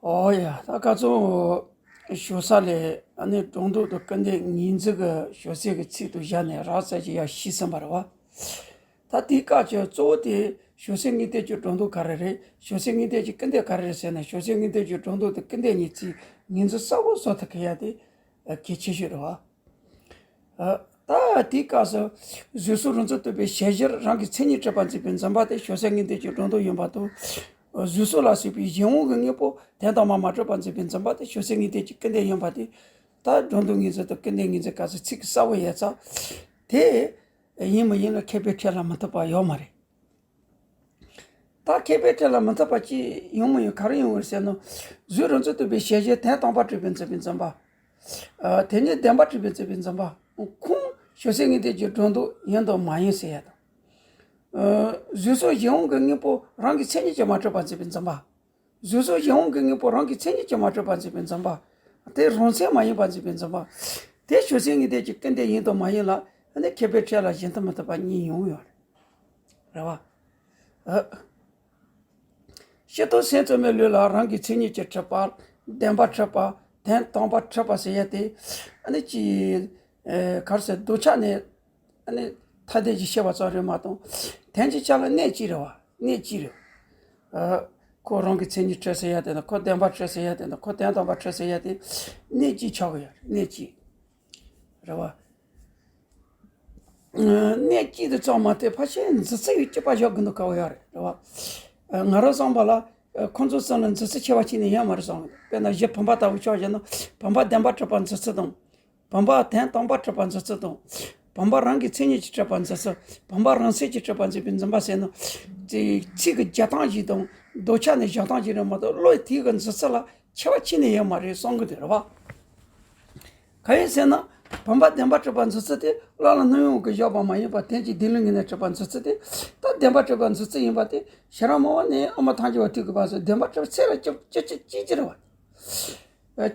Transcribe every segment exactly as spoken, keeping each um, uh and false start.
ཨོ་ཡ། ད་ཁ་སང་ཞོ་ས་ལས་ཨ་ནི་སྒྲོ་འདོགས་དང་སྐུར་འདེབས་ངོས་འཛིན་གྱི་ཞོ་ཟས་ཀྱི་ཚིག་ཏུ་བཞག་ནས་རགས་ཙམ་ཅིག་ཡར་ཞུས་ཟིན་པ་རེད་བ། ད་དེའི་སྐབས་ཀྱི་གཙོ་བོ་དེ་ཞོ་ཟས་ངོས་འཛིན་གྱི་སྒྲོ་འདོགས་ག་རེ་རེད། ཞོ་ཟས་ངོས་འཛིན་གྱི་སྐུར་འདེབས་ག་རེ་རེད་ཟེར་ན། ཞོ་ཟས་ངོས་འཛིན་གྱི་སྒྲོ་འདོགས་དང་སྐུར་འདེབས་གཉིས་ཚིག་ངོས་འཛིན་གསལ་པོ་བཟོ་ཐུབ་མཁན་ཡ་དེ་གལ་ཆེ་ཤོས་རེད་བ། ཨ། ད་དེའི་སྐབས་སུ་གཟུགས་སོགས་རང་མཚན་རྟོག་པའི་ཞལ་བཞིར་རང་གི་མཚན་ཉིད་གྲུབ་པར་འཛིན་པའི་འཛིན་པ་དེ་ཞོ་ཟས་ངོས་འཛིན་གྱི་སྒྲོ་འདོགས་ཡིན་པ་དང་། གཟུགས་སོགས་ལ་སོགས་པའི་གཞན་དབང་གི་དངོས་པོ་དོན་དམ་པར་མ་གྲུབ་པར་འཛིན་པའི་འཛིན་པ་དེ་ཞོ་ཟས་ངོས་འཛིན་གྱི་སྐུར་འདེབས་ཡིན་པ་དེ། ད་སྒྲོ་འདོགས་ངོས་འཛིན་དང་སྐུར་འདེབས་ངོས་འཛིན་སྐབས་སུ་ཚིག་གི་གསལ་པོ་ཡོད་ཙང་། དེ་ཡིན་མི་ཡིན་ལ་མཁས་པའི་ཁྲིད་ལ་མི་ཐུག་པ་ཡོད་མ་རེད། ད་མཁས་པའི་ཁྲིད་ལ་མི་ཐུག་པ་ཅི་ཡོང་མི་ཡོང་ག་རེ་ཡོང་བར་ཟེར་ན། གཟུགས་རང་མཚན་རྟོག་པའི་ཞལ་བཞིར་དོན་དམ་པར་གྲུབ་པར་འཛིན་པའི་འཛིན་པ། ཨ། དེ་ཉིད་བདེན་པར་གྲུབ་པར་འཛིན་པའི་འཛིན་པ། ཁོང་ཞོ་ཟས་ངོས་འཛིན་གྱི་སྒྲོ་འདོགས་ཡིན་དང་མ་ཡིན་ཟེར་ཡ་དང་། ཨ། གཟུགས་སོགས་གཞན་དབང་གི་དངོས་པོ་རང་གི་མཚན་ཉིད་ཀྱིས་མ་གྲུབ་པར་འཛིན་པའི་འཛིན་པ། གཟུགས་སོགས་གཞན་དབང་གི་དངོས་པོ་རང་གི་མཚན་ཉིད་ཀྱིས་མ་གྲུབ་པར་འཛིན་པའི་འཛིན་པ། དེ་རང་མཚན་མ་ཡིན་པར་འཛིན་པའི་འཛིན་པ། དེ་ཞོ་ཟས་ངོས་འཛིན་གྱི་སྐུར་འདེབས་ཡིན་དང་མ་ཡིན་ལ་ནི་མཁས་པའི་ཁྲིད་ལ་ཞེན་ཐུབ་མི་ཐུབ་པ་གཉིས་ཡོང་ཡོད་རེད། རེད་བ། ཨ། སྤྱིར་བཏང་སེམས་ཙམ་པའི་ལུགས་ལ་རང་གི་མཚན་ཉིད་ཀྱིས་གྲུབ་པ། བདེན་པར་གྲུབ་པ། དོན་དམ་པར་གྲུབ་པ་ཟེར་ཡ་དེ། ཨ་ནི་ཅི། ཨེ། ག་རེ་ཟེར། ལྡོག་ཆ་ནས། ཨ་ནི་ཐ་དད་ཀྱིས་བཤད་པ་ཙམ་རེད་མ་གཏོགས། དོན་གྱི་ཆ་ལ་གནད་གཅིག་རེད་བ། གནད་གཅིག་རེད། ཨ། ཁོ་རང་གི་མཚན་ཉིད་གྲུབ་ཟེར་ཡ་དེ་དང་། ཁོ་བདེན་པར་གྲུབ་ཟེར་ཡ་དེ་དང་། ཁོ་དོན་དམ་པར་གྲུབ་ཟེར་ཡ་དེ། གནད་གཅིག་ཆགས་ཀྱི་ཡོད་རེད། གནད་གཅིག་རེད་བ། གནད་གཅིག་དེ་ཙམ་མ་གཏོགས་ཕལ་ཆེར་འཛིན་ཚུལ་གྱི་དཔྱད་པ་བཞག་དགོས་འདུག་ག་བ་ཡོད་རེད། རེད་བ། ང་རང་བསམ་པ་ལ། ཁོང་ཚོ་ཚང་ལ་འཛིན་ཚུལ་ཁྱད་པར་ཕྱེ་ནས་ཡོད་མ་རེད་བསམ། དཔེར་ན་གཞི་བུམ་པ་ལྟ་བུ་ཆ་བཞག་ན། བུམ་པ་བདེན་པར་གྲུབ་པར་འཛིན་ཚུལ་དང་། བུམ་པ་དོན་དམ་པར་གྲུབ་པར་འཛིན་ཚུལ་དང་། བུམ་པ་རང་གི་མཚན་ཉིད་ཀྱིས་གྲུབ་པར་འཛིན་ཚུལ། བུམ་པ་རང་མཚན་གྱིས་གྲུབ་པར་འཛིན་པའི་འཛིན་པ་ཟེར་ན། དེ་ཚིག་གི་རྒྱག་སྟངས་ཤིག་དང་། ལྡོག་ཆ་ནས་བཞག་སྟངས་ཤིག་རེད་མ་གཏོགས། བློ་དེ་གི་འཛིན་ཚུལ་ལ་ཁྱད་པར་ཕྱེ་ནས་ཡོད་མ་རེད་བསམ་གི་འདུག་རེད་བ། གང་ཡིན་ཟེར་ན། བུམ་པ་བདེན་པར་གྲུབ་པར་འཛིན་ཚུལ་དེ་བློ་ལ་རྣམ་གཡེང་གིས་བཞག་པ་མ་ཡིན་པར་དོན་གྱི་བདེན་ལུགས་ངོས་ནས་གྲུབ་པར་འཛིན་ཚུལ་དེ། ད་བདེན་པར་གྲུབ་པར་འཛིན་ཚུལ་ཡིན་པ་དེ་ཤེས་རབ་སྨྲ་བ་ནས་ཨ་མ་ཐལ་འགྱུར་བ་དེ་གི་བར་སུ་བདེན་པར་གྲུབ་ཚུལ་ལ་གཅིག་གཅིག་གཅིག་གཅིག་རེད་བ།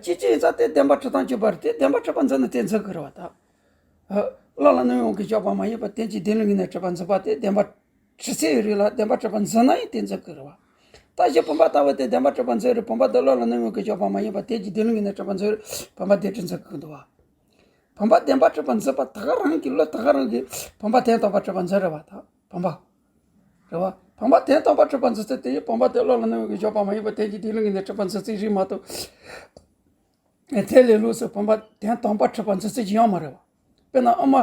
གཅིག་གཅིག་ཡིན་ཙང་དེ་བདེན་པར་གྲུབ་སྟངས་གཅིག་པ་རེད། དེ་བདེན་པར་གྲུབ་པར་འཛིན་ན་དེ་འཛིན་གི་རེད་བ། ད་བློ་ལ་རྣམ་གཡེང་གིས་བཞག་པ་མ་ཡིན་པར་དོན་གྱི་བདེན་ལུགས་ངོས་ནས་གྲུབ་པར་འཛིན་པ་དེ་བདེན་པར་གྲུབ་ཚུལ་རེད་ལ། བདེན་པར་གྲུབ་པར་འཛིན་ན་ཡང་དེ་འཛིན་གི་རེད་བ། ད་གཞི་བུམ་པ་ལྟ་བུ་དེ་བདེན་པར་གྲུབ་པར་འཛིན་རེད། བུམ་པ་དེ་བློ་ལ་རྣམ་གཡེང་གིས་བཞག་པ་མ་ཡིན་པར་དོན་གྱི་བདེན་ལུགས་ངོས་ནས་གྲུབ་པར་འཛིན་རེད། བུམ་པ་དེ་འདྲ་འཛིན་གི་འདུག་བ། བུམ་པ་བདེན་པར་གྲུབ་པར་འཛིན་པ་ད་ག་རང་གི་བློ་ད་ག་རང་གིས་བུམ་པ་དོན་དམ་པར་གྲུབ་པར་འཛིན་རེད་བ། ད་བུམ་པ་རེད་བ། བུམ་པ་དོན་དམ་པར་གྲུབ་པར་འཛིན་ཚུལ་དེ་ཡིན། བུམ་པ་དེ་བློ་ལ་རྣམ་གཡེང་གིས་བཞག་པ་མ་ཡིན་པར་དོན་གྱི་བདེན་ལུགས་ངོས་ནས་གྲུབ་པར་འཛིན་ཚུལ་རེད་མ་གཏོགས། དེ་ལས་ལོགས་སུ་བུམ་པ་དོན་དམ་པར་གྲུབ་པར་འཛིན་ཚུལ་ཅི་ཡང་མ་རེད་བ། དཔེར་ན་ཨ་མ་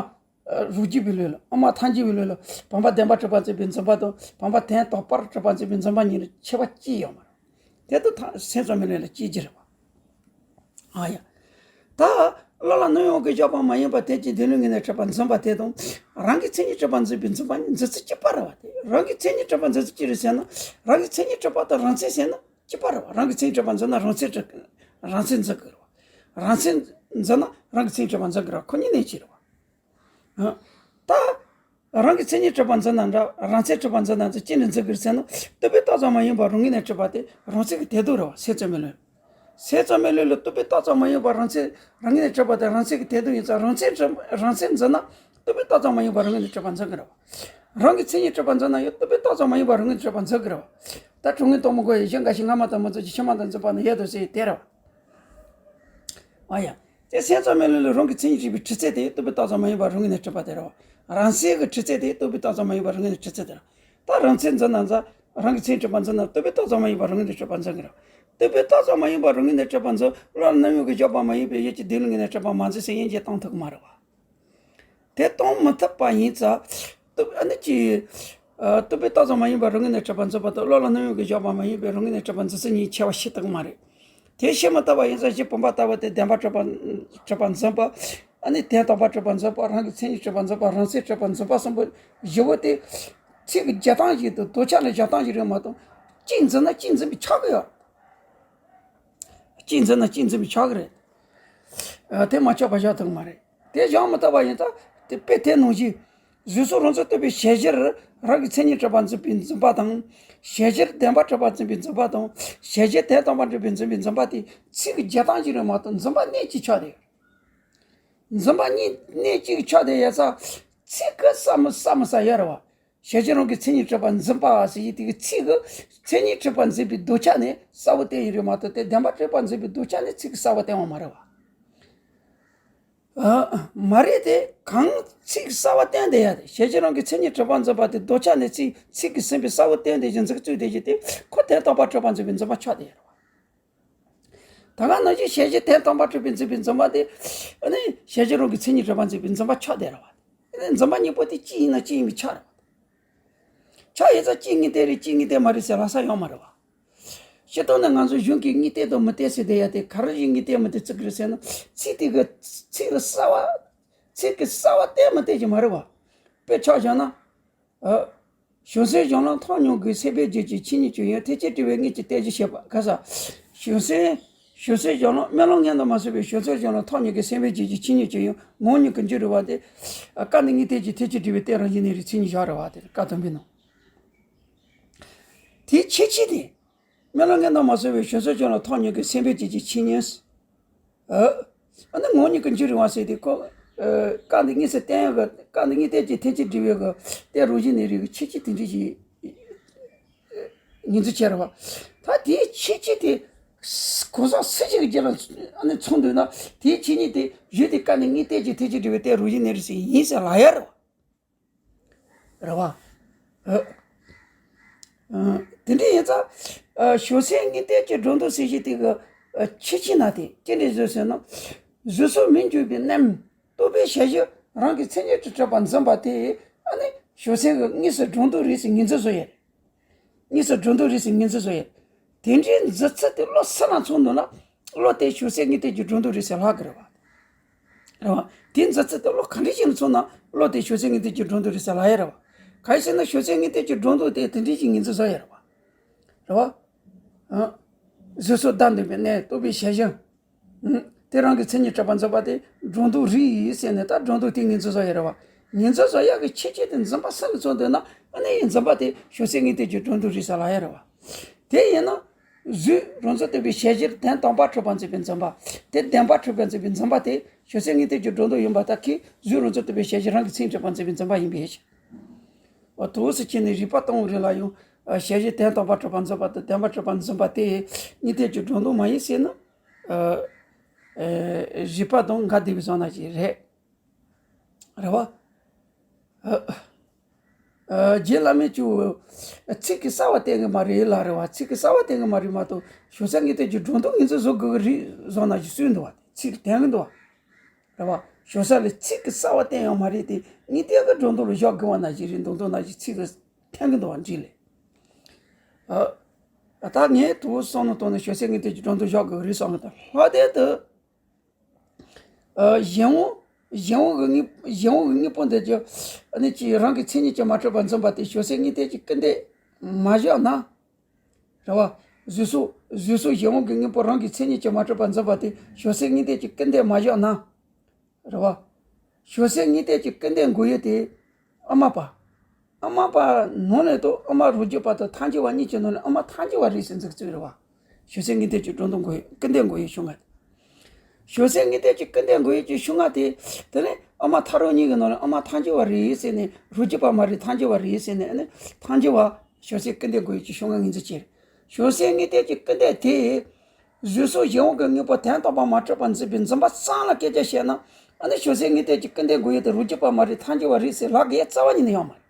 རོ་རྒྱུས་པའི་ལུགས་ལ། ཨ་མ་ཐལ་འགྱུར་བའི་ལུགས་ལ། བུམ་པ་བདེན་པར་གྲུབ་པར་འཛིན་པའི་འཛིན་པ་དང་། བུམ་པ་དོན་དམ་པར་གྲུབ་པར་འཛིན་པའི་འཛིན་པ་གཉིས་ལ་ཁྱད་པར་ཅི་ཡང་མ་རེད། དེ་ལྟར་སེམས་ཙམ་པའི་ལུགས་ལ་གཅིག་གྱུར་རེད་བ། ཨ་ཡ། ད་བློ་ལ་རྣམ་གཡེང་གིས་བཞག་པ་མ་ཡིན་པར་དོན་གྱི་བདེན་ལུགས་ངོས་ནས་གྲུབ་པར་འཛིན་པ་དེ་དང་། རང་གི་མཚན་ཉིད་གྲུབ་པར་འཛིན་པའི་འཛིན་པ་གཉིས་འཛིན་ཚུལ་གཅིག་པ་རེད་བ། དེ་རང་གི་མཚན་ཉིད་གྲུབ་པར་འཛིན་ཚུལ་ཅི་རེད་ཟེར་ན། རང་གི་མཚན་ཉིད་གྲུབ་པ་དང་རང་མཚན་ཟེར་ན་གཅིག་པ་རེད་བ། རང་གི་མཚན་ཉིད་གྲུབ་པར་འཛིན་ན་རང་མཚན་གྲུབ། རང་མཚན་འཛིན་གི་རེད་བ། རང་མཚན་འཛིན་ན་རང་གི་མཚན་ཉིད་གྲུབ་པར་འཛིན་གི་རེད་བ། ཁོ་གཉིས་གནད་གཅིག་རེད་བ། ད་རང་གི་མཚན་ཉིད་གྲུབ་པར་འཛིན་ན་འདྲ། རང་མཚན་གྲུབ་པར་འཛིན་ན་འདྲ། ཅི་ནས་འཛིན་གི་རེད་ཟེར་ན། རྟོག་པས་བཏགས་ཙམ་མ་ཡིན་པར་རང་ངོས་ནས་གྲུབ་པ་དེ་རང་མཚན་གྱི་དོན་དུ་རེད་བ། སེམས་ཙམ་པའི་ལུགས། སེམས་ཙམ་པའི་ལུགས་ལ་རྟོག་པས་བཏགས་ཙམ་མ་ཡིན་པར་རང་མཚན་རང་ངོས་ནས་གྲུབ་པ་དེ་རང་མཚན་གྱི་དོན་དུ་ཡིན་ཙང་། རང་མཚན་གྲུབ། རང་མཚན་འཛིན་ན་རྟོག་པས་བཏགས་ཙམ་མ་ཡིན་པར་རང་ངོས་ནས་གྲུབ་པར་འཛིན་གི་རེད་བ། རང་གི་མཚན་ཉིད་གྲུབ་པར་འཛིན་ན་ཡང་རྟོག་པས་བཏགས་ཙམ་མ་ཡིན་པར་རང་ངོས་ནས་གྲུབ་པར་འཛིན་གི་རེད་བ། ད་གྲུབ་ངེས་རྟོགས་མི་དགོས་ཡི། གཞི་འགའ་ཞིག་སྔ་མ་དང་མི་འཛིན་ཅིང་ཕྱི་མ་དང་འཛིན་པ་ནི་ཡོད་དོ་ཟེར་དེ་རེད་བ། ཨ་ཡ། དེ་སེམས་ཙམ་པའི་ལུགས་ལ་རང་གི་མཚན་ཉིད་གྲུབ་པའི་གྲུབ་ཚུལ་དེ་རྟོག་པས་བཏགས་ཙམ་མ་ཡིན་པར་རང་ངོས་ནས་གྲུབ་པ་དེ་རེད་བ། རང་མཚན་གྱི་གྲུབ་ཚུལ་དེ་རྟོག་པས་བཏགས་ཙམ་མ་ཡིན་པར་རང་ངོས་ནས་གྲུབ་ཚུལ་དེ་རེད། ད་རང་མཚན་འཛིན་ན་འཛིན། རང་གི་མཚན་གྲུབ་པར་འཛིན་ན་རྟོག་པས་བཏགས་ཙམ་མ་ཡིན་པར་རང་ངོས་ནས་གྲུབ་པར་འཛིན་གི་རེད། རྟོག་པས་བཏགས་ཙམ་མ་ཡིན་པར་རང་ངོས་ནས་གྲུབ་པར་འཛིན། བློ་ལ་རྣམ་གཡེང་གིས་བཞག་པ་མ་ཡིན་པའི་ཡུལ་གྱི་བདེན་ལུགས་ངོས་ནས་གྲུབ་པར་མ་འཛིན་ཟེར་དབྱེ་འབྱེད་གཏོང་ཐུབ་ཀྱི་མ་རེད་བ། དེ་གཏོང་མི་ཐུབ་པ་ཡིན་ཙང་། རྟོག་ཨ་ནི་ཅི། ཨ། རྟོག་པས་བཏགས་ཙམ་མ་ཡིན་པར་རང་ངོས་ནས་གྲུབ་པར་འཛིན་པ་དང་། བློ་ལ་རྣམ་གཡེང་གིས་བཞག་པ་མ་ཡིན་པའི་རང་ངོས་ནས་གྲུབ་པར་འཛིན་ཚུལ་གཉིས་ཁྱད་པར་ཕྱེ་ཐུབ་ཀྱི་མ་རེད། དེ་ཤེས་མི་ཐུབ་པ་ཡིན་ཙང་གཞི་བུམ་པ་ལྟ་བུ་དེ་བདེན་པར་གྲུབ་པ་གྲུབ་པར་འཛིན་པ། ཨ་ནི་དོན་དམ་པར་གྲུབ་པར་འཛིན་པ། རང་གི་མཚན་ཉིད་གྲུབ་པར་འཛིན་པ། རང་མཚན་གྲུབ་པར་འཛིན་པ་གསུམ་པོ་བཞི་པོ་དེ་ཚིག་གི་རྒྱག་སྟངས་ཤིག་དང་ལྡོག་ཆ་ནས་བཞག་སྟངས་ཤིག་རེད་མ་གཏོགས། གཅིག་འཛིན་ན་གཅིག་འཛིན་པའི་ཆགས་ཀྱི་ཡོད། གཅིག་འཛིན་ན་གཅིག་འཛིན་པའི་ཆགས་ཀྱི་རེད། ཨ། དེ་མ་ཆགས་པ་བཞག་ཐུབ་ཀྱི་མ་རེད། དེ་བཞག་མི་ཐུབ་པ་ཡིན་ཙང་དེ་དཔེ་དེ་ནང་བཞིན། གཟུགས་སོགས་རང་མཚན་རྟོག་པའི་ཞལ་བཞིར་རང་གི་མཚན་ཉིད་གྲུབ་པར་འཛིན་པའི་འཛིན་པ་དང་། ཞལ་བཞིར་བདེན་པར་གྲུབ་པར་འཛིན་པའི་འཛིན་པ་དང་། ཞལ་བཞིར་དོན་དམ་པར་གྲུབ་པའི་འཛིན་པའི་འཛིན་པ་དེ་ཚིག་གི་རྒྱག་སྟངས་ཤིག་རེད་མ་གཏོགས་འཛིན་པ་གནད་གཅིག་ཆགས་བསྡད་ཡོད། འཛིན་པ་གཉིས་གནད་གཅིག་ཆགས་བསྡད་ཡོད་ཙང་ཚིག་གི་ས་མི་ས་མི་ས་ཡོད་རེད་བ། ཞལ་གྱིས་རང་གི་མཚན་ཉིད་གྲུབ་པར་འཛིན་པ་ཟེར་ཡི་དེ་གི་ཚིག་གི་མཚན་ཉིད་གྲུབ་པར་འཛིན་པའི་ལྡོག་ཆ་ནི་གསལ་བོ་བསྟན་ཡི་རེད་མ་གཏོགས་དེ་བདེན་པ་གྲུབ་པར་འཛིན་པའི་ལྡོག་ཆ་ནི་ཚིག་གིས་གསལ་བོ་བསྟན་བ་མ་རེད་བ། ཨ། མ་རེད་དེ། གང་ཚིག་གསལ་བ་བསྟན་དེ་ཡ་དེ། ཞལ་གྱིས་རང་གི་མཚན་ཉིད་གྲུབ་པར་འཛིན་པ་དེ་ལྡོག་ཆ་ནི་ཚིག་ཚིག་གིས་ཟིན་པའི་གསལ་བོ་བསྟན་དེ་བཞིན་འཛིན་ཚུལ་དེ་བཞིན་དེ་ཁོ་དོན་དམ་པར་གྲུབ་པར་འཛིན་པའི་འཛིན་པ་ཆགས་དེ་ཡ་རེད་བ། ད་ག་ནང་བཞིན་ཞལ་གྱིས་དོན་དམ་པར་གྲུབ་པའི་འཛིན་པའི་འཛིན་པ་དེ། ཨ་ནི་ཞལ་གྱིས་རང་གི་མཚན་ཉིད་གྲུབ་པར་འཛིན་པའི་འཛིན་པ་ཆགས་དེ་རེད་བ། ཨ་ནི་འཛིན་པ་གཉིས་པོ་དེ་གཅིག་ཡིན་ན་གཅིག་ཡིན་པའི་ཆ་རེད་བ། ཆ་ཡིན་ཙང་གཅིག་དངོས་བསྟན་རེད་གཅིག་དངོས་བསྟན་མ་རེད་ཟེར་ལབ་ས་ཡོད་མ་རེད་བ། སྤྱིར་བཏང་ནས་ང་ཚོ་གཞུང་གིས་དངོས་བསྟན་དང་མི་བསྟན་ཟེར་བསྡད་ཡ་དེ་ག་རེ་བཞིན་དངོས་བསྟན་མི་བསྟན་བརྩི་གི་རེད་ཟེར་ན། ཚིག་དེ་གི་ཚིག་ལ་གསལ་བ། ཚིག་གི་གསལ་བ་བསྟན་མི་བསྟན་གྱི་མ་རེད་བ། དཔེ་ཆ་བཞག་ན། ཨ། བྱང་སེམས་གཞན་ལ་མཐོང་སྙོམས་ཀྱི་སེམས་དཔའི་རྒྱུད་ཀྱི་ཆོས་ཉིད་ཀྱང་ཡང་ཐེག་ཆེན་དྲི་བའི་དངོས་ཀྱི་བསྟན་བཅོས་བཤད་པ་ག་ས། བྱང་སེམས། བྱང་སེམས་གཞན་ལ་རྨི་ལམ་ངན་དུ་མ་སོང་བའི་བྱང་སེམས་གཞན་ལ་མཐོང་སྙོམས་ཀྱི་སེམས་དཔའི་རྒྱུད་ཀྱི་ཆོས་ཉིད་ཀྱང་ཡང་ངོ་བོ་ཉིད་ཀྱི་འཇུག་རེད་བ་སྟེ། ཨ། སྐབས་འདིར་དངོས་བསྟན་གྱི་ཐེག་ཆེན་དྲི་བའི་བསྟན་རང་བཞིན་གནས་རིགས་མཚན་ཉིད་བཞག་རེད་བ་དེ་སྐབས་དང་པོའི་ནང་། དེའི་ཁྱད་ཆོས་དེ། རྨི་ལམ་ངན་དུ་མ་སོང་བའི་བྱང་སེམས་གཞན་ལ་མཐོང་སྙོམས་ཀྱི་སེམས་དཔའི་རྒྱུད་ཀྱི་ཆོས་ཉིད། ཨ། ཨ་ནི་ངོ་བོ་ཉིད་ཀྱི་འཇུག་རེད་བ་ཟེར་དེ་ཁོ། ཨ། སྐབས་འདིར་དངོས་སུ་བསྟན་ཡོད་གི་སྐབས་འདིར་དངོས་བསྟན་གྱི་ཐེག་ཆེན་དྲི་བའི་གི་བསྟན་རང་བཞིན་གནས་རིགས་ཀྱི་ཁྱད་ཆོས་དེ་འདྲ་ཞིག་ངོས་འཛིན་བྱས་རེད་བ། ད་དེའི་ཁྱད་ཆོས་དེ། གང་ཟག་སུ་ཞིག་གི་རྒྱུད་ལ་ཨ་ནི་མཚོན་འདོད་ན་དེའི་ཆོས་ཉིད་དེ་གཞི་དེ་སྐབས་འདིར་དངོས་བསྟན་གྱི་ཐེག་ཆེན་དྲི་བའི་བསྟན་རང་བཞིན་གནས་རིགས་ཤིག་ཡིན་ཟེར་ལབ་ཡ་རེད་བ། རེད་བ། ཨ། ཨ། དེ་འདྲ་ཡིན་ཙང་། ཨ། བྱང་སེམས་དངོས་བསྟན་གྱི་སྒྲོ་འདོགས་ཟེར་གཞི་དེ་གི། ཨ། ཁྱད་ཆོས་ན་དེ་ཅི་འདྲ་བཟོས་ཟེར་ན། གཟུགས་སོགས་མི་འགྱུར་བའི་རྣམ་རྟོག་པའི་ཞལ་གྱིས་རང་གི་མཚན་ཉིད་དུ་གྲུབ་པར་འཛིན་པ་དེ། ཨ་ནི་བྱང་སེམས་ཀྱི་དངོས་སུ་སྒྲོ་འདོགས་རེད་ཟེར་ངོས་འཛིན་བཟོ་ཡས། དངོས་སུ་སྒྲོ་འདོགས་རེད་ཟེར་ངོས་འཛིན་བཟོ་ཡས། དེ་འདྲའི་འཛིན་ཚུལ་དེ་བློ་སུ་ལ་མཚོན་འདུག་ན། བློ་དེ་བྱང་སེམས་དངོས་བསྟན་གྱི་སྒྲོ་འདོགས་རེད་ཟེར་ལབ་ཀྱི་རེད་བ། རེད་བ། དེ་འཛིན་ཚུལ་དེ་བློ་ག་འདྲ་ཞིག་ལ་མཚོན་ན་བློ་དེ་བྱང་སེམས་དངོས་བསྟན་གྱི་སྒྲོ་འདོགས་རེད་ཟེར་ལབ་ཡ་རེད་བ། གང་ཡིན་ཟེར་ན་བྱང་སེམས་དངོས་བསྟན་གྱི་སྒྲོ་འདོགས་དེ་དེ་འདྲ་ཞིག་ངོས་འཛིན་བཟོ་ཡ་རེད་བ། རེད་བ། ཨ། གཟུགས་སོགས་བདག་འདོད་པའི་རྣམ་རྟོག་པའི་ཞལ་གྱིས། ཨ། དེ་རང་གི་མཚན་ཉིད་གྲུབ་པར་འཛིན་པ་དེ་སྒྲོ་འདོགས་རེད་ཟེར་ནས་ད་སྒྲོ་འདོགས་དེ་ངོས་འཛིན་བཟོ་ཡ་རེད་བ། ངོས་འཛིན་བཟོ་ཡ་གི་ཁྱད་ཆོས་དེ་འཛིན་པ་སུ་ལ་མཚོན་འདོད་ན་ཨ་ནི་འཛིན་པ་དེ་བྱང་སེམས་དངོས་བསྟན་གྱི་སྒྲོ་འདོགས་རེད་ཟེར་ལབ་ཡ་རེད་བ། དེ་ཡིན་ན། གཟུགས་རང་མཚན་རྟོག་པའི་ཞལ་གྱིས་དོན་དམ་པར་གྲུབ་པར་འཛིན་པའི་འཛིན་པ། དེ་བདེན་པར་གྲུབ་པར་འཛིན་པའི་འཛིན་པ་དེ་བྱང་སེམས་དངོས་བསྟན་གྱི་སྒྲོ་འདོགས་ཡིན་པ་ལྟར་གྱི་གཟུགས་རང་མཚན་རྟོག་པའི་ཞལ་གྱིས་རང་གི་མཚན་ཉིད་གྲུབ་པར་འཛིན་པའི་འཛིན་པ་ཡིན་པའི་ཕྱིར། འོ་དུས་སུ་ཁྱེད་ནི་རིགས་པ་དང་པོ་རེ་ལ་ཡང་། ཨ། ཞལ་གྱིས་དོན་དམ་པར་གྲུབ་པར་འཛིན་པ་དང་བདེན་པར་གྲུབ་པར་འཛིན་པ་དེ་དངོས་བསྟན་གྱི་སྒྲོ་འདོགས་མ་ཡིན་ཟེར་ན། ཨ། ཨ། རིགས་པ་དང་འགལ་འདུས་པའི་བཟོ་ན་ཞིག་རེད། རེད་བ། ཨ། ཨ། རྗེ་བླ་མས་ཀྱང་ཚིག་གིས་གསལ་བ་བསྟན་གི་མ་རེད་ལ་རེད་བ། ཚིག་གིས་གསལ་བ་བསྟན་གི་མ་རེད་མ་གཏོགས་བྱང་སེམས་དངོས་བསྟན་གྱི་སྒྲོ་འདོགས་ངོས་འཛིན་བཟོ་དགོས་ཀྱི་རེད་བཟོ་ན་ཞིག་གསུངས་འདུག་བ། ཚིག་གིས་བསྟན་གི་འདུག་བ། རེད་བ། བྱང་སེམས་ལ་ཚིག་གིས་གསལ་བ་བསྟན་ཡོད་མ་རེད་དེ་དངོས་བསྟན་གྱི་སྒྲོ་འདོགས་ལ་བཞག་དགོས་བ་ན་ཞིག་རེད་མདོར་བསྡུས་ན་ཞིག་ཚིག་གིས་བསྟན་གི་འདུག་བ་འགྲིག་ལེ། ཨ། ད་ངས་དུ་བསམ་བློ་བཏང་ནས་བྱང་སེམས་དངོས་བསྟན་གྱི་སྒྲོ་འདོགས་བཞག་དགོས་ཀྱི་རེད་བསམ་གི་འདུག་ལྷག་དོན་དུ། ཨ། གཞན་དབང་། གཞན་དབང་གི་དངོས། གཞན་དབང་གི་དངོས་པོ་འདི་ཀྱང་། ཨ་ནི་ཅིག་རང་གི་མཚན་ཉིད་ཀྱིས་མ་གྲུབ་པར་འཛིན་པ་དེ་བྱང་སེམས་དངོས་བསྟན་གྱི་སྐུར་འདེབས་མ་བཞག་ན། རེད་བ། གཟུགས་སོགས། གཟུགས་སོགས་གཞན་དབང་གི་དངོས་པོ་རང་གི་མཚན་ཉིད་ཀྱིས་མ་གྲུབ་པར་འཛིན་པ་དེ་བྱང་སེམས་དངོས་བསྟན་གྱི་སྐུར་འདེབས་མ་བཞག་ན། རེད་བ། བྱང་སེམས་དངོས་བསྟན་གྱི་སྐུར་འདེབས་དགོས་ཡུལ་དེ། ཨ་མ་པ། ཨ་མ་པ་ནང་ནས་དང་ཨ་མ་རང་རྒྱུད་པ་དང་ཐལ་འགྱུར་བ་གཉིས་ཀྱི་ནང་ནས་ཨ་མ་ཐལ་འགྱུར་བ་རེད་ཟེར་འཛིན་ཚུལ་རེད་བ། བྱང་སེམས་དངོས་བསྟན་གྱི་སྒྲོ་འདོགས་དགོས་ཡུལ་སྐུར་འདེབས་དགོས་ཡུལ་ཕྱོགས་སྔ་དེ། བྱང་སེམས་དངོས་བསྟན་གྱི་སྐུར་འདེབས་དགོས་ཡུལ་གྱི་ཕྱོགས་སྔ་དེ། དེ་ནས་ཨ་མ་ཐལ་རང་གཉིས་ཀྱི་ནང་ནས་ཨ་མ་ཐལ་འགྱུར་བ་རེད་ཟེར་ནས་རང་རྒྱུད་པ་མ་རེད་ཐལ་འགྱུར་བ་རེད་ཟེར་ནས་ཨ་ནི་ཐལ་འགྱུར་བ། བྱང་སེམས་སྐུར་འདེབས་དགོས་ཡུལ་གྱི་ཕྱོགས་སྔ་ངོས་འཛིན་བྱས། བྱང་སེམས་དངོས་བསྟན་གྱི་སྐུར་འདེབས་དེ། གཟུགས་སོགས་གཞན་དབང་གི་དངོས་པོ་དོན་དམ་པར་མ་གྲུབ་པར་འཛིན་པའི་འཛིན་པ་ཙམ་ལ་སྐད་ཆ་བཤད་ན། ཨ་ནི་བྱང་སེམས་དངོས་བསྟན་གྱི་སྐུར་འདེབས་དགོས་ཡུལ་དེ་རང་རྒྱུད་པ་མ་རེད་ཐལ་འགྱུར་བ་རེད་ཟེར་ལབ་དགོས་ཡ་རྩ་བ་ཉིད་ནས་ཡོད་མ་རེད།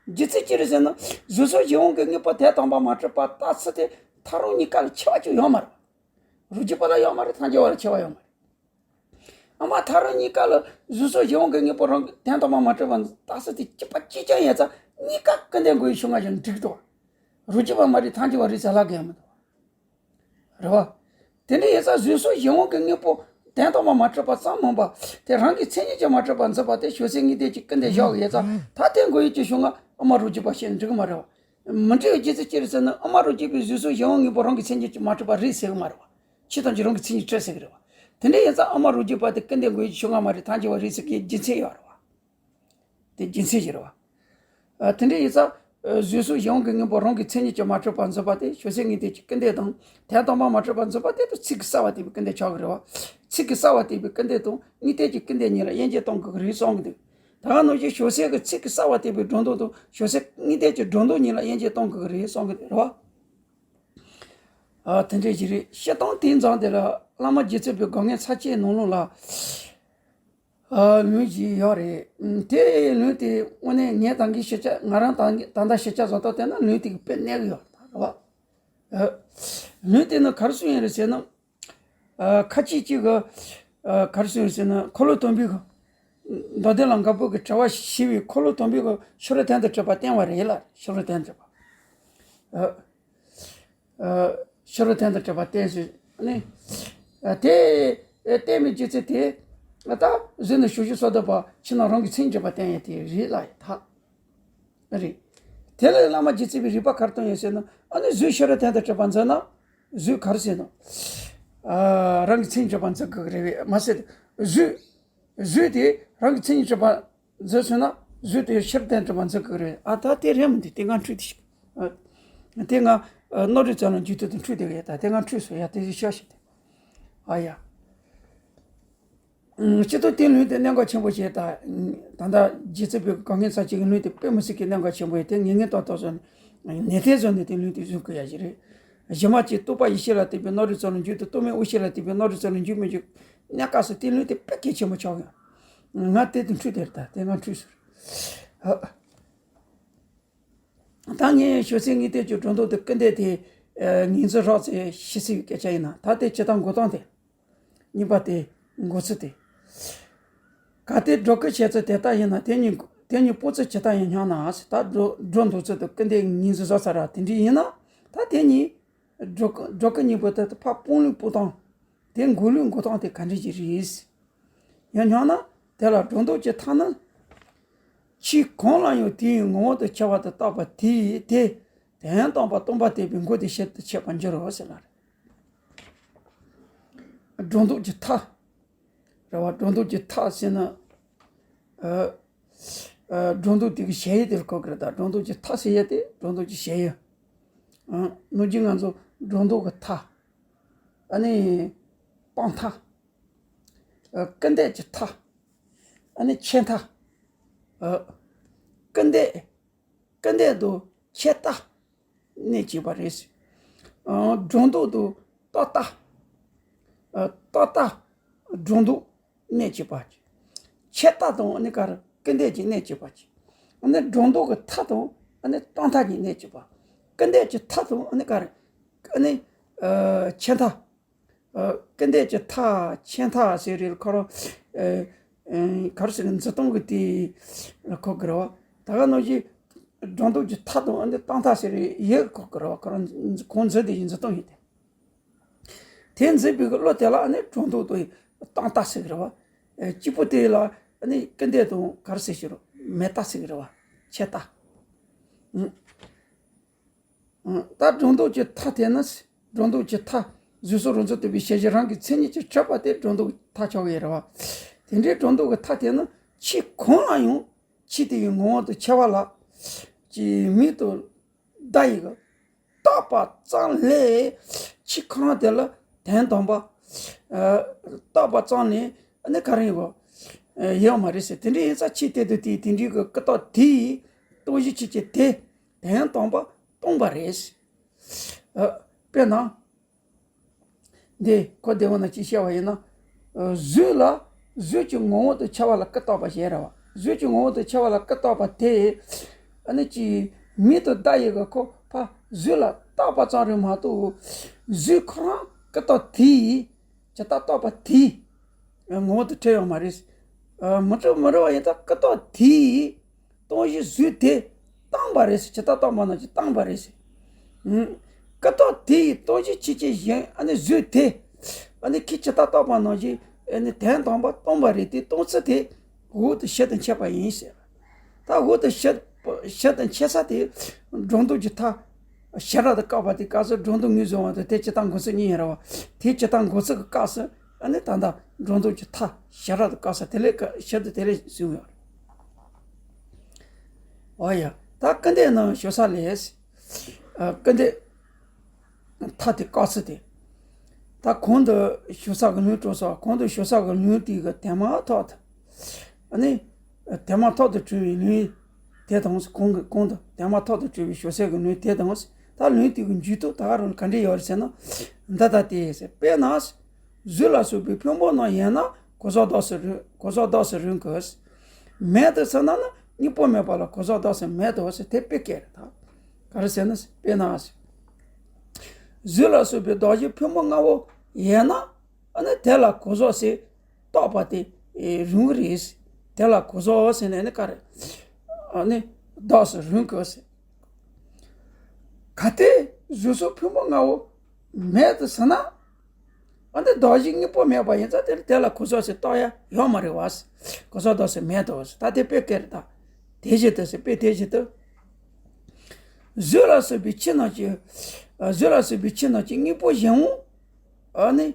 རྒྱུ་མཚན་ཅི་རེད་ཟེར་ན། གཟུགས་སོགས་གཞན་དབང་གི་དངོས་པོ་དོན་དམ་པར་མ་གྲུབ་པར་རྟོགས་ཚུལ་དེ་ཐལ་རང་གཉིས་ཀ་ལ་ཁྱད་པར་ཅིག་ཡོད་མ་རེད། རང་རྒྱུད་པ་ལ་ཡོད་མ་རེད་ཐལ་འགྱུར་བ་ལ་ཁྱད་པར་ཡོད་མ་རེད། ཨ་མ་ཐལ་རང་གཉིས་ཀ་ལ་གཟུགས་སོགས་གཞན་དབང་གི་དངོས་པོ་རང་དོན་དམ་པར་མ་གྲུབ་པར་རྟོགས་ཚུལ་དེ་གཅིག་པ་གཅིག་རྐྱང་ཡིན་ཙང་གཉིས་ཀ་སྐུར་འདེབས་དགོས་ཡུལ་ཕྱོགས་སྔ་ཞིག་འགྲིག་འདུག་རང་རྒྱུད་པ་མ་རེད་ཐལ་འགྱུར་བ་རེད་ཟེར་ལབ་དགོས་ཡ་མི་འདུག་རེད་བ། དེ་འདྲ་ཡིན་ཙང་གཟུགས་སོགས་གཞན་དབང་གི་དངོས་པོ་དོན་དམ་པར་མ་གྲུབ་པ་ཙམ་མིན་པ། དེ་རང་གི་མཚན་ཉིད་ཀྱིས་མ་གྲུབ་པར་འཛིན་པ་དེ་བྱང་སེམས་དངོས་བསྟན་གྱི་སྐུར་འདེབས་བཞག་ཡོད་ཙང་ད་དེ་དགོས་ཡུལ་གྱི་ཕྱོགས་སྔ་ཨ་མ་རང་རྒྱུད་པ་བཤད་ན་འགྲིག་གི་མ་རེད་བ། མི་འགྲིག་པའི་རྒྱུ་མཚན་ཅི་རེད་ཟེར་ན་ཨ་མ་རང་རྒྱུད་པའི་གཟུགས་སོགས་གཞན་དབང་དངོས་པོ་རང་གི་མཚན་ཉིད་ཀྱིས་མ་གྲུབ་པ་རེད་ཟེར་གི་མ་རེད་བ། ཆོས་ཐམས་ཅད་རང་གི་མཚན་ཉིད་གྲུབ་ཟེར་གི་རེད་བ། དེ་འདྲ་ཡིན་ཙང་ཨ་མ་རང་རྒྱུད་པ་དེ་སྐུར་འདེབས་དགོས་ཡུལ་གྱི་ཕྱོགས་སྔ་མ་རེད་ཐལ་འགྱུར་བ་རེད་ཟེར་གི་རྒྱུ་མཚན་ཡོད་རེད་བ། དེ་རྒྱུ་མཚན་ཞིག་རེད་བ། ཨ། དེ་འདྲ་ཡིན་ཙང་། ཨ། གཟུགས་སོགས་གཞན་དབང་གི་དངོས་པོ་རང་གི་མཚན་ཉིད་ཀྱིས་མ་གྲུབ་པར་འཛིན་པ་དེ་བྱང་སེམས་དངོས་བསྟན་གྱི་སྐུར་འདེབས་དང་། དོན་དམ་པར་མ་གྲུབ་པར་འཛིན་པ་དེ་དང་ཚིག་གིས་གསལ་བ་བསྟན་པའི་སྐུར་འདེབས་ཆགས་ཀྱི་རེད་བ། ཚིག་གིས་གསལ་བ་བསྟན་པའི་སྐུར་འདེབས་དང་དངོས་བསྟན་གྱི་སྐུར་འདེབས་གཉིས་ལ་དབྱེ་འབྱེད་གཏོང་དགོས་ཀྱི་རེད་གསུང་གི་འདུག་ད་ག་ནང་བཞིན་ཞོ་སེར་གྱི་ཚིག་གི་གསར་བ་བསྟན་པའི་སྒྲོ་འདོགས་དང་ཞོ་སེར་དངོས་བསྟན་གྱི་སྒྲོ་འདོགས་གཉིས་ལ་དབྱེ་འབྱེད་གཏོང་དགོས་ཀྱི་རེད་གསུང་གི་རེད་བ། ཨ་དེ་འདྲ་ཞིག་རེད། བཤད་སྟངས་དེའི་མཚམས་དེ་ལ་བླ་མ་རྗེ་བཙུན་པའི་དགེ་བསྙེན་ཚར་བཅད་ནང་ལོགས་ལ། ཨ་ལུང་ཞིག་ཡོད་རེད། ཨ་དེ་ལུང་དེ་དངོས་གནས་ངས་ད་གིན་ཤེས་བྱ་ང་རང་ད་ད་ལྟ་ཤེས་བྱ་བཟོ་ལྟ་བལྟས་ན་ལུང་དེ་གི་དཔེ་གནད་ཡོད་རེད་བ། ཨ་ལུང་དེ་ནི་ག་རེ་གསུངས་ཡོད་རེད་ཟེར་ན། ཨ་ཁ་ཅིག་ཅིག་གི་ཨ་ག་རེ་གསུངས་ཡོད་ཟེར་ན་འཁོར་ལོ་སྡོམ་པའི་གི་མདོ་སྡེ་ལ་འགག་པོ་གི་དྲི་བ་ཞི་བའི་འཁོར་ལོ་སྡོམ་པའི་གི་ཕྱི་རོལ་དོན་དུ་གྲུབ་པ་བསྟན་པ་རེད་ལ། ཕྱི་རོལ་དོན་དུ་གྲུབ་པ། ཨ། ཕྱི་རོལ་དོན་དུ་གྲུབ་པ་བསྟན་ཞིང་ནི། དེ་བསྟན་པའི་རྒྱུ་མཚན་དེ། ད་གཟུགས་ནི་ཞབས་ཞུ་སོ་བདུན་པ་ཕྱི་ནང་རང་གི་མཚན་ཉིད་གྲུབ་པ་བསྟན་ཡས་དེ་རེད་ལ་ཡ་ད། རེད། དེ་ལ་བླ་མ་རྗེ་བཙུན་པའི་རིགས་པ་ག་རེ་སྟོན་ཡོད་ཟེར་ན། ཨ་ནི་གཟུགས་ཕྱི་རོལ་དོན་དུ་གྲུབ་པ་འཛིན་ན། གཟུགས་ག་རེ་ཟེར་ན། རང་གི་མཚན་ཉིད་གྲུབ་པ་འཛིན་དགོས་ཀྱི་རེད་པས་མ་ཟད། གཟུགས། གཟུགས་དེ་རང་གི་མཚན་ཉིད་གྲུབ་པ་འཛིན་སོང་ན་གཟུགས་དེ་ཕྱིར་དོན་གྲུབ་པ་འཛིན་དགོས་རེད། ཨ་ད་དེ་རེད་མི་འདུག་དེ་སྔ་འཁྲུལ་དེ་ཞིག་ཨ། དེ་སྔ་ཨ་རྣོ་རིག་རྩ་རླུང་རྒྱུད་སྟོད་དུ་འཁྲུལ་བསྡད་ཡོད། ད་དེ་སྔ་འཁྲུལ་སོང་ཡ། དེ་ཞིག་ཤོག་ཞིག་དེ། ཨ་ཡ། ཨ་སྤྱིར་བཏང་དེ་ལུང་དེ་གནད་འགག་ཆེན་པོ་ཞིག་ད། ད་ལྟ་རྗེ་བཙུན་པའི་དགེ་བསྙེན་ཚར་གཅིག་གི་ལུང་དེ་དཔེ་མི་སྲིད་ཀྱི་གནད་འགག་ཆེན་པོ་ཡོད། དེ་ངེས་ངེས་ཏོག་ཏོག་བཟོ་ནས་ནན་ཏན་བཟོ་ནས་དེ་ལུང་དེ་བཟོ་དགོས་ཡ་ཞིག་རེད། གཞི་མ་གཅིག་རྟོག་པ་ཡེ་ཤེས་ལ་བརྟེན་པའི་རྣོ་རིག་རྩ་རླུང་རྒྱུད་དུ་རྟོག་མེད་དབུ་ཤེས་ལ་བརྟེན་པའི་རྣོ་རིག་རྩ་རླུང་རྒྱུད་མི་འཇུག་གནས་སྐབས་སུ་དེ་ལུང་དེ་དཔེ་གལ་ཆེན་པོ་ཆགས་ཡོད། ང་དེ་དུ་འཁྲུལ་དེར་ད་དེ་ང་འཁྲུལ་ཟེར། ད་ངས་ཞོ་སེར་དངོས་བསྟན་གྱི་སྒྲོ་འདོགས་དེ་སྐུར་འདེབས་དེ་ངོས་འཛིན་རོགས་ཚེ་ཤི་སྲིད་པའི་སྐད་ཆ་ཡིན་ན། ད་དེ་བྱེད་སྟངས་འགོད་སྟངས་དེ། གཉིས་པ་དེ་འགོད་ཚུལ་དེ། གལ་ཏེ་སྒྲོ་སྐུར་བྱེད་ཚུལ་དེ་ལྟ་ཡིན་ན་དེ་གཉིས་དེ་གཉིས་སྤོང་ཚུལ་ཇི་ལྟར་ཡིན་སྙམ་ན། ད་སྒྲོ་སྒྲོ་འདོགས་ཚུལ་དེ་སྐུར་འདེབས་ངོས་འཛིན་བཟོ་ཚར་ར། དེ་འདྲ་ཡིན་ན་ད་དེ་གཉིས་སྒྲོ་སྒྲོ་སྐུར་གཉིས་པོ་དེ་ཕར་སྤོང་ལུགས་སྤོང་སྟངས་དེ་འགོད་ལུགས་འགོད་སྟངས་དེ་ག་འདྲ་ཞིག་རེད། ཡང་སྙམ་ན་དེ་ལ་སྒྲོ་འདོགས་ཀྱི་མཐའ་ནི། ཕྱིས་གང་ལ་ཡང་དེའི་ངོ་བོ་དུ་འཆར་བ་དུ་བཏགས་པ་དེས་དེ་དོན་དམ་པར་སྟོང་པ་སྟོན་པའི་མགོ་དེ་ཞིབ་ཏུ་ཕྱེད་པར་འགྱུར་རོ་ཟེར་ལ། སྒྲོ་འདོགས་ཀྱི་མཐའ། རེད་བ། སྒྲོ་འདོགས་ཀྱི་མཐའ་ཟེར་ན། ཨ། ཨ། སྒྲོ་འདོགས་དེ་གི་གཞལ་ཡས་དེ་ལ་གོ་གི་རེད། ད་སྒྲོ་འདོགས་ཀྱི་མཐའ་ཟེར་ཡས་དེ་སྒྲོ་འདོགས་ཀྱི་གཞལ་ཡས། ཨ། ནམ་རྒྱུན་ང་ཚོ་སྒྲོ་འདོགས་ཀྱི་མཐའ། ཨ་ནི། སྤང་མཐའ། ཨ། སྐུར་འདེབས་ཀྱི་མཐའ། ཨ་ནི་ཆད་མཐའ། ཨ། སྐུར་འདེབས། སྐུར་འདེབས་དང་ཆད་ལྟ་གནད་གཅིག་པ་རེད། ཨ། སྒྲོ་འདོགས་དང་བཏགས་ལྟ། ཨ། བཏགས་ལྟ། སྒྲོ་འདོགས་གནད་གཅིག་པ། ཆད་ལྟ་དང་ཨ་ནི་ག་རེ་སྐུར་འདེབས་ཀྱི་གནད་གཅིག་པ། ཨ་ནི་སྒྲོ་འདོགས་ཀྱི་མཐའ་དང་ཨ་ནི་སྤང་མཐའ་གཉིས་གནད་གཅིག་པ། སྐུར་འདེབས་ཀྱི་མཐའ་དང་ཨ་ནི་ག་རེ། ཨ་ནི། ཨ། ཆད་མཐའ། ཨ། སྐུར་འདེབས་ཀྱི་མཐའ་ཆད་མཐའ་ཟེར་རེད། ཁོ་རང་། ཨ། ཨ། ག་རེ་ཟེར་གི། འཛིན་སྟངས་ཀྱི་དེ་ལ་གོ་དགོས་རེད་བ། ད་ག་ནང་བཞིན་སྒྲོ་འདོགས་ཀྱི་མཐའ་དང་ཨ་ནི་སྤང་མཐའ་ཟེར་རེད། ཡི་གེ་གོ་དགོས་རེད་བ། ཁོ་རང་གང་འཛིན་དེ་ཡི་འཛིན་སྟངས་ཡིན་ཏེ། དེ་འཛིན་པའི་གི་བློ་དེ་ལ་ཨ་ནི་སྒྲོ་འདོགས་དང་སྤང་ལྟ་ཟེར་གི་རེད་བ། ཨ། གཅིག་པོ་དེ་ལ་ཨ་ནི་སྐུར་འདེབས་དང་ག་རེ་ཟེར་གི་རེད། མེད་ལྟ་ཟེར་གི་རེད་བ། ཆད་ལྟ། ཨང་། ཨང་། ད་སྒྲོ་འདོགས་ཀྱི་མཐའ་དེ་ནི། སྒྲོ་འདོགས་ཀྱི་མཐའ། གཟུགས་སོགས་རང་མཚན་སྟོན་པའི་ཞལ་བཞི་རང་གི་མཚན་ཉིད་ཀྱིས་གྲུབ་པ་དེ་སྒྲོ་འདོགས་མཐའ་ཆགས་ཀྱི་རེད་བ། དེ་འདྲའི་སྒྲོ་འདོགས་ཀྱི་མཐའ་དེ་ནི་ཕྱིས་གང་ལ་ཡང་ཕྱིས་དེ་ཡི་ངོ་བོ་དུ་འཆར་བ་ལ། ཀྱི་མིང་དུ་བཏགས་ཡི་གི་བཏགས་པ་ཙམ་ལས་ཕྱིས་ཁོ་རང་དེ་ལ་དོན་དམ་པ། ཨ། བཏགས་པ་ཙམ་ལས་ཨ་ནི་ག་རེ་ཡོད་གོ། ཨ། ཡོད་མ་རེད་ཟེར། དེ་འདྲ་ཡིན་ཙང་ཕྱིས་དེ་དུ་དེའི་དེ་འདྲའི་གི་སྐུ་རྟགས་དེའི་སྟོང་གཞི་ཆོས་ཅན་དེ་དོན་དམ་པ་སྟོང་པ་རེད། ཨ། དཔེར་ན། འདི་གོ་བདེ་བོ་ན་ཅིག་བཤད་པ་ཡིན་ན། ཨ། གཟུགས་ལ་གཟུགས་ཀྱི་ངོ་བོ་དུ་འཆར་བ་ལ་སྐུ་བཏགས་པ་ཞེས་རེད་བ། གཟུགས་ཀྱི་ངོ་བོ་དུ་འཆར་བ་ལ་སྐུ་བཏགས་པ་དེ། ཨ་ནི་ཅིག་མིང་དུ་བཏགས་ཡི་གི་ཁོ་ཕ་གཟུགས་ལ་བཏགས་པ་ཙམ་རེད་མ་གཏོགས། གཟུགས་ཁོ་རང་སྐུ་རྟགས་དེའི་ཇི་ལྟར་བཏགས་པ་དེའི་ངོ་བོ་དུ་འཁྲུལ་ཡོད་མ་རེད། ཨ། མི་འཁྲུལ་མི་རུང་བ་ཡིན་ཙང་སྐུ་རྟགས་དེའི་སྟོང་གཞི་གཟུགས་དེ་སྟོང་པ་རེད་ཟེར། ཇི་ལྟར་བཏགས་པ་ནང་བཞིན་སྟོང་པ་རེད་ཟེར། ཨང་། སྐུ་རྟགས་དེ་ཡི་སྟོང་གཞི་ཆོས་ཅན་གཞན་ཨ་ནི་གཟུགས་དེ། ཨ་ནི་ཁྱེད་ཇི་ལྟར་བཏགས་པ་ནང་བཞིན་ཨ་ནི་དོན་དམ་པར་སྟོང་པ་རེད་དེ། སྟོང་ཚུལ་དེ་འོག་ཏུ་ཞིབ་ཏུ་འཆད་པ་ཡིན་ཟེར། ད་འོག་ཏུ་ཞིབ་ཞིབ་ཏུ་འཆད་ས་དེ་སྒྲོ་འདོགས་ཀྱི་མཐའ་ཞི་དྲག་ཏུ་བཀག་པ་དེ་སྐབས་སུ་སྒྲོ་འདོགས་ངོས་བཟུང་བ་དང་དེ་ཇི་ལྟར་འགོད་ཚུལ་གཉིས་ཡོད་རེད་བ། དེ་ཇི་ལྟར་འགོད་ཚུལ་གྱི་སྐབས་སུ། ཨ་ནི་ད་ལྟ་སྒྲོ་འདོགས་ཀྱི་མཐའ་ཞི་དྲག་ཏུ་བཀག་ས་དེ་ལས་ཀ་ཞིབ་ཏུ་དེ་ལས་གསུངས་ཡོད་རེད། འོ་ཡ། ད་སྐུར་འདེབས་ནང་ཞུ་ས་ལས། ཨ། སྐུར་འདེབས་མཐའ་དེ་བཀག་ཚུལ་དེ། ད་གོང་དུ་ཞུ་ས་གི་ལུང་དྲངས་སོང་། གོང་དུ་ཞུ་ས་གི་ལུང་དེ་གི་དེ་མ་ཐག་ཏུ། ཨ་ནི། དེ་མ་ཐག་ཏུ་གྲོལ་བའི་ལུང་དེ་དང་། གོང་གི་གོང་དུ་དེ་མ་ཐག་ཏུ་གྲོལ་བའི་ཞོ་ཟས་ཀྱི་ལུང་དེ་དང་། ད་ལུང་དེ་གི་མཇུག་ཏུ་ད་ག་རང་ལ་ག་འདྲ་ཡོད་རེད་ཟེར་ན། འདི་ལྟ་སྟེ་ཟེར། དཔེར་ན། གཟུགས་ལ་སོགས་པའི་ཕུང་པོ་རྣམས་ཡོད་ན་གོས་ཆག་རྟགས་སུ་རུང་། གོས་ཆག་རྟགས་སུ་རུང་གི། མེད་དུ་སོང་ན་ནི་དངོས་པོ་མེད་པ་ལ་གོས་ཆག་རྟགས་སུ་མེད་དོ་ཟེར། དེ་དཔེ་སྐད་རེད་ད། ག་རེ་ཟེར་ན། དཔེར་ན། གཟུགས་ལ་སོགས་པའི་གདགས་གཞི་ཕུང་པོ་ལྔ་པོ་ཡོད་ན། ཨ་ནི་དེ་ལ་གོས་ཆག་ཟེར་བཏགས་པ་དེ་རུང་གི་རེད། དེ་ལ་གོས་ཆག་ཟེར་ནས་ནི་ག་རེ། ཨ་ནི་རྟགས་སུ་རུང་གི་ཟེར། གལ་ཏེ་གཟུགས་སོགས་ཕུང་པོ་ལྔ་པོ་མེད་དུ་སོང་ན། ཨ་ནི་གདགས་གཞི་དངོས་པོ་མེད་པ་ཡིན་ཙང་དེ་དེ་ལ་གོས་ཆག་ཟེར་བཏགས་ཡ་ཡོད་མ་རེད་བ། གོས་ཆག་རྟགས་སུ་མེད་དོ། ད་དེ་དཔེ་སྐད་རེད་ད། དེ་བཞིན་དུ་ཟེར། དཔེ་དེ་བཞིན་དུ། གཟུགས་ལ་སོགས་པའི་ཆོས་རྣམས་ཀྱི། ཨ། གཟུགས་ལ་སོགས་པའི་ཆོས་རྣམས་ཀྱི་དངོས་པོ་གཞན་དབང་། ཨ་ནི།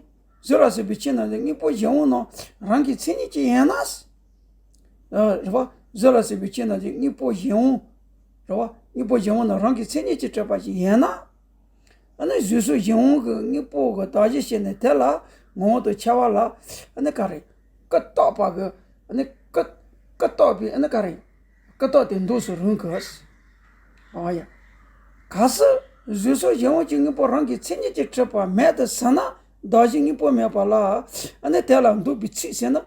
གཟུགས་ལ་སོགས་པའི་ཆོས་རྣམས་ཀྱི་དངོས་པོ་གཞན་དབང་རྣམས་རང་གི་མཚན་ཉིད་ཀྱིས་ཡོད་ན། ཨ། རེད་བ། གཟུགས་ལ་སོགས་པའི་ཆོས་རྣམས་ཀྱི་དངོས་པོ་གཞན་དབང་། རེད་བ། དངོས་པོ་གཞན་དབང་རྣམས་རང་གི་མཚན་ཉིད་ཀྱིས་གྲུབ་པ་ཞིག་ཡོད་ན། ཨ་ནི་གཟུགས་སོགས་གཞན་དབང་གི་དངོས་པོ་གི་གདགས་གཞི་བྱས་ནས་དེ་ལ་ངོ་བོ་དང་ཁྱད་པར་ལ། ཨ་ནི་ག་རེ། ཀུན་བརྟགས་པ་གི། ཨ་ནི་ཀུན། ཀུན་བརྟགས་པའི། ཨ་ནི་ག་རེ། ཀུན་བརྟགས་དེ་རྟགས་སུ་རུང་གི། ཨོ་ཡ། གལ་སྲིད་གཟུགས་སོགས་གཞན་དབང་གི་དངོས་པོ་རང་གི་མཚན་ཉིད་ཀྱིས་གྲུབ་པ་མེད་དུ་སོང་ན། གདགས་གཞི་དངོས་པོ་མེད་པ་ལ། ཨ་ནི་དེ་ལ་འདོགས་པའི་ཚིག་ཟེར་ན།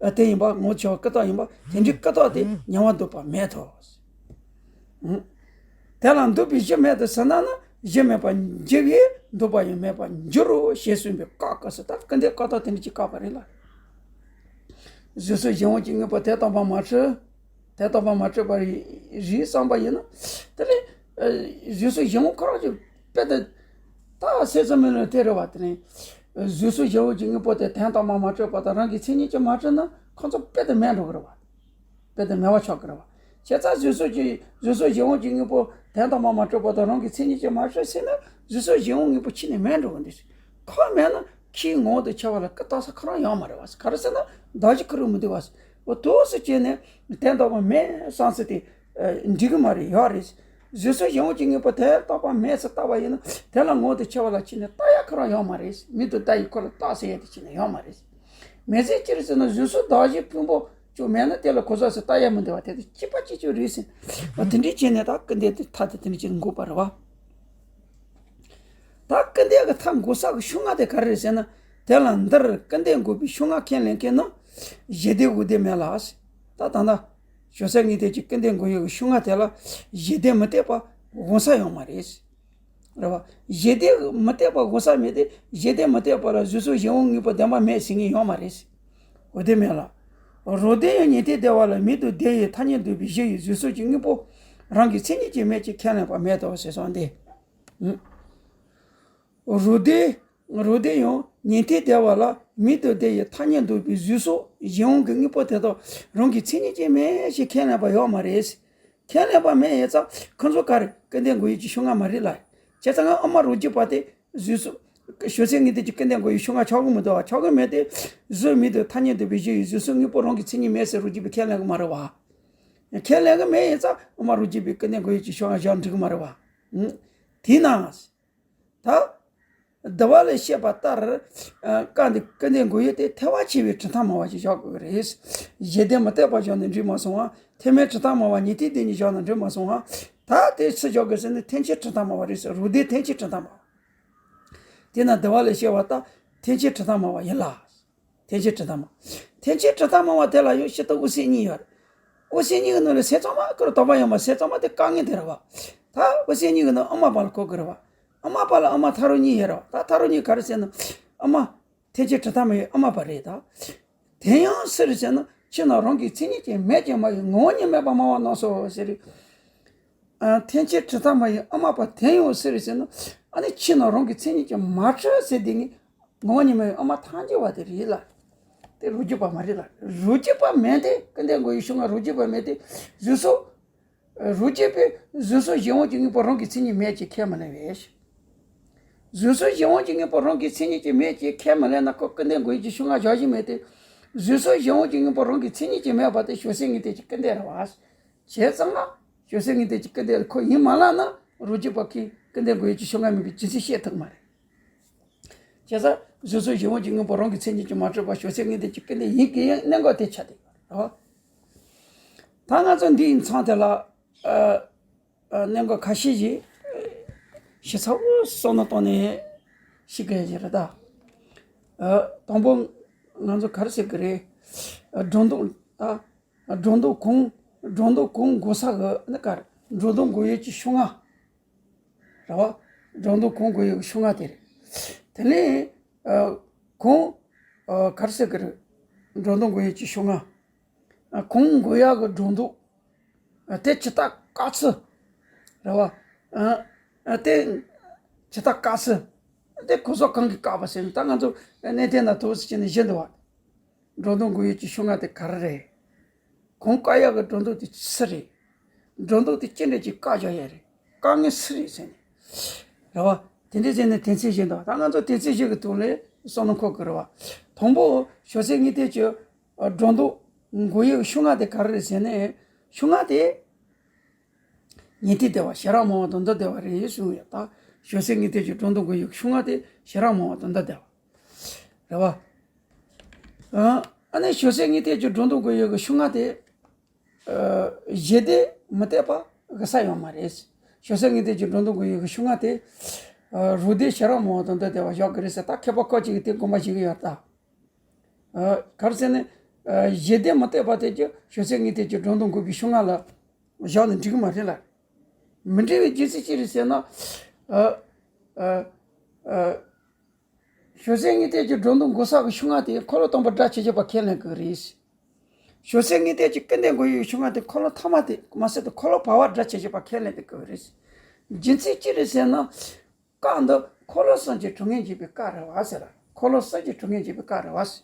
ཨ། དེ་ཡིན་པ། ངོ་བོ་ཁྱད་པར་ཀུན་བརྟགས་ཡིན་པ། དེ་འདྲའི་ཀུན་བརྟགས་དེ་ཉེ་བར་འདོགས་པ་མེད་དོ། ཨང་། དེ་ལ་འདོགས་པའི་གཞི་མེད་དུ་སོང་ན་ནི། གཞི་མེད་པར་འགྱུར་བས་འདོགས་པ་ཡང་མེད་པར་འགྱུར་རོ་ཞེས་གསུངས་པའི་སྐབས་སྐབས་སུ། ད་སྐུར་འདེབས་ཀུན་བརྟགས་དེ་འདྲ་ཅིག་བཀག་པ་རེད་ལ། གཟུགས་སོགས་གཞན་དབང་གི་དངོས་པོ་དོན་དམ་པར་མ་གྲུབ། དོན་དམ་པར་མ་གྲུབ་པ་རེད་བསམ་པ་ཡིན་ན། དེ་ལས། ཨ། གཟུགས་སོགས་གཞན་དབང་ཁོ་རང་གི་དཔེ་དེ། ད་སེམས་ཙམ་མིན་ལ་དེ་རེད་བ། དེ་ནས་གཟུགས་སོགས་གཞན་དབང་གི་དངོས་པོ་དེ་དོན་དམ་པར་མ་གྲུབ་པ་དང་རང་གི་མཚན་ཉིད་ཀྱིས་མ་གྲུབ་ན་ཁོ་ཚོ་དཔེ་དེ་མེད་འགྲོ་གི་རེད་བ། དཔེ་དེ་མེད་པ་ཆགས་ཀྱི་རེད་བ། བྱས་ཙང་གཟུགས་སོགས་ཀྱི། གཟུགས་སོགས་གཞན་དབང་གི་དངོས་པོ་དོན་དམ་པར་མ་གྲུབ་པ་དང་རང་གི་མཚན་ཉིད་ཀྱིས་མ་གྲུབ་ཟེར་ན། གཟུགས་སོགས་གཞན་དབང་དངོས་པོ་ཕྱི་ནས་མེད་འགྲོ་གི་འདུག། ཁོ་མེད་ན་ཁྱིའི་ངོ་བོ་དང་ཁྱད་པར་ལ་ཀུན་བརྟགས་ས་ཁོ་རང་ཡོད་མ་རེད་བ། ག་རེ་ཟེར་ན་གདགས་གཞི་ཁོ་རང་མི་འདུག་བ། འོ། འདུག་སེ་བྱས་ནས་དོན་དམ་པར་མེད་བསམ་ས་དེ། ཨ། འགྲིག་གི་མ་རེད། ཡོད་རེད། གཟུགས་སོགས་གཞན་དབང་གི་དངོས་པོ་དོན་དམ་པར་མེད་ཟེར་བལྟས་པ་ཡིན་ན། དེ་ལ་ངོ་བོ་དང་ཁྱད་པར་ལ་ཕྱི་ནས་བརྟག་ཡ་ཁོ་རང་ཡོད་མ་རེད། མིང་དང་བརྡ་ཡིས་ཁོ་ལ་བརྟག་ཟེར་ཡ་དེ་ཕྱི་ནས་ཡོད་མ་རེད། མེད་ཚེ་ཅི་རེད་ཟེར་ན། གཟུགས་སོགས་གདགས་གཞི་ཕུང་པོ་ཅིག་མེད་ན་དེ་ལ་གོས་ཆག་ཟེར་བརྟག་ཡ་མི་འདུག་བ། དེ་དེ་གཅིག་པ་གཅིག་རྐྱང་རེད་ཟེར། འོ། དེ་འདྲ་བྱས་ནས་ད་སྐུར་འདེབས་དེ་མཐའ་དེ་དེ་འདྲ་བྱས་ནས་འགོད་པ་རེད་བ། ད་སྐུར་འདེབས་ཀྱི་མཐའ་འགོད་ས་གི་ཤུགས་ལྔ་དེ་ག་རེ་རེད་ཟེར་ན། དེ་ལ་འདིར་སྐུར་འདེབས་འགོད་པའི་ཤུགས་ལྔ་ཁས་ལེན་མཁན་ནི་གཞི་སྡེ་འོ་དེ་མེད་ལ། ད་ད་ལྟ་ཞོ་ཟས་ངན་ལྡན་གྱི་སྐུར་འདེབས་འགོད་ཡུལ་གྱི་ཤུགས་ལྔ་དེ་ལ་གཞི་སྡེ་མི་གཏད་པ་དགོངས་ས་ཡོད་མ་རེད། རེད་བ། གཞི་སྡེ་མི་གཏད་པ་དགོངས་ས་མེད་དེ། གཞི་སྡེ་མི་གཏད་པ་ལ་གཟུགས་སོགས་གཞན་དབང་དངོས་པོ་བདེན་པ་མེད་ཟེར་མཁན་ཡོད་མ་རེད། འོ་དེ་མེད་ལ། རོ་སྡེ་ཡང་ཉན་ཐོས་སྡེ་པ་ལ་མིང་དང་བརྡ་ཡིས་ཐ་སྙད་འདོགས་པའི་གཞི་ཡི་གཟུགས་སོགས་ཀྱི་དངོས་པོ་རང་གི་མཚན་ཉིད་ཀྱིས་མེད་ཅེས་ཁས་ལེན་པ་མེད་དོ་ཟེར་སོང་སྟེ། རོ་སྡེ། རོ་སྡེ་ཡང་ཉན་ཐོས་སྡེ་པ་ལ་མིང་དང་བརྡ་ཡིས་ཐ་སྙད་འདོགས་པའི་གཟུགས་སོགས་གཞན་དབང་གི་དངོས་པོ་དེ་དག་རང་གི་མཚན་ཉིད་ཀྱིས་མེད་ཅེས་ཁས་ལེན་པ་ཡོད་མ་རེད། ཁས་ལེན་པ་མེད་ཡིན་ཙང་ཁོ་ཚོ་ག་རེ། སྐུར་འདེབས་འགོད་ཡུལ་གྱི་ཤུགས་ལྔ་མ་རེད་ལ། བྱས་ཙང་ང་ཨ་མ་རོ་རྒྱུས་པ་དེ་གཟུགས་སོགས། ཞོ་ཟས་ངན་ལྡན་གྱི་སྐུར་འདེབས་འགོད་ཡུལ་ཤུགས་ལྔ་ཆགས་ཀྱི་མི་འདུག་བ། ཆགས་ཀྱི་མེད་དེ། གཟུགས་མིང་དང་ཐ་སྙད་འདོགས་པའི་གཞི་ཡི་གཟུགས་སོགས་དངོས་པོ་རང་གི་མཚན་ཉིད་མེད་ཟེར་རོ་རྒྱུས་པས་ཁས་ལེན་གྱི་མ་རེད་བ། ཁས་ལེན་གྱི་མེད་ཡིན་ཙང་ཨ་མ་རོ་རྒྱུས་པས་སྐུར་འདེབས་འགོད་ཡུལ་གྱི་ཤུགས་ལྔ་བཞག་འགྲིག་གི་མ་རེད་བ། དེས་ན། ད། འདི་བ་ལས་བཤད་པ་ལྟར། ཨ། སྐབས་འདིར་སྐུར་འདེབས་འགོད་ཡུལ་དེ་ཐེག་པ་ཆེ་བའི་གྲུབ་མཐའ་སྨྲ་བ་ཞིག་བཞག་དགོས་ཀྱི་རེད། གཞི་སྡེ་མི་གཏད་པ་བཞག་ན་འགྲིག་མ་སོང་བ། ཐེག་དམན་གྲུབ་མཐའ་སྨྲ་བ་ཉན་ཐོས་སྡེ་གཉིས་བཞག་ན་འགྲིག་མ་སོང་བ། ད་དེ་སུ་བཞག་དགོས་ཟེར་ན་ཐེག་ཆེན་གྲུབ་མཐའ་སྨྲ་བ་རེད་ཟེར། རོ་སྡེ་ཐེག་ཆེན་གྲུབ་མཐའ་སྨྲ་བ། དེས་ན་འདི་བ་ལས་བཤད་པ་ལྟར་ཐེག་ཆེན་གྲུབ་མཐའ་སྨྲ་བ་ཡིན་ལ། ཐེག་ཆེན་གྲུབ་མཐའ་སྨྲ་བ། ཐེག་ཆེན་གྲུབ་མཐའ་སྨྲ་བ་དེ་ལ་ཡང་སྤྱིར་བཏང་དབུ་སེམས་གཉིས་ཡོད་རེད། དབུ་སེམས་གཉིས་ཀྱི་ནང་ལ་སེམས་ཙམ་པ་ཁོ་རང་དོགས་པ་ཡོད་མ། སེམས་ཙམ་པ་དེ་དཀའ་ངལ་དེ་རེད་བ། ད་དབུ་སེམས་གཉིས་ཀྱི་ནང་དབུ་མ་པ་ལ་གོ་དགོས་རེད་བ། དབུ་མ་པ་ལ་དབུ་མ་ཐལ་རང་གཉིས་ཡོད་རེད་བ། ད་ཐལ་རང་གཉིས་ག་རེ་ཟེར་ན། དབུ་མ་ཐེག་ཆེན་གྲུབ་མཐའ་སྨྲ་བའི་དབུ་མ་པ་རེད་ད། དེ་ཡང་སུ་རེད་ཟེར་ན། ཕྱི་ནང་རང་གི་མཚན་ཉིད་ཀྱིས་མེད་ཅིང་མ་ཡིན་ངོ་བོ་ཉིད་མེད་པར་སྨྲ་བ་རྣམས་སོ་ཟེར། ཨ། ཐེག་ཆེན་གྲུབ་མཐའ་སྨྲ་བའི་དབུ་མ་པ་དེ་ཡང་སུ་རེད་ཟེར་ན། ཨ་ནི་ཕྱི་ནང་རང་གི་མཚན་ཉིད་ཀྱིས་མ་གྲུབ་ཟེར་དེ་ནི་ངོ་བོ་ཉིད་མེད་པའི་དབུ་མ་ཐལ་འགྱུར་བ་དེ་རེད་ལ། དེ་རོ་རྒྱུས་པ་མ་རེད་ལ། རོ་རྒྱུས་པ་མིན་ཏེ། སྐུར་འདེབས་འགོད་ཡུལ་ཤུགས་ལྔ་རོ་རྒྱུས་པ་མིན་ཏེ། གཟུགས་སོགས། རོ་རྒྱུས་པས་གཟུགས་སོགས་གཞན་དབང་གི་དངོས་པོ་རང་གི་མཚན་ཉིད་མེད་ཅེས་ཁས་མི་ལེན་པས། གཟུགས་སོགས་གཞན་དབང་གི་དངོས་པོ་རང་གི་མཚན་ཉིད་ཀྱིས་མེད་ཅེས་ཁས་མི་ལེན་ན་ཁོ་སྐུར་འདེབས་འགོད་ཡུལ་གྱི་ཤུགས་ལྔ་བཞག་གཞི་མེད་དེ། གཟུགས་སོགས་གཞན་དབང་གི་དངོས་པོ་རང་གི་མཚན་ཉིད་ཀྱིས་མེད་པ་དེ་ཞོ་ཟས་ངན་ལྡན་གྱི་སྐུར་འདེབས་རེད་བ། བྱས་ཙང་ང་ཞོ་ཟས་ངན་ལྡན་གྱི་སྐུར་འདེབས་ཁོ་ཡིན་མ་ལབ་ན་རོ་རྒྱུས་པ་གིས་སྐུར་འདེབས་འགོད་ཡུལ་གྱི་ཤུགས་ལྔ་མིན་པའི་རྒྱུ་མཚན་བཤད་ཐུབ་མ་རེད། བྱས་ཙང་གཟུགས་སོགས་གཞན་དབང་གི་དངོས་པོ་རང་གི་མཚན་ཉིད་ཀྱིས་མ་གྲུབ་པ་ཞོ་ཟས་ངན་ལྡན་གྱི་སྐུར་འདེབས་ཡིན་གྱི་ཡིན་གནད་འགག་དེ་ཆགས་བསྡད་ཡོད་རེད། ད་ང་ཚོ་འདིའི་མཚམས་དེ་ལ་ཨ་ཨ་གནད་འགག་ཁ་ཤས་ཤིག་ཞིབ་ཚགས་པོ་བསམ་བློ་བཏང་ནས་ཤེས་དགོས་ཀྱི་རེད་ད། ཨ་དང་པོ་ང་ཚོ་ག་རེ་ཟེར་གི་རེད། ཨ་སྒྲོ་འདོགས་ཨ་སྒྲོ་འདོགས་གང་སྒྲོ་འདོགས་གང་དགོས་ས་གི་ཨ་ནི་ག་རེ་སྒྲོ་འདོགས་དགོས་ཡས་ཀྱི་ཤོག་ངོས། རེད་བ། སྒྲོ་འདོགས་གང་དགོས་ཡས་ཀྱི་ཤོག་ངོས་དེ་རེད། དེ་ནས་ཨ་གང་ཨ་ག་རེ་ཟེར་གི་རེད། སྒྲོ་འདོགས་དགོས་ཡས་ཀྱི་ཤོག་ངོས། ཨ་གང་དགོས་ཡག་གི་སྒྲོ་འདོགས། ཨ་དེ་ཇི་ལྟར་བཀག་ཚུལ། རེད་བ། ཨ་ཨ་དེ་ཇི་ལྟར་བཀག་ཚུལ། དེ་གོ་ས་གང་གིས་བཀག་པ་ཟེར་ན་ད་ང་ཚོ་གནས་བརྟན་ན་དུ་ཟེར་གྱི་ནས་བཞིན་འདུག་བ། སྒྲོ་འདོགས་དགོས་ཡས་ཀྱི་ཤོག་ངོས་དེ་ག་རེ་རེད། གང་བཀག་ཡག་གི་སྒྲོ་འདོགས་དེ་སུ་རེད། སྒྲོ་འདོགས་དེ་ཅི་འདྲ་ཅིག་བཀག་བཞག་ཡས་རེད། བཀག་མཁན་སུ་རེད་ཟེར་ནས། རེད་བ། དེ་འདྲ་ཟེར་ནས་དོན་ཚན་བཞི་འདུག་ད་ང་ཚོ་དོན་ཚན་བཞི་གི་ཐོག་ལ་བསམ་བློ་འཁོར་དགོས་རེད་བ། དང་པོ་ཞོགས་ཟས་ངེས་གཏན་གྱི་སྒྲོ་འདོགས་དགོས་ཡས་ཀྱི་ཤོག་ངོས་དེ་ག་རེ་རེད་ཟེར་ནས། ཤོག་ངོས་དེ་ཉན་ཐོས་སྡེ་པ་ཞལ་རག་མ་བ་དང་མདོ་སྡེ་པ་རེད་གསུངས་ཡོད་ད། ཞོགས་ཟས་ངེས་གཏན་གྱི་སྒྲོ་འདོགས་དགོས་ཡས་ཀྱི་ཤོག་ངོས་དེ་ཞལ་རག་མ་བ་དང་མདོ་སྡེ་པ་རེད་བ། ཨ་ཨ་ནི་ཞོགས་ཟས་ངེས་གཏན་གྱི་སྒྲོ་འདོགས་དགོས་ཡས་ཀྱི་ཤོག་ངོས་དེ། ཨ་ཞི་བདེ་མི་གཏད་པ་དགོས་ས་ཡོད་མ་རེད། ཞོགས་ཟས་ངེས་གཏན་གྱི་སྒྲོ་འདོགས་དགོས་ཡས་ཀྱི་ཤོག་ངོས་དེ། ཨ་རུ་སྡེ་ཞལ་རག་མ་བ་དང་མདོ་སྡེ་པ་བཞག་གི་རེད་ཟེར་ད་མཁས་པ་ཁ་ཅིག་གིས་དེ་དགོངས་པ་བཞེས་ཀྱི་ཡོད་ད། ཨ་ག་རེ་ཟེར་ན། ཨ་ཞི་བདེ་མི་གཏད་པ་དེ་ཀྱང་ཞོགས་ཟས་ངེས་གཏན་གྱི་སྒྲོ་འདོགས་དགོས་པའི་ཤོག་ངོས་ལ་བཞག་ན་འགྲིག་གི་མ་རེད་ལ། མི་འགྲིག་པའི་རྒྱུ་མཚན་ཅི་རེད་ཟེར་ན། ཨ་ཨ་ཨ་ཞོགས་ཟས་ངེས་གཏན་གྱི་སྒྲོ་འདོགས་དགོས་ས་གི་ཤོག་ངོས་དེ་འཁོར་ལོ་སྟོང་པ་སྒྲ་ཇི་བཞིན་པ་ཁས་ལེན་དགོས་རེད། ཞོགས་ཟས་ངེས་གཏན་གྱི་སྐུར་འདེབས་དགོས་ཡས་ཤོག་ངོས་དེ་འཁོར་ལོ་ཐ་མ་དེ་མ་ཟད་དུ་འཁོར་ལོ་བར་པ་སྒྲ་ཇི་བཞིན་པ་ཁས་ལེན་དགོས་རེད། རྒྱུ་མཚན་ཅི་རེད་ཟེར་ན། བཀའ་འདི་འཁོར་ལོ་གསུམ་གྱི་དྲི་ངན་འཇིགས་པའི་བཀའ་རེད་བ་ཟེར། འཁོར་ལོ་གསུམ་གྱི་དྲི་ངན་འཇིགས་པའི་བཀའ་རེད་བ་ཟེར།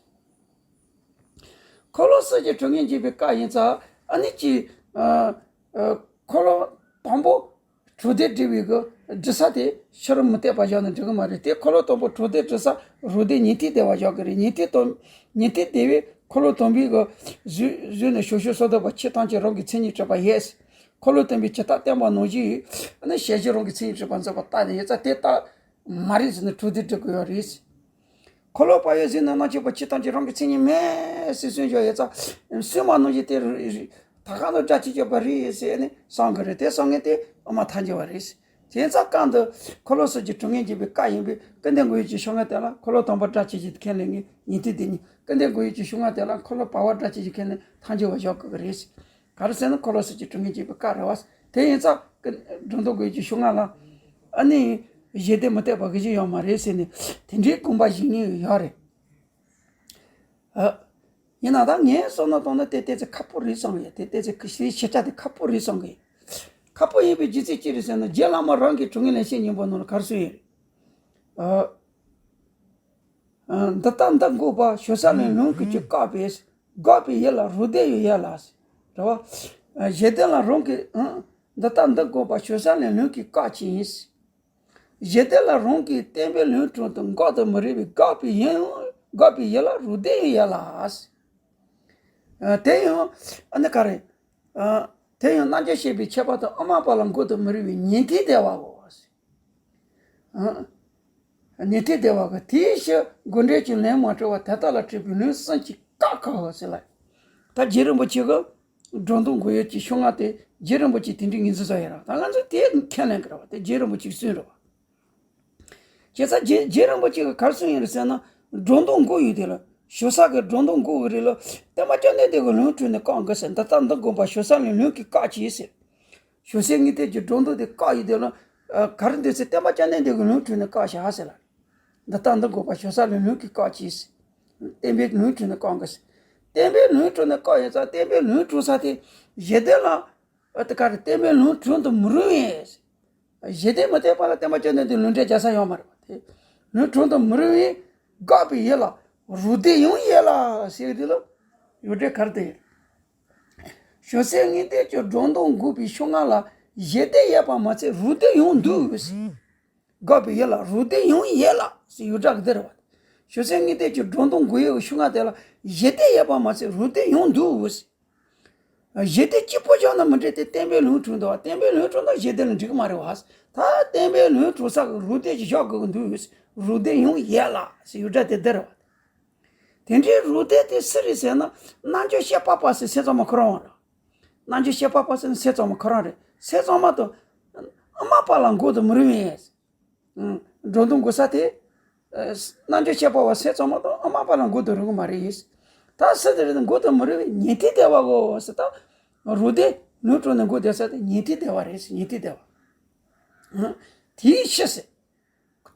འཁོར་ལོ་གསུམ་གྱི་དྲི་ངན་འཇིགས་པའི་བཀའ་ཡིན་ཙང་ཨ་ནི་ཅི། ཨ་ཨ་འཁོར་ལོ་དང་པོ་དྲུག་སྡེ་སྒྲིལ་བའི་གི་སྒྲིལ་ས་དེ་ཕྱི་རོལ་མུ་སྟེགས་པ་བཞག་ན་འགྲིག་གི་མ་རེད་དེ། འཁོར་ལོ་དང་པོ་དྲུག་སྡེ་སྒྲིལ་ས་རུ་སྡེ་ཉན་ཐོས་སྡེ་པ་བཞག་གི་རེད། ཉན་ཐོས་དང་ཉན་ཐོས་སྡེ་པས་འཁོར་ལོ་དང་པོའི་གི་གཟུགས་གཟུགས་ནས་ཞབས་ཞུམ་སོ་ཐར་པ་ཆོས་ཐམས་ཅད་རང་གི་མཚན་ཉིད་གྲུབ་པ་ཡིན། འཁོར་ལོ་སྟོན་པས་ཇི་ལྟར་བསྟན་པ་ནང་བཞིན་ནི་ཞལ་བཞེས་རང་གི་མཚན་ཉིད་གྲུབ་པ་མཛད་པ་ལྟ་ནས་ཡོད་ཙང་དེ་ལྟ་མ་རེད་ཟེར་ནས་དྲུག་སྡེ་སྒྲིལ་དགོས་ཡོད་རེད། འཁོར་ལོ་བར་པའི་གཟུགས་ནས་སྣང་མཆེད་པ་ཆོས་ཐམས་ཅད་རང་གི་མཚན་ཉིད་མེད་ཟེར་གསུངས་བཞག་ཡོད་ཙང་གསུངས་པ་ནང་བཞིན་དེ་ད་གང་དུ་སྒྲ་ཇི་བཞིན་པ་རེད་ཟེར་ནས་བསམ་གི་རེད། དེ་བསམ་མཁན་དེ་ཨ་མ་ཐལ་འགྱུར་བ་རེད། དེ་ཙང་བཀའ་འདི་འཁོར་ལོ་གསུམ་གྱི་དྲི་ངན་འཇིགས་པའི་བཀའ་ཡིན་པས་སྐུར་འདེབས་དགོས་ཡས་ཀྱི་ཤོག་ངོས་དེ་ལ་འཁོར་ལོ་དང་པོ་སྒྲ་ཇི་བཞིན་ཁས་ལེན་ངེས་ཉན་ཐོས་སྡེ་གཉིས། སྐུར་འདེབས་དགོས་ཡས་ཀྱི་ཤོག་ངོས་དེ་ལ་འཁོར་ལོ་བར་པ་སྒྲ་ཇི་བཞིན་ཁས་ལེན་ཐལ་འགྱུར་བ་བཞག་དགོས་ཀྱི་རེད། ག་རེ་ཟེར་ན་འཁོར་ལོ་གསུམ་གྱི་དྲི་ངན་འཇིགས་པའི་བཀའ་རེད་བ། དེ་ཡིན་ཙང་སྒྲོ་འདོགས་དགོས་ཀྱི་ཤོག་ངོས་ལ་ཨ་ནི་ཞི་བདེ་མི་གཏད་པ་གི་གཞི་ཡོད་མ་རེད་ཟེར་ནས་དེ་འདྲའི་དགོངས་པ་བཞེས་མཁན་ཡོད་རེད། ཨ་ཡིན་ན་ད་ངས་བསམ་བློ་བཏང་ན་དེ་ཏོག་ཙམ་ཁག་པོ་རེད་བསམ་གི་ཡོད། དེ་ཏོག་ཙམ་ཞིབ་ཕྲ་དེ་ཁག་པོ་རེད་བསམ་གི་ཡོད། ཁག་པོ་ཡིན་པའི་རྒྱུ་མཚན་ཅི་རེད་ཟེར་ན་རྗེ་བླ་མ་རང་གིས་དྲི་ངན་ལེན་བྱེད་སྙིང་པོ་ནང་ལ་ག་རེ་གསུངས་ཡོད་རེད། ཨ། ཨ་འདི་ལྟར་འདི་འགོག་པ་ཞོ་ས་ལས་ལུང་གིས་ཀྱི་བཀག་པས། འགོག་པའི་ཡུལ་ལ་རུ་སྡེ་ཡོད་ཡ་ལ། རེད་བ། ཞི་བདེ་ལ་རང་གི་ཨང་། འདི་ལྟར་འདི་འགོག་པ་ཞོ་ས་ལས་ལུང་གིས་བཀག་ཅིང་། ཞི་བདེ་ལ་རང་གིས་བསྟན་པའི་ལུང་དྲུང་དུ་འགོག་ཏུ་མི་རུང་བའི་འགོག་པའི་ཡུལ་འགོག་པའི་ཡུལ་ལ་རུ་སྡེ་ཡོད་ཡ་ལ། དེ་ཡང་ཨ་ནི་ག་རེ། དེ་ཡང་རྣལ་འབྱོར་སྤྱོད་པའི་ཁྱད་པར་དུ་ཨ་མ་པ་ལ་འགོག་ཏུ་མི་རུང་བའི་ཉན་ཐོས་སྡེ་པའོ། ཨ། ཉན་ཐོས་སྡེ་པ་གི་དེའི་ཕྱིར་དགོས་འབྲེལ་གྱི་ལན་མ་གྲུབ་པར་དེ་དག་ལ་སྤྲད་པའི་ལུང་གསུམ་གྱིས་བཀག་བཀག་ཟེར་ལ། ད་རྗེ་རིན་པོ་ཆེ་གི་སྒྲོ་འདོགས་དགོས་ཡས་ཀྱི་ཤོག་ངོས་དེ་རྗེ་རིན་པོ་ཆེ་དེ་འདྲའི་ངོས་འཛིན་བཟོ་ཡ་ར། ད་ང་ཚོས་དེ་ཁས་ལེན་གི་ར་བ། དེ་རྗེ་རིན་པོ་ཆེ་གིས་གསུངས་ར་བ། བྱས་ཙང་རྗེ་རྗེ་རིན་པོ་ཆེ་གིས་ག་རེ་གསུངས་ཡོད་རེད་ཟེར་ན། སྒྲོ་འདོགས་དགོས་ཡོད་དེ་ལ་ཞོ་ས་གི་སྒྲོ་འདོགས་དགོས་གི་རེད་ལ། བསྟན་པ་བཅོམ་ལྡན་འདས་ཀྱི་ལུང་དྲངས་ནས་བཀག་དགོས་ཟེར། འདི་ལྟར་འདི་འགོག་པ་ཞོ་ས་ལས་ལུང་གིས་བཀག་ཅིང་ཟེར། ཞོ་ས་ངེས་གཏན་གྱི་སྒྲོ་འདོགས་དེ་བཀག་ཡོད་དེ་ལ། ཨ་ག་རེ་འདུག་ཟེར་བསྟན་པ་བཅོམ་ལྡན་འདས་ཀྱི་ལུང་དྲངས་ནས་བཀག་བཞག་ཟེར་ལ། འདི་ལྟར་འདི་འགོག་པ་ཞོ་ས་ལས་ལུང་གིས་བཀག་ཅིང་ཟེར། བསྟན་པའི་ལུང་དྲངས་ནས་བཀག་དགོས་ཟེར། བསྟན་པའི་ལུང་དྲངས་ནས་བཀག་ཡོད་ཙང་བསྟན་པའི་ལུང་དྲངས་ས་དེ་ཞི་བདེ་ལ། ཨ་དེ་ག་རེ་བསྟན་པའི་ལུང་དྲངས་དུ་མི་རུང་བས། ཞི་བདེ་མི་གཏད་པ་ལ་བསྟན་པ་བཅོམ་ལྡན་འདས་ལུང་འདྲེན་རྒྱག་ས་ཡོད་མ་རེད་པ། དེ་ལུང་དྲངས་དུ་མི་རུང་བས་འགོག་པའི་ཡུལ་ལ་རུ་སྡེ་ཡང་ཡོད་ལ་ཟེར་དེ་ལ་ཡོད་འདྲེ་ག་རེ་དེ་ཡོད། ཞོ་ས་ངེས་གཏན་གྱི་སྒྲོ་འདོགས་འགོག་པའི་ཤོག་ངོས་ལ་ཞི་བདེ་ཡོད་པ་མ་ཚད་རུ་སྡེ་ཡང་འདུག་ཟེར། འགོག་པའི་ཡུལ་ལ་རུ་སྡེ་ཡང་ཡོད་ལ་ཟེར་ཡོད་འདྲ་གི་དེ་རེད་པ། ཞོ་ས་ངེས་གཏན་གྱི་སྒྲོ་འདོགས་འགོག་ཡས་ཀྱི་ཤོག་ངོས་དེ་ལ་ཞི་བདེ་ཡོད་པ་མ་ཚད་རུ་སྡེ་ཡང་འདུག་ཟེར། ཞི་བདེ་གཅིག་པོ་བཞག་ན་མི་འགྲིག་སྟེ་བསྟན་པའི་ལུང་དྲངས་འདུག་བ། བསྟན་པའི་ལུང་དྲངས་ན་ཞི་བདེ་ལ་འགྲིག་གི་མ་རེད་བ། ད་བསྟན་པའི་ལུང་དྲངས་ས་གི་རུ་སྡེ་ཞིག་བཞག་དགོས་ཀྱི་འདུག་རུ་སྡེ་ཡང་ཡོད་ལ་ཟེར་ཡོད་འདྲ་དེ་འདི་རེད་བ། དེ་འདྲའི་རུ་སྡེ་དེ་སུ་རེད་ཟེར་ན་རྣལ་འབྱོར་སྤྱོད་པ་པ་ཟེར་སེམས་ཙམ་མ་ཁོ་རང་བ་རེད། རྣལ་འབྱོར་ཤེས་པ་པ་ཟེར་ན་སེམས་གཙང་མ་ཁོ་རང་རེད། སེམས་གཙང་མ་དང་། ཨ་མ་པ་ལ་མགོ་དང་མུ་རུ་བས། འགྲོ་དོན་དགོས་ས་དེ། རྣལ་འབྱོར་ཤེས་པ་པ་སེམས་གཙང་མ་དང་ཨ་མ་པ་ལ་མགོ་དང་རུ་གི་མ་རེད། ད་སུ་དེ་རེད་མགོ་དང་མུ་རུ་བས་ཉན་ཐོས་བདེ་བའོ་ཟེར། ད་རུ་དེ་ལུས་གྲོལ་ནས་མགོ་བདེ་ས་དེ་ཉན་ཐོས་བདེ་བ་རེད། ཉན་ཐོས་བདེ་བ། དེའི་ཕྱིར་ཟེར།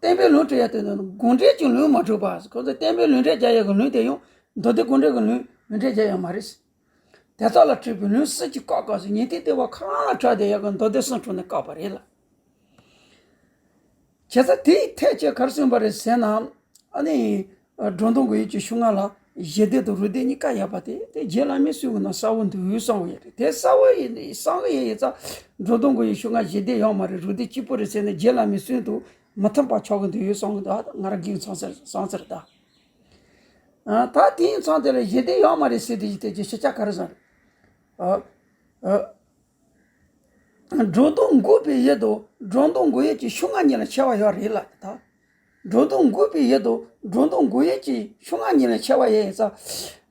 བསྟན་པའི་ལུང་བསྟན་ཡ་དེ་ནི་དགོངས་འགྲེལ་གྱི་ལུང་མ་གྲུབ་པ། ཁོང་ཚོ་བསྟན་པའི་ལུང་འགྲེལ་རྒྱག་ཡ་གི་ལུང་དེ་ཡང་མདོ་སྡེ་དགོངས་འགྲེལ་གྱི་ལུང་ལུང་འགྲེལ་རྒྱག་ཡ་མ་རེད། དེ་དག་ལ་འཁྲིལ་བའི་ལུང་སུ་གཅིག་བཀག་ག་ཟེར་ཉན་ཐོས་བདེ་བ་ཁོ་རང་ལ་གྲགས་བསྡད་ཡ་གི་མདོ་སྡེ་གསུམ་དྲུང་ནས་བཀག་པ་རེད་ལ། བྱས་ཙང་དེའི་ཐད་ཀྱི་ག་རེ་གསུངས་པ་རེད་ཟེར་ན། ཨ་ནི། སྒྲོ་འདོགས་དགོས་ཡུལ་གྱི་ཤུགས་ལྔ་ལ་ཞི་བདེ་དང་རུ་སྡེ་གཉིས་ཀ་ཡོད་པ་དེ་དེ་རྗེ་བླ་མའི་སྲོལ་གྱི་ནང་གསལ་བོ་འདུག་གསུངས་པ་ཡོད་རེད། དེ་གསལ་བོ་ཡིན་གསུང་གི་ཡིན་ཡིན་ཙང་། སྒྲོ་འདོགས་དགོས་ཡུལ་ཤུགས་ལྔ་ཞི་བདེ་ཡོད་མ་རེད། རུ་སྡེ་གཅིག་པུ་རེད་ཟེར་ནས་རྗེ་བླ་མའི་སྲོལ་དང་མི་མཐུན་པ་ཆགས་ཀྱི་འདུག་ཡོད་གསུང་གི་འདུག་ང་རང་གིས་ཚང་ཟེར་གསུངས་ཟེར་ད། ཨ། ད་དེ་ཡིན་ཙང་དེ་ལ་ཞི་བདེ་ཡོད་མ་རེད་ཟེར་དེ་ཞིག་དེ་ཀྱི་ཤེས་བྱ་ག་རེ་ཟེར། ཨ། ཨ། སྒྲོ་འདོགས་འགོག་པའི་ཡུལ་དང་སྒྲོ་འདོགས་འགོག་ཡུལ་གྱི་ཤུགས་ལྔ་གཉིས་ལ་ཕྱེ་བ་ཡོད་རེད་ལ་ད། སྒྲོ་འདོགས་འགོག་པའི་ཡུལ་དང་སྒྲོ་འདོགས་འགོག་ཡུལ་གྱི་ཤུགས་ལྔ་གཉིས་ལ་ཕྱེ་བ་ཡོད་ཡིན་ཙང་།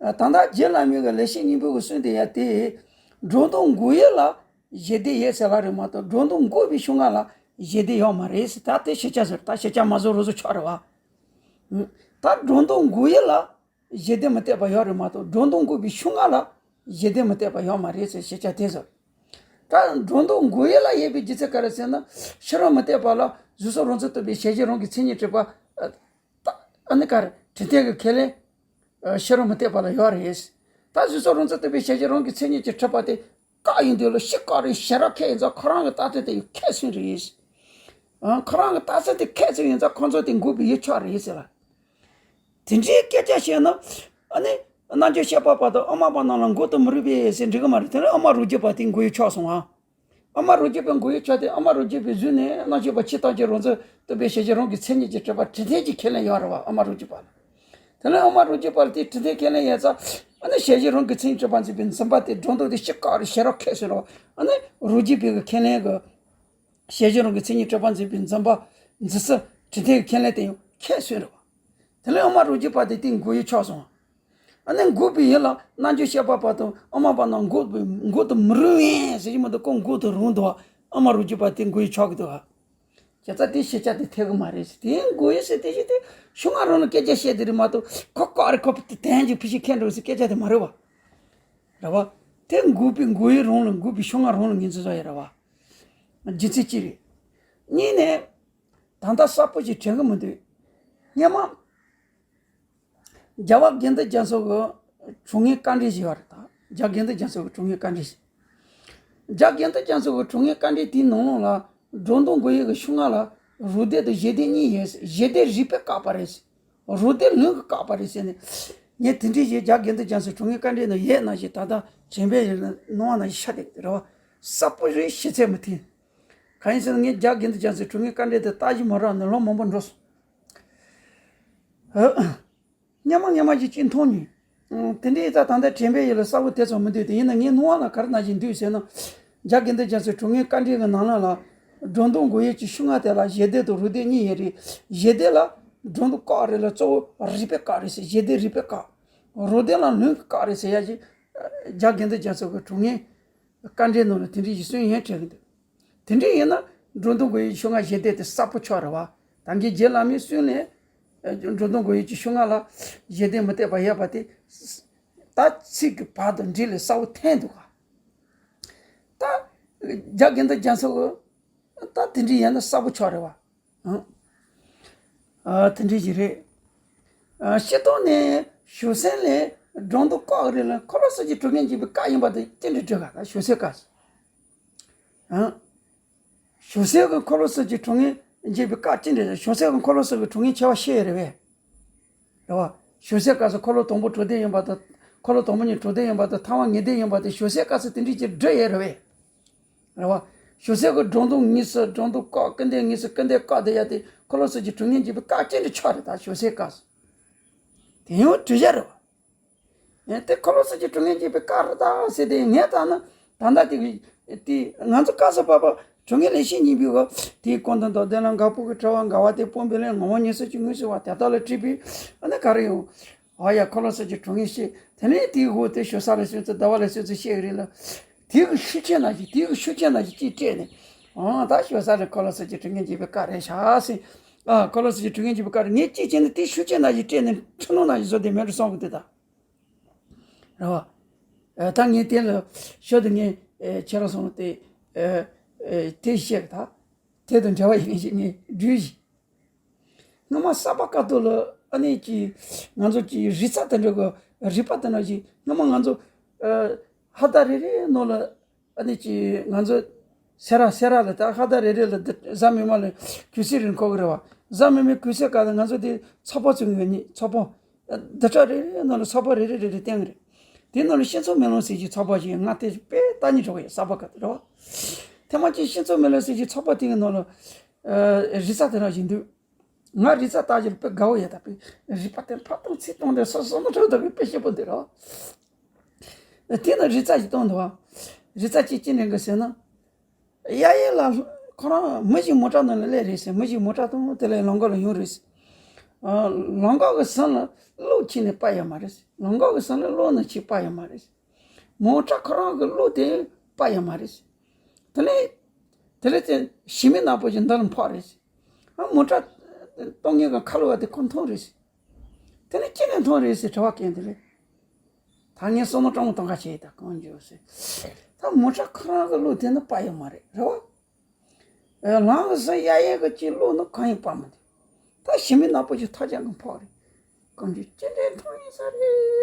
ད་ལྟ་རྗེ་བླ་མའི་གི་ལེགས་བཤད་སྙིང་པོའི་གི་གསུང་དེ་ཡང་དེ། སྒྲོ་འདོགས་འགོག་ཡུལ་ལ་ཞི་བདེ་ཡོད་ཟེར་བ་རེད་མ་གཏོགས་སྒྲོ་འདོགས་འགོག་པའི་ཤུགས་ལྔ་ལ་ཞི་བདེ་ཡོད་མ་རེད་ཟེར། ད་དེ་ཤེས་བྱ་ཟེར། ད་ཤེས་བྱ་མ་བཟོ་རོགས་བཟོ་ཆོག་རེད་བ། ད་སྒྲོ་འདོགས་འགོག་ཡུལ་ལ་ཞི་བདེ་མི་སྟེར་བ་ཡོད་རེད་མ་གཏོགས་སྒྲོ་འདོགས་འགོག་པའི་ཤུགས་ལྔ་ལ་ཞི་བདེ་མི་སྟེར་བ་ཡོད་མ་རེད་ཟེར་ཤེས་བྱ་དེ་ཟེར། ད་སྒྲོ་འདོགས་འགོག་ཡུལ་ལ་ཡོད་པའི་རྒྱུ་མཚན་ག་རེ་ཟེར་ན། ཕྱི་རོལ་མུ་སྟེགས་པ་ལ་གཟུགས་སོགས་རང་མཚན་རྟོག་པའི་ཞལ་གཞི་རང་གི་མཚན་ཉིད་གྲུབ་པ། ཨ་ནི་ག་རེ་དྲི་ལྡན་གྱི་ཁས་ལེན། ཕྱི་རོལ་མུ་སྟེགས་པ་ལ་ཡོད་རེད། ད་གཟུགས་སོགས་རང་མཚན་རྟོག་པའི་ཞལ་གཞི་རང་གི་མཚན་ཉིད་ཀྱིས་གྲུབ་པ་དེ་བཀག་ཡིན་དུས་ལ་ཤི་བཀག་རེད་ཞེ་ར་ཁས་ཡིན་ཙང་ཁོ་རང་གི་རྟགས་ཚུལ་དེ་ཡང་ཁས་སོང་རེད། ཁོ་རང་གི་རྟགས་ཚུལ་དེ་ཁས་སོང་ཡིན་ཙང་ཁོ་ཚོ་དེ་འགོག་པའི་ཡུལ་ཆགས་རེད་ཟེར་ལ། དེ་འདྲའི་སྐད་ཆ་བཤད་ན། ཨ་ནི། རྣལ་འབྱོར་ཤེས་པ་པ་དང་ཨ་མ་པ་རྣམས་ལ་མགོ་དང་མུ་རུ་བས་ཟེར་འགྲིག་གི་མ་རེད། དེ་ནས་ཨ་མ་རུ་རྒྱུད་པ་དེ་འགོག་ཡུལ་ཆགས་སོང་ཨ། ཨ་མ་རུ་རྒྱུད་པའི་འགོག་ཡུལ་ཆགས་དེ་ཨ་མ་རུ་རྒྱུད་པའི་གཟུགས་ནས་རྣམ་ཤེས་པ་ཕྱི་ཐམས་ཅད་རང་མཚན་རྟོག་པའི་ཞལ་གཞི་རང་གི་མཚན་ཉིད་ཀྱིས་གྲུབ་པ་དྲི་ལྡན་གྱི་ཁས་ལེན་ཡོད་རེད་བ་ཨ་མ་རུ་རྒྱུད་པ་ལ། དེ་ནས་ཨ་མ་རུ་རྒྱུད་པ་ལ་དེ་དྲི་ལྡན་ཁས་ལེན་ཡོད་ཙང་། ཨ་ནི་ཞལ་གཞི་རང་གི་མཚན་ཉིད་གྲུབ་པར་འཛིན་པའི་འཛིན་པ་དེ་སྒྲོ་འདོགས་དེ་ཤི་བཀག་རེད་ཞེ་ར་ཁས་སོང་རེད་བ། ཨ་ནི་རུ་རྒྱུད་པའི་གི་ཁས་ལེན་གི་ཞལ་གཞི་རང་གི་མཚན་ཉིད་གྲུབ་པར་འཛིན་པའི་འཛིན་པ། འཛིན་ས། དྲི་ལྡན་གྱི་ཁས་ལེན་དེ་ཡང་ཁས་སོང་རེད་བ། དེ་ལས་ཨ་མ་རུ་རྒྱུད་པ་དེ་དེ་འགོག་ཡུལ་ཆགས་སོང་། ཨ་ནི་འགོག་པའི་ཡུལ་ལ་རྣལ་འབྱོར་ཤེས་པ་པ་དང་ཨ་མ་པ་རྣམས་འགོག་པའི་མགོ་དང་མུ་རུ་བས་ཟེར་གྱི་མི་འདུག་ཁོ་མགོ་དང་རུང་འདུག་ཨ་མ་རུ་རྒྱུད་པ་དེ་འགོག་ཡུལ་ཆགས་ཀྱི་འདུག་ཨ། བྱས་ཙང་དེ་ཤེས་བྱ་དེ་འཐད་གི་མ་རེད་ཟེར། དེ་འགོག་ཡུལ་ཟེར་དེ་ཞིག་དེ་ཤུགས་ལྔ་རང་ལ་སྐད་ཆ་བཤད་དེ་རེད་མ་གཏོགས་ཁོ་བཀག་རེད་ཁོ་དེ་དན་གྱི་ཕི་ཤི་ཁེན་འགྲོ་ཟེར་སྐད་ཆ་དེ་མ་རེད་བ། རེད་བ། དེ་འགོག་པའི་འགོག་ཡུལ་རང་ལ་འགོག་པའི་ཤུགས་ལྔ་རང་ལ་ངོས་འཛིན་བཟོ་ཡ་རེད་བ། རྒྱུ་མཚན་གཅིག་རེད། གཉིས་ནས། ད་ལྟ་གསལ་པོ་ཞིག་དྲན་གི་མི་འདུག་སྔོན་མ། རྒྱལ་བ་དགེ་འདུན་རྒྱ་མཚོ་གི་དྲུང་ངེས་བཀའ་འགྲེལ་ཞིག་ཡོད་རེད་ད། རྒྱ་དགེ་འདུན་རྒྱ་མཚོ་གི་དྲུང་ངེས་བཀའ་འགྲེལ་ཞིག་རྒྱ་དགེ་འདུན་རྒྱ་མཚོ་གི་དྲུང་ངེས་བཀའ་འགྲེལ་དེའི་ནང་ལོགས་ལ་སྒྲོ་འདོགས་འགོག་ཡུལ་གྱི་ཤུགས་ལྔ་ལ་རུ་སྡེ་དང་ཞི་བདེ་གཉིས་ཡོད། ཞི་བདེ་རིགས་པས་བཀག་པ་རེད། རུ་སྡེ་ལུང་གིས་བཀག་པ་རེད་ཟེར་ནས། ངས་དེ་འདྲའི་ཞིག་རྒྱ་དགེ་འདུན་རྒྱ་མཚོའི་དྲུང་ངེས་བཀའ་འགྲེལ་ནང་ཡོད་ནང་བཞིན་ད་ལྟ་དྲན་པའི་ཡུལ་ལ་སྣང་བ་ནང་བཞིན་ཤར་བསྡད་ཀྱི་རེད་བ། གསལ་པོ་རེད་ཞེ་ཚད་མི་མཐུན། གང་ཡིན་ཟེར་ན་ངས་རྒྱ་དགེ་འདུན་རྒྱ་མཚོའི་དྲུང་ངེས་བཀའ་འགྲེལ་དེ་ལྟ་ཞིབ་མ་རག་ནས་ལོ་མང་པོ་འགྲོ་སོང་། སྔོན་མ་སྔོན་མ་ཞིག་ཅིག་མཐོང་མྱོང་། དེ་འདྲའི་ཡིན་ཙང་ད་ལྟ་དྲན་པའི་ཡུལ་ལ་གསལ་པོ་དེ་ཙམ་མི་འདུག་དེ་ཡིན་ན་ངའི་སྣང་བ་ལ་ག་རེ་ན་ཞིག་འདུག་ཟེར་ན། རྒྱ་དགེ་འདུན་རྒྱ་མཚོའི་དྲུང་ངེས་བཀའ་འགྲེལ་གྱི་ནང་ལ་ལ། སྒྲོ་འདོགས་འགོག་ཡུལ་གྱི་ཤུགས་ལྔ་དེ་ལ་ཞི་བདེ་དང་རུ་སྡེ་གཉིས་ཡོད་རེད། ཞི་བདེ་ལ་སྒྲོ་འདོགས་བཀག་རེད་ལ་གཙོ་བོ་རིགས་པས་བཀག་རེད་ཟེར། ཞི་བདེ་རིགས་པས་བཀག་རུ་སྡེ་ལ་ལུང་གིས་བཀག་རེད་ཟེར་ཡ་ཞིག་རྒྱ་དགེ་འདུན་རྒྱ་མཚོ་གི་དྲུང་ངེས་བཀའ་འགྲེལ་ནང་ལ་དེ་འདྲའི་ཞིག་གསུངས་ཡོད་དྲན་གྱི་འདུག་དེ་འདྲ་ཡིན་ན་སྒྲོ་འདོགས་འགོག་ཡུལ་ཤུགས་ལྔ་ཞི་བདེ་དེ་གསལ་པོ་ཆགས་རེད་བ། ད་གིན་རྗེ་བླ་མའི་གསུང་ལས། སྒྲོ་འདོགས་འགོག་ཡུལ་གྱི་ཤུགས་ལྔ་ལ་ཞི་བདེ་མི་སྟེར་བ་ཡོད་པ་དེ། ད་ཚིག་གི་བར་དུ་འགྲིག་ལས་གསལ་པོ་ཐོན་འདུག་ག་ད། རྒྱ་དགེ་འདུན་རྒྱ་མཚོ་གི་ད་དེ་འདྲ་ཡིན་ན་གསལ་པོ་ཆགས་རེད་བ། ཨང་། ཨ། དེ་འདྲ་ཞིག་རེད། ཨ། སྤྱིར་བཏང་ནས་བྱང་སེམས་ལས་སྒྲོ་འདོགས་བཀག་རེད་ལ་འཁོར་ལོ་གསུམ་གྱི་དྲུང་ངེས་འབྱེད་པའི་བཀག་ཡིན་པ་དེ་ཅི་འདྲ་འགྲིག་ག་ད་བྱང་སེམས་བཀག་ཨང་། བྱང་སེམས་ཀྱི་འཁོར་ལོ་གསུམ་གྱི་དྲུང་ངེས་འབྱེད་པའི་བཀག་ཅི་འདྲ་བྱང་སེམས་ཀྱི་འཁོར་ལོ་གསུམ་གྱི་དྲུང་ངེས་ཕྱེ་བ་ཤེས་ཡོད་རེད་པས། རེད་བ། བྱང་སེམས་བཀག་ས་འཁོར་ལོ་དང་པོ་དྲུག་ལྡན་ཡིན་པ་དང་། འཁོར་ལོ་དང་པོ་གཉིས་དྲུག་ལྡན་ཡིན་པ་དང་ཐ་མ་ངེས་ལྡན་ཡིན་པ་དེ་བྱང་སེམས་བཀག་ས་དེ་འདྲ་ཅིག་འགྲིག་ཡོད་རེད་པས། རེད་བ། བྱང་སེམས་ཀྱི་སྒྲོ་འདོགས་ངེས་སུ་སྒྲོ་འདོགས་བཀག་སྐུར་འདེབས་ངེས་སུ་སྐུར་འདེབས་བཀག་དེ་ཡ་དེ་འཁོར་ལོ་གསུམ་གྱི་དྲུང་ངེས་འབྱེད་པའི་བཀག་ཅི་འདྲ་ཆགས་རེད་ད་བྱང་སེམས་བཀག་ས། དེ་ཡང་འགྲིག་ཡ་རེད་བ། ཡང་དེ་འཁོར་ལོ་གསུམ་གྱི་དྲུང་ངེས་འབྱེད་པའི་བཀག་རེད་ད་ཟེར་དེ་ངས་ལྟ་ན་ད་ལྟ་དེ་དེ་ང་ཚོ་བཀག་ས་བབ་པ་དྲུང་ངེས་ལེགས་བཤད་སྙིང་པོའི་འོག་དེའི་སྐུ་མདུན་དང་དེ་ལ་འགག་པོ་གི་དྲི་བ་འགལ་བ་དེ་སྤོང་བའི་ལན་ངོ་བོ་ཉེས་སོགས་ཀྱི་དངོས་སུ་བ་དེ་དག་ལ་དྲིས་པས་ཨ་ནི་ག་རེ་ཡོང་། ཨ་ཡ་འཁོར་ལོ་གསུམ་གྱི་དྲུང་ངེས་ཤེས་དེ་ནས་དེའི་འོག་དེ་ཞོ་ས་ལ་སོན་ཚུལ་ཟླ་བ་ལ་སོན་ཚུལ་བཤད་གི་རེད་ལ། དེ་གི་ཤུགས་རྐྱེན་ནང་བཞིན། དེ་གི་ཤུགས་རྐྱེན་ནང་བཞིན་ཅིག་སྤྲད་ནས། ཨང་། ད་ཞོ་ས་ལ་ཁོ་ལ་སོགས་ཀྱི་དྲི་ངན་བྱེད་པའི་བཀའ་རེད་ཤག་ཟེར། ཨ། ཁོ་ལ་སོགས་ཀྱི་དྲི་ངན་བྱེད་པའི་བཀའ་རེད། ངས་ཅིག་བྱས་ན་དེ་ཤུགས་རྐྱེན་ནང་བཞིན་སྤྲད་ནས་ཁྲིམས་ལུགས་ནང་བཞིན་བཟོ་དེ་མེད་འགྲོ་བསམ་གི་འདུག་ད། རེད་བ། ཨ། ད་ངས་དེ་ལ་ཞོ་དེ་ངས། ཨེ། ཁྱེད་རང་སོང་དེ། ཨེ། ཨེ། དེ་བཤད་གི་ད། དེ་དང་འབྲེལ་བ་ཡིན་ཞིག་ངས་བསྒྲུབས་ཤིག་སྔོན་མ་ས་པ་ཀ་ཏོ་ལ་ཨ་ནི་ཅིག་ང་ཚོ་ཅིག་རི་རྩ་དེ་འདྲ་གི་རི་པ་དེ་འདྲ་ཞིག་སྔོན་མ་ང་ཚོ། ཨ། ཧ་ད་རེ་རེ་ནང་ལ་ཨ་ནི་ཅིག་ང་ཚོ་སེ་ར་སེ་ར་ལ། ད་ཧ་ད་རེ་རེ་ལ་འདི་གཟའ་མིག་དམར་ལ་གུས་སེ་རིན་ཁོག་གི་རེད་བ། གཟའ་མིག་དམར་གུས་སེ་ཀ་ལ་ང་ཚོ་དེ་ཚོགས་པ་བཙུགས་ངེས་ནི་ཚོགས་པ། ཨ། འདི་གྲས་རེ་རེ་ནང་ལ་ཚོགས་པ་རེ་རེ་རེ་རེ་བསྟན་གི་རེད། དེ་ནང་ལ་སྤྱི་ཚོགས་མེ་ལོང་ཟེར་གྱི་ཚོགས་པ་ཞིག་ང་དེ་དཔེ་ལྟ་ཉན་འགྲོ་གི་ཡོད། ས་པ་ཀ་ཏོ་རེད་བ། ཐེངས་མ་གཅིག་སྤྱི་ཚོགས་མེ་ལོང་ཟེར་གྱི་ཚོགས་པ་དེ་གི་ནང་ལ། ཨ། རི་རྩ་དེ་འདྲ་ཞིག་འདུག་ང་རི་རྩ་ལྟ་རྒྱུར་དཔེ་དགའ་བོ་ཡོད། ད་དཔེ་རི་པ་དེ་ཕར་གཏོང་ཚུར་གཏོང་དེ་སོ་སོ་ནོ་ཁྲོ་ད་དཔེ་དཔེ་ཞེ་པོ་འདུག་རོ། དེ་ན་རི་རྩ་ཞིག་གཏོང་འདུག་བ། རི་རྩ་ཅིག་ཅི་འདྲ་གི་ཟེར་ན། གཡས་གཡོན་ལ་ཁོ་རང་མི་ཞིག་མོ་ཊ་ནང་ལ་སླེབས་རེད་ཟེར། མི་ཞིག་མོ་ཊ་གཏོང་དེ་ལས་ལམ་འགག་ལ་ཡོང་རེད་ཟེར། ཨ། ལམ་འགག་གི་ཟུར་ལ་གློག་ཁྱེར་ནས་པ་ཡོད་མ་རེད་ཟེར། ལམ་འགག་གི་ཟུར་ལ་གློག་ནང་ཁྱེར་པ་ཡོད་མ་རེད་ཟེར། མོ་ཊ་ཁོ་རང་གི་གློག་དེ་པ་ཡོད་མ་རེད་ཟེར། དེ་ལས། དེ་ལས་དེ་ཞི་མི་ནག་པོ་ཞིག་འདི་ལ་འཕགས་རེད་ཟེར། ཨ། མོ་ཊ་གཏོང་མཁན་གྱི་ཁ་ལོ་བ་དེ་ཁོ་མཐོང་རེད་ཟེར། དེ་ནས་ཅི་ནས་མཐོང་རེད་ཟེར་དྲི་བ་བཀོད་དེ་རེད། ད་ངས་བསམ་བློ་སྤྲང་པོ་གཏོང་ག་བྱེད་ད་གང་བྱེད་ཟེར། ད་མོ་ཊ་ཁོ་རང་གི་གློག་དེ་ནི་པ་ཡོད་མ་རེད། རེད་བ། ཨེ། ལམ་གི་ཟུར་གཡས་གཡོན་གི་ཅིག་གློག་ནི་གང་ཡང་པ་མི་འདུག་ད་ཞི་མི་ནག་པོ་ཞིག་ཐག་ཆག་གི་འཕགས་རེད། གང་བྱེད་ཅི་འདྲའི་མཐོང་ཡིན་ས་རེད་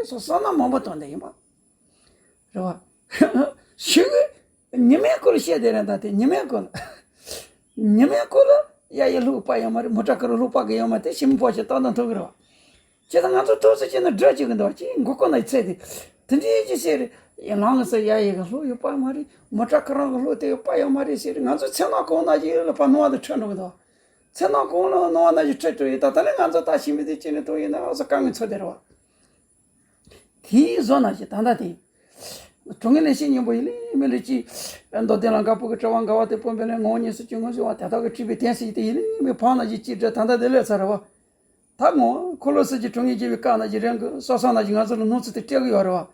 ཟེར་བསམ་ན་མང་པོ་གཏོང་བསྡད་ཡིན་པ། རེད་བ། ཞུ་གི། ཉི་མའི་སྐོར་ལ་བཤད་དེ་རེད། ད་དེ་ཉི་མའི་སྐོར་ལ། ཉི་མའི་སྐོར་ལ་གཡས་གཡོན་གློག་པ་ཡོད་མ་རེད། མོ་ཊ་ཁོ་རང་གློག་པ་གི་ཡོད་མ་རེད། དེ་ཞི་མི་ཕོ་ཆེ་ཏག་ཏག་མཐོང་གི་རེད་བ། ཅི་ད་ང་ཚོ་ཐུགས་སུ་ཅི་ན་སྒྲ་གཅིག་གི་འདུག་བ། ཅི་མགོ་སྐོར་ན་ཚད་དེ། དེ་འདྲའི་ཅི་ཟེར་རེད། ཡ། ལམ་གི་ཟུར་གཡས་གཡོན་གི་གློག་ཡོད་པ་མ་རེད། མོ་ཊ་ཁོ་རང་གི་གློག་དེ་ཡོད་པ་ཡོད་མ་རེད་ཟེར་རེད། ང་ཚོ་མཚན་ནག་གོང་ན་ཅི་ཡོད་ལ་ཕར་སྣང་བ་དེ་འཕྲོད་འགྲོ་གི་འདུག་བ། མཚན་ནག་གོང་ལ་སྣང་བ་ན་ཅི་འཕྲོད་འགྲོ་ཡིན། ད་ད་ལན་ང་ཚོ་ད་ཞི་མི་དེ་ཅི་ནས་གཏོང་ཡིན་ན་ཨ་ས་དཀའ་ངལ་ཚོ་དེ་རེད་བ། དེའི་བཟོ་ན་ཞིག་ད་ལྟ་དེ། དྲང་ངེས་ལས་བྱེད་སྙིང་པོ་ཡི་ལེ་མི་ལེ་ཅི། མདོ་སྡེ་ལ་འགག་པོ་གི་དྲི་བ་འགལ་བ་དེ་སྤོང་པའི་ལན་ངོ་བོ་ཉིད་སུ་ཅི་ངོ་བསུ་བ་དེ་དག་གི་དྲིས་པའི་དོན་ཟེར་དེ་ཡི་ལེ་མི་བང་ན་ཞིག་ཅི་འདྲ་ད་ལྟ་དེ་ལས་ཚར་བ། ད་ངོ་འཁོར་ལོ་སོགས་ཀྱི་དྲང་ངེས་རྒྱལ་བའི་བཀའ་ན་ཞིག་རང་གི་སོ་སོ་ན་ཞིག་ང་ཚོ་ལ་སྣང་ཚུལ་དེ་སྤྲད་གི་ཡོད་རེད་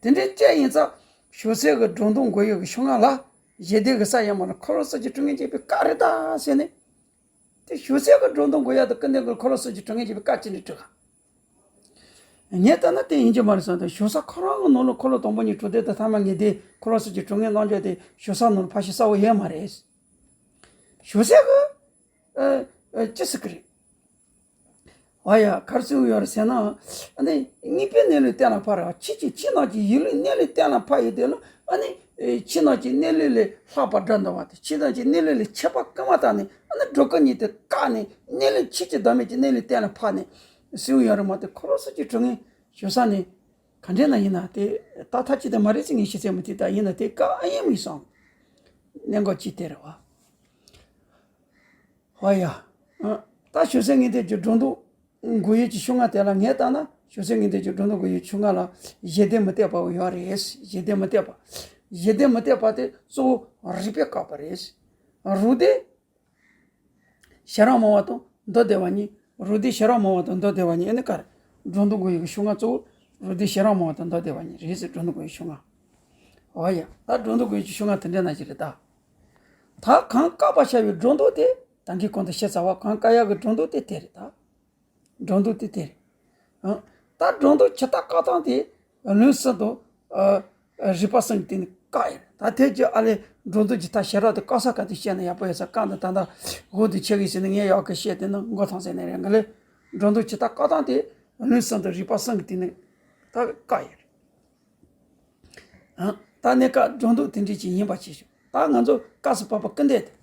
བ། དེ་འདྲའི་སྤྲད་ཡིན་ཙང་ཞོ་སའི་གི་སྒྲོ་འདོགས་འགོ་ཡོད་གི་ཤོག་ངག་ལ་ཞེ་འདོད་གི་ས་ཡ་མ་ལ་འཁོར་ལོ་སོགས་ཀྱི་དྲང་ངེས་རྒྱལ་བའི་བཀའ་རེད་ད་ཟེར་ནས། དེ་ཞོ་སའི་གི་སྒྲོ་འདོགས་འགོ་ཡག་དང་ཀུན་ལྡན་གི་འཁོར་ལོ་སོགས་ཀྱི་དྲང་ངེས་རྒྱལ་བའི་བཀའ་ཅི་འདྲ་འགྲིག་ག་ངས་ལྟ་ན་དེ་ཡིན་གྱི་མ་རེད་བསམ་སྟེ། ཞོ་ས་ཁོ་རང་གི་ནང་ལ་འཁོར་ལོ་དང་པོ་ཉིད་གྲོལ་སྡེ་དང་ཐ་མ་ངེས་སྡེ་འཁོར་ལོ་སོགས་ཀྱི་དྲང་ངེས་རྣམ་འཇོག་དེ་ཞོ་ས་ནང་ལ་ཕལ་ཆེར་གསལ་བོ་ཡོད་མ་རེད། ཞོ་སའི་གི་ཨ། ཨ། ཅི་ཟེར་གི་རེད། ཨ་ཡ། ག་རེ་ཟེར་གི་ཡོད་རེད་ཟེར་ན། ཨ་ནི་གཉིས་པའི་གནས་ལུགས་གཏན་ལ་ཕབ་རེད་བ། ཕྱི་ཅིག་ཕྱི་ནང་གི་ཡིན་ལུགས་གནས་ལུགས་གཏན་ལ་ཕབ་ཡོད་དེ་ལ། ཨ་ནི། ཨེ། ཕྱི་ནང་གི་གནས་ལུགས་ལས་ལྷག་པ་སྒྲ་འདོན་པ་དང་། ཕྱི་ནང་གི་གནས་ལུགས་ལས་ཁྱད་པར་སྐུལ་མ་བཏང་ནས། ཨ་ནི་སྒྲོ་སྐུར་གཉིས་དེ་བཀག་ནས། གནས་ལུགས་ཕྱི་ཅིག་བདག་མེད་ཀྱི་གནས་ལུགས་གཏན་ལ་ཕབ་ནས་ཟེར་གི་ཡོད་རེད་མ་གཏོགས། འཁོར་ལོ་སོགས་ཀྱི་དྲང་ངེས་ཞོ་ས་ནས་ག་འདྲས་ན་ཡིན་ན་དེ་ད་ཐག་ཆོད་དེ་མ་རེད་ཟེར་ངས་ཤེས་ཚད་མི་དེ་ད་ཡིན་ན་དེ་བཀག་ཨ་ཡིན་མི་སོང་། གནད་འགག་ཅིག་དེ་རེད་བ། ཧོ་ཡ། ཨ། ད་ཞོ་སའི་ངེས་སྡེ་གི་སྒྲོ་འདོགས་འགོ་ཡུལ་གྱི་ཤོག་ངག་དེ་ལ་ངས་ལྟ་ན། ཞོ་སའི་ངེས་སྡེ་གི་སྒྲོ་འདོགས་འགོ་ཡུལ་ཤོག་ངག་ལ་ཞེ་འདོད་མི་གཏད་པ་ཡོད་རེད། ཞེ་འདོད་མི་གཏད་པ། ཞེ་འདོད་མི་གཏད་པ་དེ་གཙོ་བོ་རིགས་པས་བཀག་པ་རེད། རང་སྡེ་ཞེ་རང་མང་བ་དང་མདོ་སྡེ་པ་གཉིས། རང་སྡེ་ཞེ་རང་མང་བ་དང་མདོ་སྡེ་པ་གཉིས། ཨ་ནི་ག་རེ། སྒྲོ་འདོགས་འགོ་ཡུལ་གྱི་ཤོག་ངག་གཙོ་བོ་རང་སྡེ་ཞེ་རང་མང་བ་དང་མདོ་སྡེ་པ་གཉིས་རེད་ཟེར། སྒྲོ་འདོགས་འགོ་ཡུལ་ཤོག་ངག་ཨོ་ཡ། ད་སྒྲོ་འདོགས་འགོ་ཡུལ་གྱི་ཤོག་ངག་དེ་འདྲ་ན་ཞིག་རེད་ད། ད་གང་བཀག་པར་བྱ་བའི་སྒྲོ་འདོགས་དེ་ད་གིན་གོང་དུ་བཤད་ཚར་བ། གང་བཀག་ཡག་གི་སྒྲོ་འདོགས་དེ་དེ་རེད་ད། སྒྲོ་འདོགས་དེ་དེ་རེད། ཨང་། ད་སྒྲོ་འདོགས་ཇི་ལྟར་བཀག་སྟངས་དེ་ལུང་གསུམ་དུ། ཨ། རིགས་པ་གསུམ་གྱིས་དེ་ནི་བཀག་ཡོད་རེད། ད་དེ་ཀྱི་ཨ་ལས་སྒྲོ་འདོགས་ཀྱི་ད་ཞེ་དྲག་དེ་བཀག་ས་ག་དུས་བཤད་ན་ཡག་པོ་ཡོད་ས། བཀག་འདི་ད་ལྟ་འོག་ཏུ་ཆེ་གི་ཟེར་ནས་ངས་ཡག་གི་བཤད་དེ་ནི་མགོ་ཐང་ཟེར་ནས་རེད་གི་ལེ། སྒྲོ་འདོགས་ཇི་ལྟར་བཀག་སྟངས་དེ་ལུང་གསུམ་དུ་རིགས་པ་གསུམ་གྱིས་དེ་ནི་ད་བཀག་ཡོད་རེད། ཨང་། ད་གནས་སྐབས་སྒྲོ་འདོགས་དེ་འདྲ་ཅིག་ཡིན་པ་བྱེད་ཤོག་ད་ང་ཚོ་སྐབས་སུ་བབས་པ་སྐུར་འདེབས་དེ།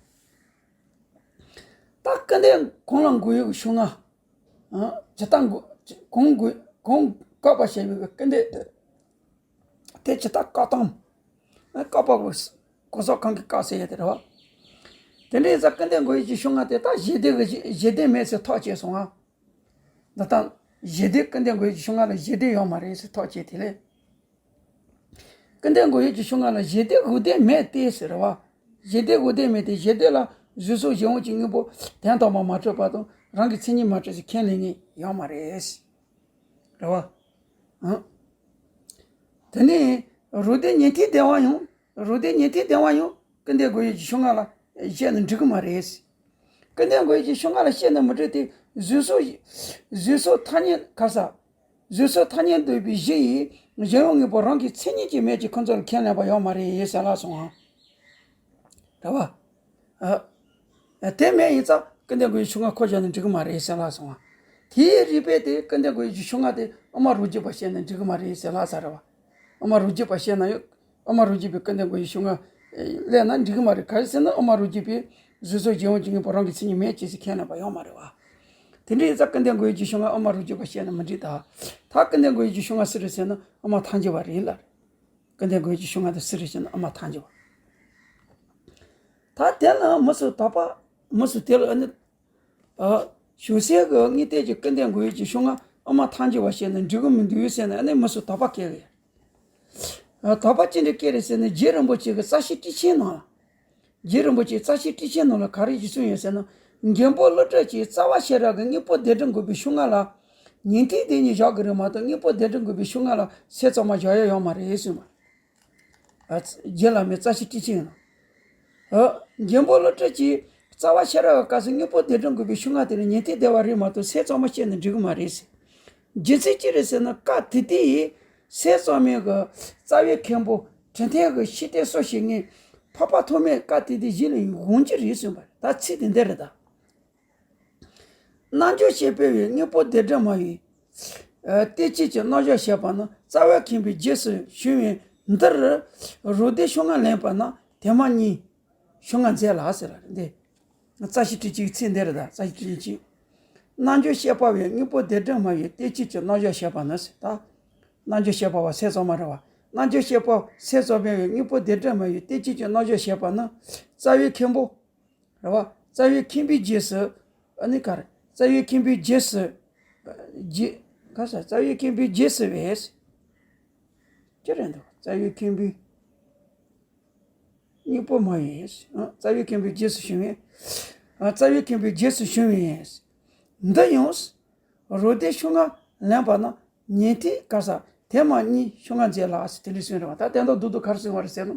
ད་སྐུར་འདེབས་གང་ལ་འགོ་ཡུལ་གྱི་ཤོག་ངག་ཨང་། ཇི་ལྟར་འགོ། གང་འགོ། གང་བཀག་པར་བྱ་བའི་སྐུར་འདེབས་དེ་ཇི་ལྟར་བཀག་སྟངས། ཨ། བཀག་པ་གོ་གོ་སོགས་གང་གིས་བཀག་ཟེར་ཡ་དེ་རེད་བ། དེ་འདྲ་ཡིན་ཙང་སྐུར་འདེབས་འགོ་ཡུལ་གྱི་ཤོག་ངག་དེ་ད་ཞེ་འདོད་གི་ཞེ་འདོད་མེད་ཟེར་ཐག་བཅད་སོང་ཨ། འདི་ལྟར་ཞེ་འདོད། སྐུར་འདེབས་འགོ་ཡུལ་གྱི་ཤོག་ངག་ལ་ཞེ་འདོད་ཡོད་མ་རེད་ཟེར་ཐག་བཅད་དེ་ལས། སྐུར་འདེབས་འགོ་ཡུལ་གྱི་ཤོག་ངག་ལ་ཞེ་འདོད་འོ་དོད་མེད་དེ་ཟེར་བ། ཞེ་འདོད་འོ་དོད་མེད་དེ། ཞེ་འདོད་ལ་གཟུགས་སོགས་གཞན་དབང་གི་དངོས་པོ་དོན་དམ་པར་མ་གྲུབ་པ་དང་རང་གི་མཚན་ཉིད་མ་གྲུབ་ཟེར་ཁས་ལེན་མཁན་ཡོད་མ་རེད། རེད་བ། ཨང་། དེ་ནས་རང་སྡེ་ཉན་ཐོས་སྡེ་པ་ཡང་ རོ་ཏའི་ཉན་ཐོས་སྡེ་པ་ཡང་ཀུན་ལྡན་སྒོམ་ཡུལ་གྱི་ཕྱོགས་སྔ་ལ་བཤད་ན་འགྲིག་གི་མ་རེད། ཀུན་ལྡན་སྒོམ་ཡུལ་གྱི་ཕྱོགས་སྔ་ལ་བཤད་ན་མི་འགྲིག་སྟེ། གཟུགས་སོགས་གཟུགས་སོགས་ཐ་སྙད་ག་ས། གཟུགས་སོགས་ཐ་སྙད་འདོད་པའི་གཞི་ཡི་གཞན་ཡང་དངོས་པོ་རང་གི་མཚན་ཉིད་ཀྱིས་མེད་ཅེས་ཁོ་ཚོར་ཁས་ལེན་པ་ཡོད་མ་རེད་ཟེར་ལབ་སོང་ང་། རེད་བ། ཨ། དེ་མེད་ཡིན་ཙང་ཀུན་ལྡན་སྒོམ་ཡུལ་ཕྱོགས་སྔ་ཁོ་བཞག་ན་འགྲིག་གི་མ་རེད་ཟེར་ལབ་སོང་ང་། དེའི་རིགས་པས་དེ་ཀུན་ལྡན་སྒོམ་ཡུལ་གྱི་ཕྱོགས་སྔ་དེ་དབུ་མ་རབ་རྒྱས་པ་བཤད་ན་འགྲིག་གི་མ་རེད་ཟེར་ལབ་ས་རེད་བ། དབུ་མ་རབ་རྒྱས་པ་བཤད་ན་ཡང་། དབུ་མ་རབ་རྒྱས་པའི་ཀུན་ལྡན་སྒོམ་ཡུལ་ཕྱོགས་སྔ་ལབ་ན་འགྲིག་གི་མ་རེད། ག་རེ་ཟེར་ན་དབུ་མ་རབ་རྒྱས་པས་གཟུགས་སོགས་གཞན་དབང་གི་དངོས་པོ་རང་གི་མཚན་ཉིད་མེད་ཅེས་ཟེར་ཁས་ལེན་པ་ཡོད་མ་རེད་བ། དེ་འདྲ་ཡིན་ཙང་ཀུན་ལྡན་སྒོམ་ཡུལ་གྱི་ཕྱོགས་སྔ་དབུ་མ་རབ་རྒྱས་པ་བཤད་ན་མི་འགྲིག་ད། ད་ཀུན་ལྡན་སྒོམ་ཡུལ་གྱི་ཕྱོགས་སྔ་སུ་རེད་ཟེར་ན་དབུ་མ་ཐལ་འགྱུར་བ་རེད་ལབ། ཀུན་ལྡན་སྒོམ་ཡུལ་གྱི་ཕྱོགས་སྔ་དེ་སུ་རེད་ཟེར་ན་དབུ་མ་ཐལ་འགྱུར་བ། ད་དེ་ལ་མི་སུ་དག་པ། མི་སུ་དེ་ལ་ཨ་ནི། ཨ། བྱང་སེམས་ཀྱི་དངོས་བསྟན་གྱི་ཀུན་ལྡན་སྒོམ་ཡུལ་གྱི་ཕྱོགས་སྔ་དབུ་མ་ཐལ་འགྱུར་བ་བཤད་ན་འགྲིག་གི་མི་འདུག་ཟེར་ན་ཨ་ནི་མི་སུ་དག་པ་སྐྱེ་གི། ཨ། དག་པ་ཅི་འདྲ་སྐྱེ་རེད་ཟེར་ན། རྗེ་རིན་པོ་ཆེ་གི་རྩ་ཤེ་ཊཱིཀ་ཆེན་ནང་ལ། རྗེ་རིན་པོ་ཆེའི་རྩ་ཤེ་ཊཱིཀ་ཆེན་ནང་ལ་ག་རེ་ཞིག་གསུངས་ཡོད་ཟེར་ན། མགོན་པོ་ཀླུ་སྒྲུབ་ཀྱིས་རྩ་བ་ཤེས་རབ་ཀྱི་དངོས་པོ་བདེན་འབྲེལ་འགོག་པའི་ཕྱོགས་སྔ་ལ་ཉན་ཐོས་སྡེ་གཉིས་བཞག་གི་རེད་མ་གཏོགས། དངོས་པོ་བདེན་འབྲེལ་འགོག་པའི་ཕྱོགས་སྔ་ལ་སེམས་གཙང་མ་བཞག་ཡ་ཡོད་མ་རེད་གསུངས་པ། ཨ། རྗེ་བླ་མའི་རྩ་ཤེ་ཊཱིཀ་ཆེན་ནང་། ཨ། མགོན་པོ་ཀླུ་སྒྲུབ་ཀྱིས་རྩ་བ་ཤེས་རབ་ཀྱི་སྐབས་སུ་དངོས་པོ་བདེན་འབྲེལ་འགོག་པའི་ཕྱོགས་སྔ་དེ་ནི་ཉན་ཐོས་སྡེ་པ་རེད་མ་གཏོགས་སེམས་གཙང་མ་བཤད་ན་འགྲིག་གི་མ་རེད་ཟེར། རྒྱུ་མཚན་ཅི་རེད་ཟེར་ན། སྐབས་དེ་དུས་ཡི་སེམས་གཙང་མའི་གི་རྩ་བའི་མཁན་པོ་དྲི་ལྡན་གྱི་ཤེས་ལྡན་སོ་བྱེད་མཁན་འཕགས་པ་ཐོགས་མེད་སྐབས་དེ་དུས་གཞི་ལ་དབང་ཕྱུག་རེད་གསུངས་པ་རེད། ད་ཚིག་དེ་འདི་རེད་ད། རྣལ་འབྱོར་ཤེས་པ་བས་དངོས་པོ་བདེན་འབྲེལ་སྨྲ་བའི། ཨ། གཏན་ཚིགས་ཀྱི་རྣལ་འབྱོར་བཤད་པ་ནི། རྩ་བའི་མཁན་པོའི་རྗེས་སུ་ཞུགས་པས་འདིར། རོ་ཏའི་ཕྱོགས་སྔ་ལེན་པ་ན་དེ་མ་གཉིས་ཕྱོགས་སྔ་མཛད་ལ་ཟེར་བ་རེད། འདི་རྩ་ཤེ་ཊཱིཀ་ཆེན་གྱི་ཚིག་འདི་རེད་ད། རྩ་ཤེ་ཊཱིཀ་ཆེན་གྱི། རྣལ་འབྱོར་ཤེས་པ་བས་དངོས་པོ་བདེན་འབྲེལ་སྨྲ་བའི། གཏན་ཚིགས་ཀྱི་རྣལ་འབྱོར་བཤད་པ་ནི་ཟེར་ད། རྣལ་འབྱོར་ཤེས་པ་བ་སེམས་གཙང་མ་རེད་བ། རྣལ་འབྱོར་ཤེས་པ་སེམས་གཙང་མ་བས་དངོས་པོ་བདེན་འབྲེལ་སྨྲ་བའི་གཏན་ཚིགས་ཀྱི་རྣལ་འབྱོར་བཤད་པ་ནི། རྩ་བའི་མཁན་པོ། རེད་བ། རྩ་བའི་མཁན་པོའི་རྗེས་སུ། ཨ་ནི་ག་རེ། རྩ་བའི་མཁན་པོའི་རྗེས་སུ། རྗེས། ག་ས། རྩ་བའི་མཁན་པོའི་རྗེས་སུ་བས། ཅི་རེད་འདུག་རྩ་བའི་མཁན་པོའི་དངོས་པོ་སྨྲ་བས། ཨ། རྩ་བའི་མཁན་པོའི་རྗེས་སུ་ཞུགས་པས། ཨ། རྩ་བའི་མཁན་པོའི་རྗེས་སུ་ཞུགས་པས། འདི་ཡང་། རོ་ཏའི་ཕྱོགས་སྔ་ལེན་པ་ན་ཉན་ཐོས་ག་ས་དེ་མ་གཉིས་ཕྱོགས་སྔ་མཛད་ལ་ཟེར་དེ་འདྲ་གསུངས་རེད་བ། ད་དེ་འདྲ་རྡོག་རྡོག་ག་རེ་གསུངས་པ་རེད་ཟེར་ན།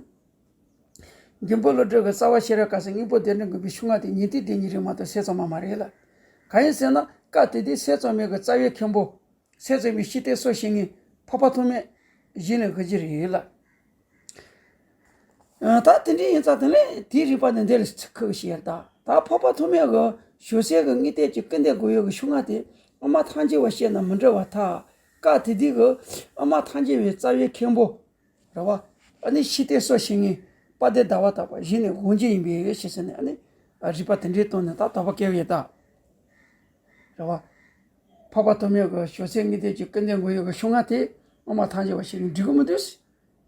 མགོན་པོ་ཀླུ་སྒྲུབ་ཀྱིས་རྩ་བ་ཤེས་རབ་སྐབས་སུ་དངོས་པོ་བདེན་འབྲེལ་འགོག་པའི་ཕྱོགས་སྔ་དེ་ཉན་ཐོས་སྡེ་གཉིས་རེད་མ་གཏོགས་སེམས་ཙམ་པ་མ་རེད་ལ། གང་ཡིན་ཟེར་ན་སྐབས་དེ་དུས་སེམས་ཙམ་པའི་གི་རྩ་བའི་མཁན་པོ། སེམས་ཙམ་པའི་ཤེས་ལྡན་སོ་བྱེད་མཁན་འཕགས་པ་ཐོགས་མེད་གཞི་ནས་གི་རྗེས་རེད་ལ། ཨ། ད་དེ་འདྲ་ཡིན་ཙང་དེ་ནས་དེའི་རིགས་པ་ནི་འདི་ལ་ཚིག་ཁུག་ཞེས་ད། ད་འཕགས་པ་ཐོགས་མེད་ཀྱིས་བྱང་སེམས་ཀྱི་དངོས་བསྟན་གྱི་ཀུན་ལྡན་སྒོམ་ཡུལ་གྱི་ཕྱོགས་སྔ་དེ་དབུ་མ་ཐལ་འགྱུར་བ་བཤད་ན་མི་འགྲིག་པར་ཐལ། སྐབས་དེ་དུས་ཀྱི་དབུ་མ་ཐལ་འགྱུར་བའི་རྩ་བའི་མཁན་པོ། རེད་བ། ཨ་ནི་ཤེས་ལྡན་སོ་བྱེད་མཁན་དཔལ་ལྡན་ཟླ་བ་གྲགས་པ་གཞི་ནས་དབང་ཕྱུག་ཡིན་པས་ཞེས་ཟེར་ནས། ཨ་ནི་རིགས་པ་དེ་འདྲའི་སྟེང་ནས་ད་དོགས་པ་སྐྱེ་བ་ཡིན་ད། རེད་བ། འཕགས་པ་ཐོགས་མེད་ཀྱིས་བྱང་སེམས་དངོས་བསྟན་གྱི་ཀུན་ལྡན་སྒོམ་ཡུལ་གྱི་ཕྱོགས་སྔ་དེ་དབུ་མ་ཐལ་འགྱུར་བ་བཤད་ནས་འགྲིག་གི་མི་འདུག་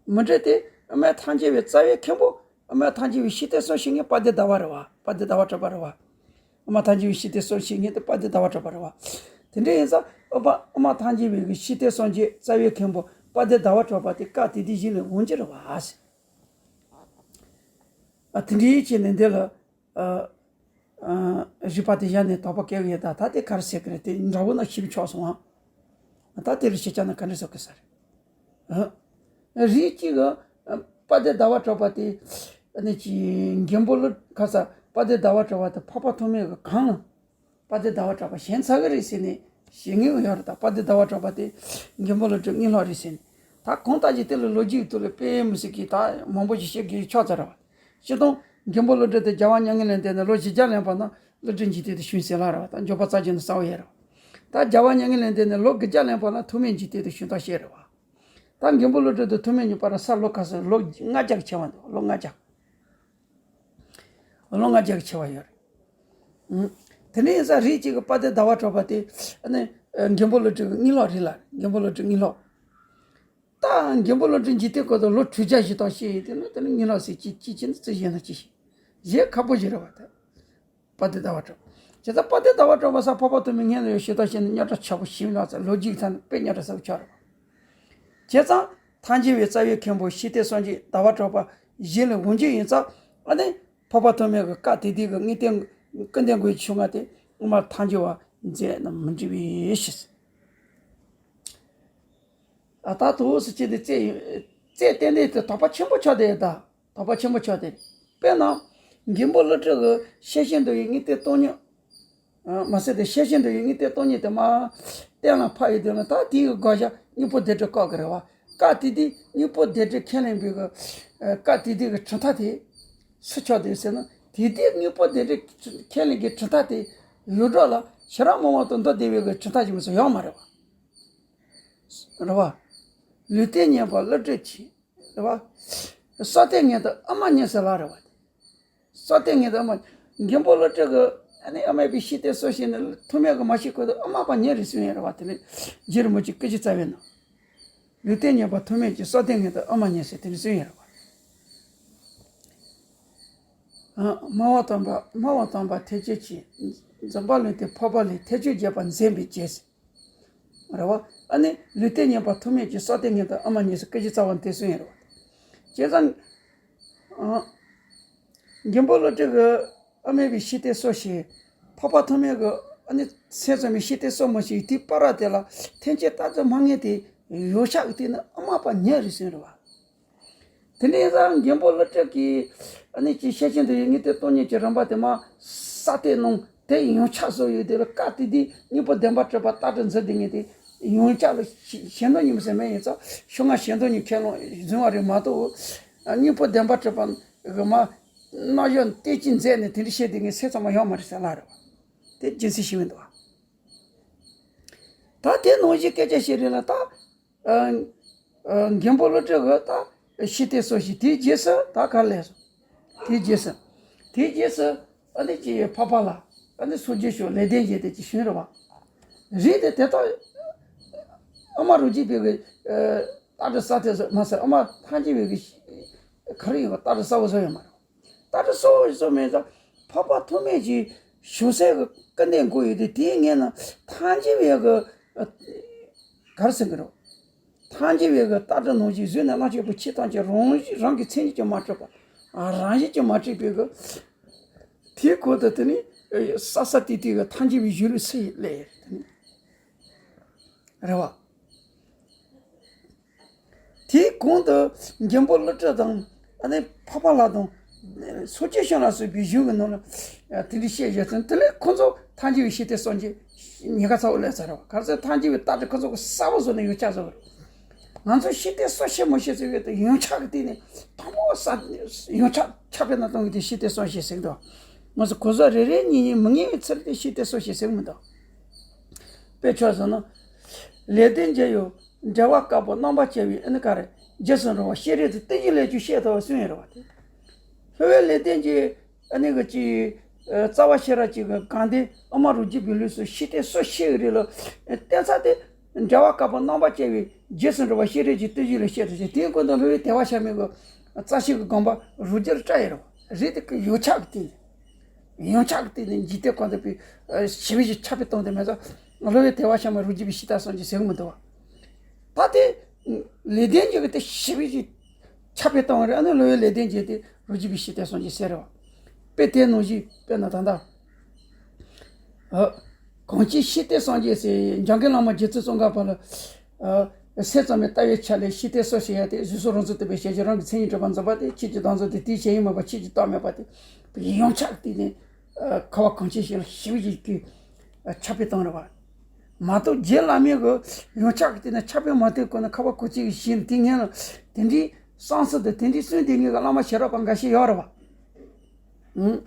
མི་འགྲིག་སྟེ། དབུ་མ་ཐལ་འགྱུར་བའི་རྩ་བའི་མཁན་པོ། དབུ་མ་ཐལ་འགྱུར་བའི་ཤེས་ལྡན་སོ་བྱེད་མཁན་དཔལ་ལྡན་ཟླ་བ་རེད་བ། དཔལ་ལྡན་ཟླ་བ་གྲགས་པ་རེད་བ། དབུ་མ་ཐལ་འགྱུར་བའི་ཤེས་ལྡན་སོ་བྱེད་མཁན་དེ་དཔལ་ལྡན་ཟླ་བ་གྲགས་པ་རེད་བ། དེ་འདྲ་ཡིན་ཙང་དབུ་མ་དབུ་མ་ཐལ་འགྱུར་བའི་གི་ཤེས་ལྡན་སངས་རྒྱས་རྩ་བའི་མཁན་པོ་དཔལ་ལྡན་ཟླ་བ་གྲགས་པ་དེ་སྐབས་དེ་དུས་གཞི་ནས་དབང་ཕྱུག་རེད་བ་ཟེར། ཨ། དེ་འདྲའི་ཆེད་ནས་འདི་ལ། ཨ། ཨ། རིགས་པ་དེ་གཞན་ནས་དོགས་པ་སྐྱེ་གི་ཡོད་ད། ད་དེ་ག་རེ་ཟེར་གི་རེད། དེ་འདྲ་བོ་ན་ཞིབ་ཆོག་སོང་ཨ། ད་དེ་ལ་ཤེས་བྱ་ན་ག་འདྲ་ཟེར་གི་ས་རེད། ཨ། རིགས་གཅིག་གི་དཔལ་ལྡན་ཟླ་བ་གྲགས་པ་དེ་ནི་ཅི་མགོན་པོ་ཀླུ་ག་ས་དཔལ་ལྡན་ཟླ་བ་གྲགས་པ་དེ་འཕགས་པ་ཐོགས་མེད་ཀྱི་གང་ལ། དཔལ་ལྡན་ཟླ་བ་གྲགས་པ་ཞེན་ཚར་གི་རེད་ཟེར་ནས་ཞེན་ངེས་ཡོད་རེད། ད་དཔལ་ལྡན་ཟླ་བ་གྲགས་པ་དེ་མགོན་པོ་ཀླུ་སྒྲུབ་དངོས་ལྷག་རེད་ཟེར་ནས། ད་གང་ལྟར་ཅིག་དེ་ལ་ལོ་རྒྱུས་ཐོག་ལ་དཔེ་མི་སྲིད་ཀྱི་ད་མང་པོ་ཞིག་བཤད་དགོས་ཆགས་ཚར་བ། སྤྱིར་བཏང་མགོན་པོ་ཀླུ་སྒྲུབ་དེ་རྒྱལ་བ་མྱ་ངན་ལས་འདས་ནས་ལོ་བཞི་བརྒྱ་ལོན་པ་ན་ཀླུ་སྒྲུབ་འཇིག་རྟེན་དུ་བྱོན་ཟེར་ལབ་རེད་བ། ད་འབྱོར་པ་རྩ་ཆེན་དུ་གསལ་བོ་ཡོད་རེད་བ། ད་རྒྱལ་བ་མྱ་ངན་ལས་འདས་ནས་ལོ་དགུ་བརྒྱ་ལོན་པ་ན་ཐོགས་མེད་འཇིག་རྟེན་དུ་བྱོན་སྟངས་བཤད་རེད་བ། ད་མགོན་པོ་ཀླུ་སྒྲུབ་དང་ཐོགས་མེད་གཉིས་བར་ལ་ས་ལོ་ག་ཚོད། ལོ་ལྔ་བརྒྱ་གི་ཆེ་བ་འདུག་ལོ་ལྔ་བརྒྱ། ལོ་ལྔ་བརྒྱ་གི་ཆེ་བ་ཡོད་རེད། དེ་འདྲ་ཡིན་ཙང་རིགས་གཅིག་གི་དཔལ་ལྡན་ཟླ་བ་གྲགས་པ་དེ་ཨ་ནི་མགོན་པོ་ཀླུ་སྒྲུབ་ཀྱི་དངོས་ལྷག་རེད་ལ། མགོན་པོ་ཀླུ་སྒྲུབ་དངོས་ལྷག་ད་མགོན་པོ་ཀླུ་སྒྲུབ་འཇིག་རྟེན་སྐོར་དུ་ལོ་དྲུག་བརྒྱ་བཞུགས་སྟངས་བཤད་ཡོད་དེ་ནི་དེ་ནི་དངོས་ལྷག་ཟེར་གྱི་ཅི་ཅི་ནི་རྩི་ཞེ་ན་ཅི་ཞིག་ཞེ་ཁག་པོ་ཞིག་རེད་བ། ད་དཔལ་ལྡན་ཟླ་བ་གྲགས་པ། བྱས་ཙང་དཔལ་ལྡན་ཟླ་བ་གྲགས་པ་ས་འཕགས་པ་ཐོགས་མེད་སྔོན་ལ་ཡང་ཞུ་དག་བྱས་ནས་རྙོག་དྲ་ཆེ་པོ་ཞིག་ཡོད་ཙང་ལོ་རྒྱུས་ཀྱི་ཐད་ནས་དཔེ་རྙོག་དྲ་ཚ་པོ་ཆགས་རེད་བ། བྱས་ཙང་ཐལ་འགྱུར་བའི་རྩ་བའི་མཁན་པོ་ཤེས་ལྡན་སངས་རྒྱས་ཟླ་བ་གྲགས་པ་གཞི་ལ་དབང་ཕྱུག་ཡིན་ཙང་། ཨ་ནི་འཕགས་པ་ཐོགས་མེད་ཀྱི་སྐབས་དེ་དུས་ཀྱི་དངོས་བསྟན་ཀུན་ལྡན་སྒོམ་ཡུལ་ཕྱོགས་སྔ་དེ་དབུ་མ་ཐལ་འགྱུར་བ་མཛད་ན་མི་འགྲིག་པས་ཞེས། ཨ། ད་དུ་སུ་ཅི་དེ་རྩེ་རྩེ་ཏན་ཏན་དེ་དོགས་པ་ཆེན་པོ་ཆགས་བསྡད་ཡོད་ད། དོགས་པ་ཆེན་པོ་ཆགས་ཏེ། དཔེར་ན། མགོན་པོ་ཀླུ་སྒྲུབ་ཀྱི་ཤེར་ཕྱིན་དུ་ཡི་དངོས་བསྟན་སྟོང་ཉིད། ཨ། མ་ཟད་དེ་ཤེར་ཕྱིན་དུ་ཡི་དངོས་བསྟན་སྟོང་ཉིད་དེ་མར་གཏན་ལ་ཕབ་ཡོད་དུས་ལ། ད་དེ་ཡི་དགག་བྱ་སྙིང་པོ་བདེན་བྲལ་བཀག་གི་རེད་བ། བཀག་དེ་དེ་སྙིང་པོ་བདེན་བྲལ་ཁས་ལེན་པའི་གི། ཨ། བཀག་དེ་དེ་གི་གྲུབ་མཐའ་དེ་སུ་ཆགས་འདུག་ཟེར་ན། དེ་དེ་སྙིང་པོ་བདེན་བྲལ་ཁས་ལེན་གྱི་གྲུབ་མཐའ་དེ་ཡོངས་གྲགས་ལ་ཤེས་རབ་སྨྲ་བ་དང་མདོ་སྡེ་པའི་གི་གྲུབ་མཐའ་ཅིག་མ་གཏོགས་ཡོད་མ་རེད་བ། རེད་བ། ལུས་རྟེན་བརྙེས་པ་ཀླུ་སྒྲུབ་ཀྱི། རེད་བ། སྲོག་ལྡན་ངན་དང་ཨ་མ་ཉེ་ཟེར་ལ་རེད་བ། སྲོག་ལྡན་ངན་དང་ཨ་མ། མགོན་པོ་ཀླུ་སྒྲུབ་ཀྱིས་ཨ་ནི་ཨ་མ་བའི་ཤེས་ལྡན་སྲོག་ཤེས་ནས་ཐོག་མའི་གི་མ་ཤེས་གོང་དུ་ཨ་མ་པ་ཉེ་རེད་གསུངས་ཡོད་རེད་བ། དེ་ནས་རྗེ་རིན་པོ་ཆེ་སྐུ་བཞི་རྩ་བའི་ནང་། ལུས་རྟེན་བརྙེས་པ་ཐོག་མའི་ཀྱི་སྲོག་ལྡན་ངན་དང་ཨ་མ་ཉེ་ཟེར་དེ་ནས་གསུངས་ཡོད་རེད་བ། ཨ། སྨྲ་བ་དམ་པ། སྨྲ་བ་དམ་པ་ཐེག་ཆེན་གྱི། འཛིན་པ་ལུས་རྟེན་འཕགས་པ་ལས། ཐེག་མཆོག་རྒྱས་པར་མཛད་པའི་རྗེས། རེད་བ། ཨ་ནི་ལུས་རྟེན་བརྙེས་པ་ཐོག་མའི་ཀྱི་སྲོག་ལྡན་ངན་དང་ཨ་མ་ཉེ་ཟེར་སྐུ་བཞི་རྩ་བ་དེ་གསུངས་ཡོད་རེད་བ། བྱས་ཙང་། ཨ། མགོན་པོ་ཀླུ་སྒྲུབ་ཀྱིས་ཨ་མ་བའི་ཤེས་ལྡན་སྲོག་ཤེས། འཕགས་པ་ཐོག་མའི་གི་ཨ་ནི་སེམས་ཙམ་པའི་ཤེས་ལྡན་སྲོག་མ་ཤེས། དེའི་བར་དེ་ལ་ཐེག་ཆེན་རྟག་ཏུ་མ་ངེས་ཏེ་ཡོངས་ཁྱབ་ཀྱི་སྟེང་ན་ཨ་མ་པ་ཉེ་རེད་གསུངས་རེད་བ། དེ་འདྲ་ཡིན་ཙང་མགོན་པོ་ཀླུ་སྒྲུབ་ཀྱིས་ཨ་ནི་ཀྱི་ཤེར་ཕྱིན་དུ་ཡི་དངོས་བསྟན་སྟོང་ཉིད་ཀྱི་རིམ་པ་དེ་མར་ས་སྟེང་གནང་། དེ་ཡོངས་ཁྱབ་བཟོ་ཡོད་དེ་ལ་བཀག་དེ་དེ་སྙིང་པོ་བདེན་པར་གྲུབ་པ་རྟག་ཏུ་འཛིན་དེ་ངེས་ཏེ་ཡོངས་ཁྱབ་ལ་ཞེ་ཞེ་འདོད་གཉིས་མ་ཟེར་མེད། ཡིན་ཙང་ཕྱོགས་སྔ་ཞེ་འདོད་གཉིས་ཁས་ལེན་བཟུང་བ་རེད་མ་གཏོགས། ཨ། སྙིང་པོ་བདེན་པར་གྲུབ་པ་གི་མར་རྣམ་གཞག་བསྟན་བཅོས་མཛད་ནས་དེ་འདྲ་བཤད་དེ་ངས་སེམས་ཙམ་མ་ཡོད་མ་རེད་ཟེར་ལ་རེད་བ། དེ་རྒྱུ་མཚན་ཤེས་མི་འདུག་བ། ད་དེ་ནང་བཞིན་སྐད་ཆ་བཤད་རེད་ལ་ད། ཨ། ཨ། མགོན་པོ་ཀླུ་སྒྲུབ་ཀྱིས་ད་ཤེས་ལྡན་སྲོག་ཤེས། དེའི་རྗེས་སུ་ད་ག་རེ་ལས་སོང་། དེའི་རྗེས་སུ། དེའི་རྗེས་སུ་ཨ་ནི་ཀྱི་འཕགས་པ་ལྷ། ཨ་ནི་སངས་རྒྱས་ཤོག་ལེགས་ལྡན་འབྱེད་དེ་ཅིག་བྱུང་རེད་བ། རེད་དེ་དེ་དག་ཨ་མ་རུ་གཅིག་པའི་གི། ཨ། རྟག་ཏུ་ས་སྟེང་སོགས་མ་ཟད་ཨ་མ་ཐམས་ཅད་པའི་གི་ག་རེ་ཡིན་པ་རྟག་ཏུ་གསལ་པོ་བཟོ་ཡོད་མ་རེད། རྟག་ཏུ་གསལ་པོ་བཟོ་མེད་ཙང་འཕགས་པ་ཐོག་མའི་ཀྱི་བྱང་སེམས་ཀྱི་སྐུ་ལྡན་དགོས་ཡོད་དེ། དེའི་ངེས་ན་ཐམས་ཅད་པའི་གི། ཨ། ག་རེ་ཟེར་གི་རེད། ཐམས་ཅད་པའི་གི་རྟག་ཏུ་ནང་བཞིན་གཟུགས་ནས་རྣམ་ཤེས་པོ་ཆོས་ཐམས་ཅད་རང་བཞིན་རང་གི་མཚན་ཉིད་ཀྱིས་མ་གྲུབ་པ། རང་བཞིན་གྱིས་མ་གྲུབ་པའི་གི། དེའི་སྐོར་དུ་དེ་ནི་ས་ས་ཏེ་ཏེ་གི་ཐམས་ཅད་པའི་གཞུང་ལུགས་སུ་ཡི་ལས་དེ་ནི། རེད་བ། དེའི་གོང་དུ་མགོན་པོ་ཀླུ་སྒྲུབ་དང་ཨ་ནི་འཕགས་པ་ལྷ་དང་སངས་རྒྱས་བྱོན་ལ་སོགས་པའི་གཞུང་གི་ནང་ལ་དེ་འདྲ་བཤད་བཞག་ཙང་། དེ་ལས་ཁོ་ཚོ་ཐམས་ཅད་པའི་ཤེས་ལྡན་སངས་རྒྱས་ཉེན་ཁ་ཚ་བོ་སླེབས་ཚར་བ། ག་རེ་ཟེར་ཐམས་ཅད་པའི་རྟགས་དེ་ཁོ་ཚོ་གི་གསལ་པོ་བཟོ་ནས་ཡོངས་ཁྱབ་བཟོ་བ་རེད། ང་ཚོ་ཤེས་ལྡན་སངས་རྒྱས་མ་ཤེས་ཟེར་བའི་དེ་ཡོངས་ཁྱབ་ཀྱི་སྟེང་ནས་དང་པོ་ས་ཡོངས་ཁྱབ་ཁྱབ་སྤེལ་གནང་སྟངས་ཀྱི་དེ་ཤེས་ལྡན་སངས་རྒྱས་ཟེར་གི་འདུག་ང་ཚོ་གོ་ས་རེ་རེ་གཉིས་གཉིས་མི་ངེས་པའི་ཚུལ་དེ་ཤེས་ལྡན་སངས་རྒྱས་ཟེར་གི་མི་འདུག་དཔེ་ཆ་བཞག་ན། ལེགས་ལྡན་འབྱེད་ཡོད། འགྲེལ་པ་དཀར་པོ་རྣམ་པར་དཔྱད་པའི་ཨ་ནི་ག་རེ། རྗེས་སུ་འགྲོ་བ་ཤེས་རིག་དེ་བསྟན་བཅོས་ལས་ཀྱང་བཤད་ཐུབ་པ་གསུངས་ཡོད་རེད་བ། དེ་སློབ་དཔོན་ལེགས་ལྡན་འབྱེད་ཨ་ནི་གི་ཅི། ཨ། རྩ་བ་ཤེས་རབ་ཀྱི་གི་དགའ་ལྡན་ཨ་མ་རུ་གཅིག་པའི་ལུགས་སུ་ཤེས་ལྡན་སངས་རྒྱས་ཀྱི་རིགས་ལ་བསྟན་ས་དེ། འགྲེལ་པ་དཀར་པོ་རྣམ་པར་དཔྱད་པའི་རྗེས་སུ་འགྲོ་བ་ཤེས་རིག་གི་བསྟན་བཅོས་ལས་བཤད་ཐུབ་ཅིང་། དེའི་སྐོར་དུ་སློབ་དཔོན་དལ་བ་བྱམས་མའི་གི་རྩ་ཤེ་གི་དགོངས་པ་རུ་གཅིག་ལ་བཀྲལ་ཡོད་རེད་བ། རེད་དེ་གི་ཡོངས་ཁྱབ་ཀྱི་སྟེང་ནས། ཡོངས་ཁྱབ་ཀྱི་སྟེང་ནས་འཇིག་རྟེན་གང་དུ་པའི་ཞི་བའི་ཞིང་ཁྱབ་སྤེལ་བཏང་དེ་མེད་ཙང་། སློབ་དཔོན་དལ་བ་བྱམས་མ་རུ་གཅིག་པའི་ཤེས་ལྡན་སངས་རྒྱས་ཟེར་གི་མི་འདུག་བ། ད་དེ་ལེགས་ལྡན་འབྱེད་ཀྱི་དེ་ཞི་བའི་ཞིང་ཁྱབ་སྤེལ་བཏང་བ་རེད། ཨ་ནི་སློབ་དཔོན་ལེགས་ལྡན་འབྱེད་དེ་རུ་གཅིག་པའི་ཤེས་ལྡན་སངས་རྒྱས་ཟེར་རེད་བ། དཔེ་དེ་ནང་བཞིན་དཔེར་ན་ད་ལྟ། ཨ། གང་ཕྱིར་ཤེས་ལྡན་སངས་རྒྱས་ཟེར། འཇམ་མགོན་བླ་མ་རྗེ་བཙུན་ཙོང་ཁ་པ་ལ། ཨ། སེམས་ཙམ་པའི་ལྟ་བའི་ཆ་ལས་ཤེས་ལྡན་སངས་རྒྱས་ཡ་དེ་གཟུགས་སོགས་རང་བཞིན་རྟོག་པའི་ཞེན་ཆགས་རང་གི་མཚན་ཉིད་གྲུབ་པར་འཛིན་པ་དེ། ཆོས་ཀྱི་བདག་འཛིན་དེ་དེའི་ཞེན་ཡུལ་མིན་པ་ཆོས་ཀྱི་བདག་མེད་པ་དེ། ཡོངས་ཁྱབ་ཀྱི་སྟེང་ནས། ཨ། ཁ་བ་གངས་ཅན་ཞིང་ལ་ཞི་བའི་ཞིང་གི། ཨ། ཁྱབ་སྤེལ་བཏང་རེད་བ། མ་གཏོགས་རྗེ་བླ་མའི་གི་ཡོངས་ཁྱབ་ཀྱི་སྟེང་ནས་ཁྱབ་སྤེལ་མ་བཏང་གོང་ནས་ཁ་བ་གངས་ཅན་གྱི་ཞིང་དེ་ངན་ལ་དེ་འདྲའི་བསམ་ཚུལ་དང་དེ་འདྲའི་གསུང་དེ་ངན་གྱི་བླ་མ་ཞེ་དྲག་པ་འགའ་ཤས་ཡོད་རེད་བ། ཨང་།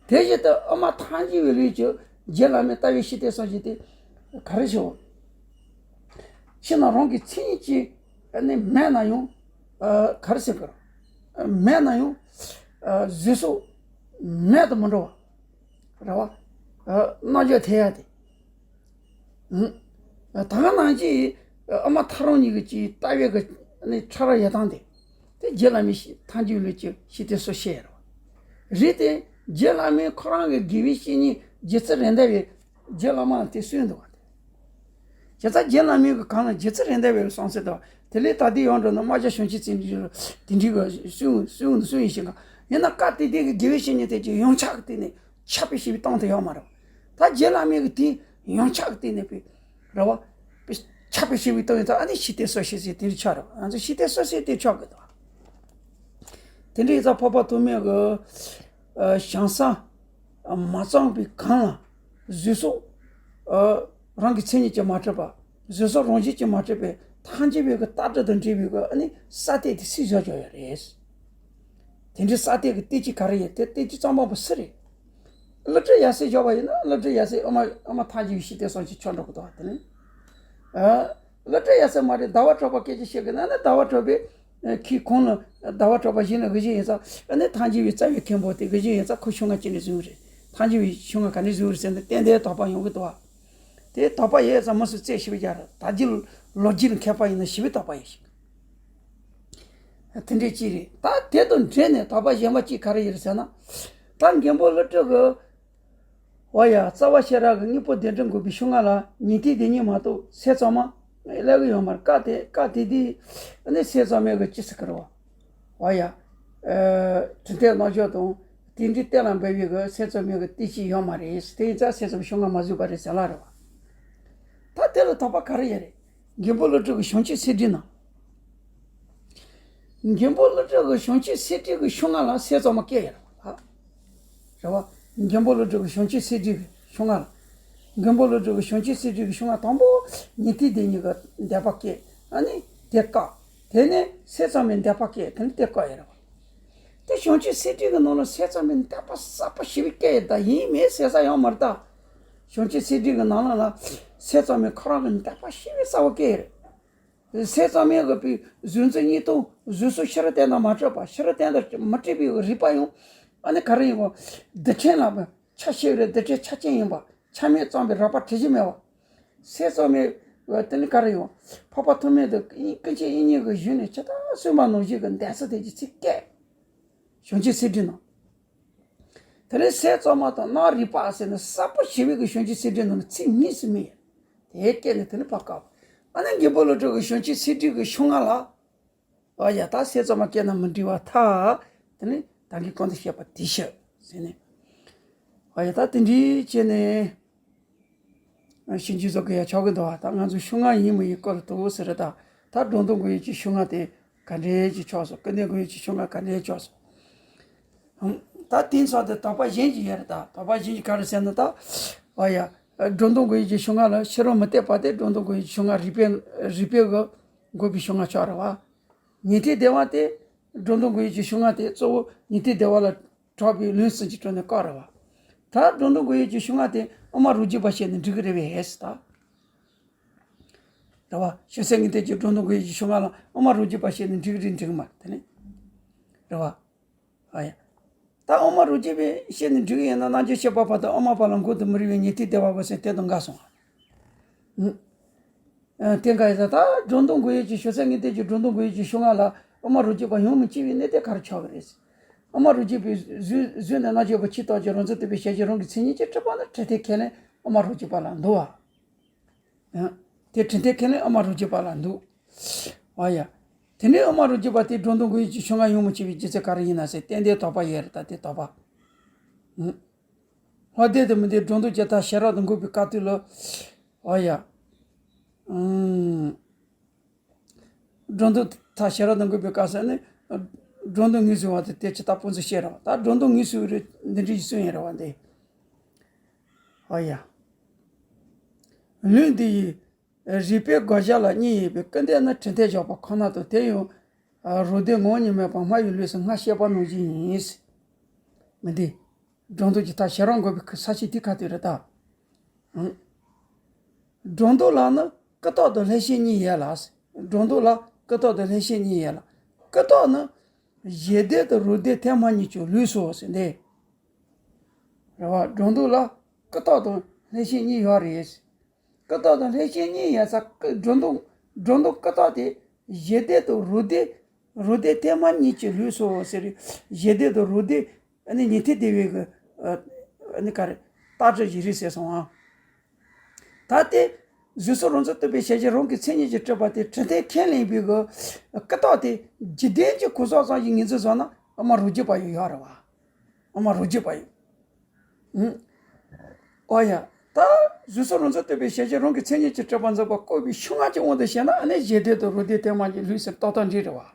དེ་བཞིན་དུ་ཨ་མ་ཐམས་ཅད་པའི་ལུས་ཀྱི་རྗེ་བླ་མའི་ལྟ་བའི་ཤེས་ལྡན་སངས་རྒྱས་དེ་ག་རེ་ཞུ། ཕྱི་ནང་རང་གི་མཚན་ཉིད་ཀྱིས་ནི་མེད་ན་ཡང་། ཨ། ག་རེ་ཟེར་དགོས་རེད། མེད་ན་ཡང་། ཨ། གཟུགས་སོགས་མེད་དུ་མི་འགྲོ་བ། རེད་བ། ཨ། རྣལ་འབྱོར་ཐེག་ཡ་དེ། ཨང་། ད་ག་ནང་བཞིན་ཨ་མ་ཐག་རིང་གཉིས་ཀྱི་ལྟ་བའི་གི་ནི་ཕྲ་རགས་ཡལ་སྟངས་དེ། དེ་རྗེ་བླ་མའི་ཐམས་ཅད་ལུས་ཀྱི་ཤེས་ལྡན་སངས་རྒྱས་རེད་བ། རེད་དེ། རྗེ་བླ་མའི་ཁོ་རང་གི་དགེ་བའི་བཤེས་གཉེན་རྗེ་བཙུན་རེད་མདའ་བའི་རྗེ་བླ་མ་ལ་དེ་གསུངས་འདུག་བ། དེ་བྱས་ཙང་རྗེ་བླ་མའི་གི་གང་ལ་རྗེ་བཙུན་རེད་མདའ་བའི་གསུང་ཚུལ་དང་། དེ་ལས་ད་ལྟའི་ཡོངས་གྲགས་ན་རྨ་བྱ་བྱང་ཆུབ་ཟེར་མཁན་དེ་འདྲའི་གི་གསུང་གསུང་གསུང་ཡིན་ཞིང་ག་ཡིན་ན་སྐབས་དེ་དུས་ཀྱི་དགེ་བའི་བཤེས་གཉེན་དེ་ཅིག་ཡོངས་ཁྱབ་ཀྱི་སྟེང་ནས་ཁྱབ་སྤེལ་བྱས་པའི་སྟངས་དེ་ཡོད་མ་རེད། ད་རྗེ་བླ་མའི་གི་དེ་ཡོངས་ཁྱབ་ཀྱི་སྟེང་ནས་པའི་རེད་བ། ཁྱབ་སྤེལ་བྱས་པའི་སྟངས་ཡིན་ཙང་ཨ་ནི་ཤེས་ལྡན་སངས་རྒྱས་ཟེར་དེ་འདྲ་ཆགས་རེད་བ། ང་ཚོ་ཤེས་ལྡན་སངས་རྒྱས་དེ་ཆགས་གི་འདུག་དེ་འདྲའི་ཡིན་ཙང་འཕགས་པ་ཐོགས་མེད་ཀྱི་ཨ་བྱང་ས་མ་གཙང་པའི་གངས་ལ་བཟོད་གསོག་ཨ་རང་གི་མཚན་ཉིད་ཀྱིས་མ་གྲུབ་པ། བཟོད་གསོག་རང་བཞིན་གྱིས་མ་གྲུབ་པའི་ཐལ་འགྱུར་བའི་གི་ལྟ་གྲུབ་དང་འབྲེལ་བའི་གི་ཨ་ནི་ས་གཏེར་དེ་སུས་བཞག་བཞག་ཡོད་རེད། དེ་འདྲའི་ས་གཏེར་གྱི་གཏེར་ཆོས་ག་རེ་ཡིན། དེ་གཏེར་ཆོས་གཙང་མ་པོ་སུ་རེད། བློ་གྲོས་ཡབ་སྲས་བཞག་པ་ཡིན་ན། བློ་གྲོས་ཡབ་སྲས་ཨ་མ་ཨ་མ་ཐལ་འགྱུར་བའི་ཤེས་ལྡན་སྲོག་ཆགས་ཆགས་འགྲོ་གི་འདུག་བ། དེ་ནི་ཨ་བློ་གྲོས་ཡབ་སྲས་མ་རེད། ཟླ་བ་གྲགས་པ་སྐད་ཆ་བཤད་གི་ན་ནི། ཟླ་བ་གྲགས་པས་ཨ་ཁྱེད་ཁོང་ལ་ཟླ་བ་གྲགས་པ་གཞི་ནས་གི་གཞི་ཡིན་ཙང་། ཨ་ནི་ཐལ་འགྱུར་བའི་རྩ་བའི་མཁན་པོ་དེ་གི་གཞི་ཡིན་ཙང་། ཁོ་ཤོག་ངོས་ཅི་ནས་བཟུང་རེད། ཐལ་འགྱུར་བའི་ཤོག་ངོས་ག་ནས་བཟུང་རེད་ཟེར་ན། ཏན་ཏན་དོགས་པ་ཡོང་གི་འདུག་བ། དེ་དོགས་པ་ཡོད་ཙང་མི་སུ་རྩད་ཞིབ་རྒྱག་ར། ད་རྒྱུ་ལོ་རྒྱུས་ལ་མཁས་པ་ཡིན་ན་ཞིབ་པའི་དོགས་པ་ཡོད་ཞིག་དེ་འདྲའི་ཅི་རེད། ད་དེ་དང་འབྲེལ་ནས་དོགས་པ་གཞན་པ་ཅིག་ག་རེ་ཡོད་རེད་ཟེར་ན། ད་མགོན་པོ་ཀླུ་སྒྲུབ་ཀྱི་འོ་ཡ། རྩ་བ་ཤེས་རབ་ཀྱི་དངོས་པོ་བདེན་གྲུབ་འགོག་པའི་ཤོག་ངོས་ལ་ཉན་ཐོས་སྡེ་གཉིས་མ་གཏོགས་སྲས་གཙང་མ་སླེབས་ཀྱི་ཡོད་མ་རེད། སྐབས་དེ་སྐབས་དེ་དུས་ནི་སྲས་གཙང་མའི་གི་ཅི་ཟེར་གི་རེད་བ། འོ་ཡ། ཨ་དྲི་ལྡན་རྣམ་གཞག་དང་དེ་འདྲའི་གཏན་ལ་འབེབས་པའི་གི་སྲས་གཙང་མའི་གི་གཏེར་ཆོས་ཡོད་མ་རེད། དེ་ཡིན་ཙང་སྲས་གཙང་མའི་ཤོག་ངོས་མ་བཟོས་པ་རེད་ཟེར་ལ་རེད་བ། ད་དེ་ལ་དོགས་པ་ག་རེ་ཡོད་རེད། མགོན་པོ་ཀླུ་སྒྲུབ་ཀྱི་བྱང་ཆུབ་སེམས་འགྲེལ་ནང་། མགོན་པོ་ཀླུ་སྒྲུབ་ཀྱི་བྱང་ཆུབ་སེམས་འགྲེལ་གྱི་ཤོག་ངོས་ལ་སྲས་གཙང་མ་བཀལ་ཡོད་རེད་བ། རེད་བ། མགོན་པོ་ཀླུ་སྒྲུབ་ཀྱི་བྱང་ཆུབ་སེམས་འགྲེལ་གྱི་ཤོག་ངོས་ལ། མགོན་པོ་ཀླུ་སྒྲུབ་ཀྱི་བྱང་ཆུབ་སེམས་འགྲེལ་གྱི་ཤོག་ངོས་དང་པོ་ཉན་ཐོས་སྡེ་གཉིས་ཀྱི་འདོད་པ་བཀལ། ཨ་ནི་དེ་བཀག་དེ་ནས་སྲས་གཙང་མའི་འདོད་པ་བཀལ། དེ་ནས་དེ་བཀག་ཡོད་རེད་བ། དེ་བྱང་ཆུབ་སེམས་འགྲེལ་གྱི་ནང་ལ་སྲས་གཙང་མའི་འདོད་པ་གསལ་པོ་ཞེ་པོ་བཀལ་ཡོད། ད་ཡིན་མིན་ཟེར་ས་ཡོད་མ་རེད་ད། བྱང་ཆུབ་སེམས་འགྲེལ་གྱི་ནང་ལ་ལ་སྲས་གཙང་མའི་ཁོ་རང་གི་འདོད་པ་ཞེ་པོ་གསལ་པོ་བཀལ་ཡོད་རེད། སྲས་གཙང་མའི་གི་པའི་བཟོད་གསོག་གཉིས་སྟོང་། བཟོད་གསོག་ཕྱི་རོལ་གཏན་དུ་མ་གྲུབ་པ། ཕྱི་རོལ་གཏན་དུ་མ་གྲུབ་པའི་རིགས་པ་ཡང་ཨ་ནི་ག་རེ་ཡིན་གོ། རྡུལ་ཕྲན་ལ་ཆ་ཤས་རེད། རྡུལ་ཕྲན་ཆ་ཅན་ཡིན་པ། ཆ་མེད་ཙམ་པའི་རགས་པ་དྲི་ཞིམ་མེད་པ། སྲས་གཙང་མའི་དེ་ནི་ག་རེ་ཡོང་། འཕགས་པ་ཐོགས་མེད་དུ་ཀུན་མཁྱེན་དབྱིག་གཉེན་གྱི་ཞལ་ནས་ཇི་ལྟར་གསུངས་པ་ནང་བཞིན་གྱི་འདོད་གསོག་དེ་གི་ཚིག་བཀལ། བྱང་ཆུབ་སེམས་འགྲེལ་ནང་། དེ་ནས་སྲས་གཙང་མ་དང་རྣམ་རིག་པ་ཟེར་ནས་གསལ་པོ་ཞེ་པོ་གི་བྱང་ཆུབ་སེམས་འགྲེལ་ནང་ནས་ཚིག་གཉིས་སུ་མེད། དེ་བཀལ་ནས་དེ་ནི་ཕར་བཀག་པ། ཨ་ནི་མགོན་པོ་ཀླུ་སྒྲུབ་ཀྱི་བྱང་ཆུབ་སེམས་འགྲེལ་གྱི་ཤོག་ངོས་ལ། ཨ་ཡ། ད་སྲས་གཙང་མ་བཀལ་ན་མི་འགྲིག་པར་ཐལ། དེ་ནི་ད་གིན་གོང་དུ་བཤད་པ་དེ་བཞག་ཟེར་ནས། ཨ་ཡ། ད་དེ་འདྲའི་བྱས་ནས། ཨ་ཞིབ་འཇུག་བཟོ་གི་ཡ་ཆོག་གི་འདུག་བ། ད་ང་ཚོ་ཤོག་ངོས་ཡིན་མི་ཡིན་སྐོར་ལ་འདུག་ཟེར་རེད་ད། ད་སྒྲོ་འདོགས་དགོས་ཡས་ཀྱི་ཤོག་ངོས་དེ་ག་འདྲས་ཀྱི་ཆགས་སོང་། སྐུར་འདེབས་དགོས་ཡས་ཀྱི་ཤོག་ངོས་ག་འདྲས་ཆགས་སོང་། ཨང་། ད་དེང་སང་དེ་དོགས་པ་གཞན་ཞིག་ཡོད་རེད་ད། དོགས་པ་གཞན་ཞིག་ག་རེ་ཟེར་ན་ད། ཨ་ཡ། སྒྲོ་འདོགས་དགོས་ཡས་ཀྱི་ཤོག་ངོས་ལ་ཕྱི་རོལ་མུ་སྟེགས་པ་དེ་སྒྲོ་འདོགས་དགོས་ཡས་ཀྱི་ཤོག་ངོས་རིགས་པས་རིགས་པས་གི་འགོག་པའི་ཤོག་ངོས་ཆགས་རེད་བ། ཉན་ཐོས་སྡེ་པ་དེ་སྒྲོ་འདོགས་དགོས་ཡས་ཀྱི་ཤོག་ངོས་དེ་གཙོ་བོ་ཉན་ཐོས་སྡེ་པ་ལ་གྲགས་པའི་ལུང་གསུམ་གྱི་ཁྲོད་ནས་བཀག་རེད་བ། ད་སྒྲོ་འདོགས་དགོས་ཡས་ཀྱི་ཤོག་ངོས་དེ་དབུ་མ་རབ་རྒྱས་པ་བཤད་ན་འགྲིག་གི་རེད་པས་ཟེར་ད། རེད་བ། ཞེ་སའི་ངེས་གཏན་གྱི་སྒྲོ་འདོགས་དགོས་ཡས་ཀྱི་ཤོག་ངོས་ལ་དབུ་མ་རབ་རྒྱས་པ་བཤད་ན་འགྲིག་གི་རེད་འགྲིག་གི་མ་རེད་དེ་ནི། རེད་བ། ཨ་ཡ། ད་དབུ་མ་རབ་རྒྱས་པས་བཤད་ན་འགྲིག་གི་ཡིན་ན། རྣལ་འབྱོར་སྤྱོད་པ་པོ་དང་དབུ་མ་པ་ལ་འགོག་ཏུ་མི་རིགས་པའི་ཉན་ཐོས་སྡེ་པ་པོ་ཟེར་དེ་དང་འགལ་སོང་ང་། ཨ་དེ་འགའ་ཡིན་ད། ད་སྒྲོ་འདོགས་དགོས་ཡས་ཀྱི་ཞེ་སའི་ངེས་གཏན་གྱི་སྒྲོ་འདོགས་དགོས་ཡས་ཀྱི་ཤོག་ངོས་ལ་དབུ་མ་རབ་རྒྱས་པ་ཡོང་མི་སྲིད་པའི་གནད་དོན་ག་རེ་ཆགས་པ་རེད། དབུ་མ་རབ་རྒྱས་པའི་བཟོད་བཟོད་ནས་རྣལ་འབྱོར་པ་ཇི་ལྟ་ཅི་རང་ཚུལ་རྟོག་པའི་ཞལ་གྱིས་རང་གི་མཚན་ཉིད་ཀྱིས་གྲུབ་པ་ནི་དྲི་ལྡན་ཁས་ལེན་དབུ་མ་རབ་རྒྱས་པ་ལ་འདུ་བ། ཡང་། དེ་དྲི་ལྡན་ཁས་ལེན་དབུ་མ་རབ་རྒྱས་པ་ལ་འདུ། ཨ་ཡ། དེ་ནས་དབུ་མ་རབ་རྒྱས་པ་དེ་སྒྲོ་འདོགས་དགོས་ཡས་ཀྱི་ཤོག་ངོས་ཡོང་མི་སྲིད་པའི་རྒྱུ་མཚན་ག་རེ་ཡིན་ན་ཟེར་ཏན་ཏན་དོགས་པ་ཡོད་རེད་ད། དེ་དོགས་པ། ཨང་། ལྷག་བསྡད་དུ་མི་འདོད་སྒྲོ་འདོགས་ཀྱི་མཐའ་ཤེས་རབ་ཏུ་འགོག་པའི་སྐབས་དུས་ལ། ཨོ་ཡ། ཨང་། སྒྲོ་འདོགས་མཐའ་ཤེས་རབ་ཏུ་འགོག་པའི་སྐབས་སུ་ནི། སྒྲོ་འདོགས་ངོས་བཟུང་བ་དེ་དེ་ཇི་ལྟར་སྤོང་ཚུལ་བཤད་རེད་བ། ད་སྒྲོ་འདོགས་ངོས་བཟུང་བའི་རིགས་འདི་འདྲ་ཞིག་གསུངས་ཡོད་རེད་བ་འདི། ཨོ་ཡ། ལུགས་འདི་ཡིས་རིགས་པས་དགག་བྱ་ལ་གཉིས་ཡོད་པའི་སྐུར་འདེབས་ནི་དྲི་ལྡན་བཞག་པ་ཁོ་ན་དང་། དེ་ཡང་རབ་བདེན་ངོ་བོ་ཉིད་མེད་པར་སྨྲ་བའི་ལུགས་སུ་སྔར་བཤད་པ་ནང་བཞིན་ཡིན། མི་འདི། སྒྲོ་འདོགས་ཀྱི་མཐའ་ཤེས་རབ་འགོག་པའི་ས་བཅད་དེ་ག་དུས་རེད་ད། ཨང་། སྒྲོ་འདོགས་ལ་ནི་ཀུན་བརྟགས་དང་ལྷད་བྱེད་གཉིས་ཡོད་ལ། སྒྲོ་འདོགས་ལ་ཀུན་བརྟགས་དང་ལྷད་བྱེད་གཉིས་ཡོད་ལ། ཀུན་བརྟགས་ནི། གཞི་བདེ་དང་རབ་བདེ་ཐེག་དམན་གཉིས་ཀྱི་ལུགས་སོ་ཟེར་འདི། རེད་བ། སྒྲོ་འདོགས་ལ་ཀུན་བརྟགས་དང་ལྷད་བྱེད་གཉིས་ཡོད་རེད། ཀུན་བརྟགས་དང་ལྷད་བྱེད་གཉིས་ཡོད་ས་ཀུན་སྒྲོ་འདོགས། སྒྲོ་འདོགས་ཀུན་བརྟགས་དེ་གཞི་བདེ་དང་རབ་བདེ། རབ་བདེ་ཐེག་དམན་གཉིས་ཀྱི་ལུགས་སོ་ཟེར། གཞི་བདེ་དང་རབ་བདེ། ཨ་ནི་ཉན་ཐོས་སྡེ་པའི་གི། ཨ་ནི་ག་རེ། རྟགས་གྲུབ་བཞི་རིགས་ཟེར་སོང་ཨ། ད་དེ། གཟུགས་སོགས་རང་ཚུལ་རྟོག་པའི་ཞལ་གྱིས་རང་གི་མཚན་ཉིད་ཀྱིས་གྲུབ་པ་དེ་དྲི་ལྡན་ཁས་ལེན་པའི་གི། ཀུན་བརྟགས་དེ་འཇིག་རྟེན་གྱི་གོ་ས་ཙམ་ཞིག་ངོས་འཛིན་བཟོ་ན་དབུ་མ་རབ་རྒྱས་པ་ཡང་ཡོད་རེད་བ། དབུ་མ་རབ་རྒྱས་པ་ཡང་། ཨང་། ཨོ་ཡ། ད་གཟུགས་སོགས་རང་ཚུལ་རྟོག་པའི་ཞལ་གྱིས་རང་གི་མཚན་ཉིད་ཀྱིས་གྲུབ་པ་འཛིན་པ་བཀག་པའི་ཤོག་ངོས་ཀྱི་དབང་དུ་བྱས་ན། ཨ་ནི་གཞི་བདེ་དང་རབ་བདེ་ཐེག་དམན་གྱི་ལུགས་ཟེར་ཏག་ཏག་འགྲིག་རེད་བ།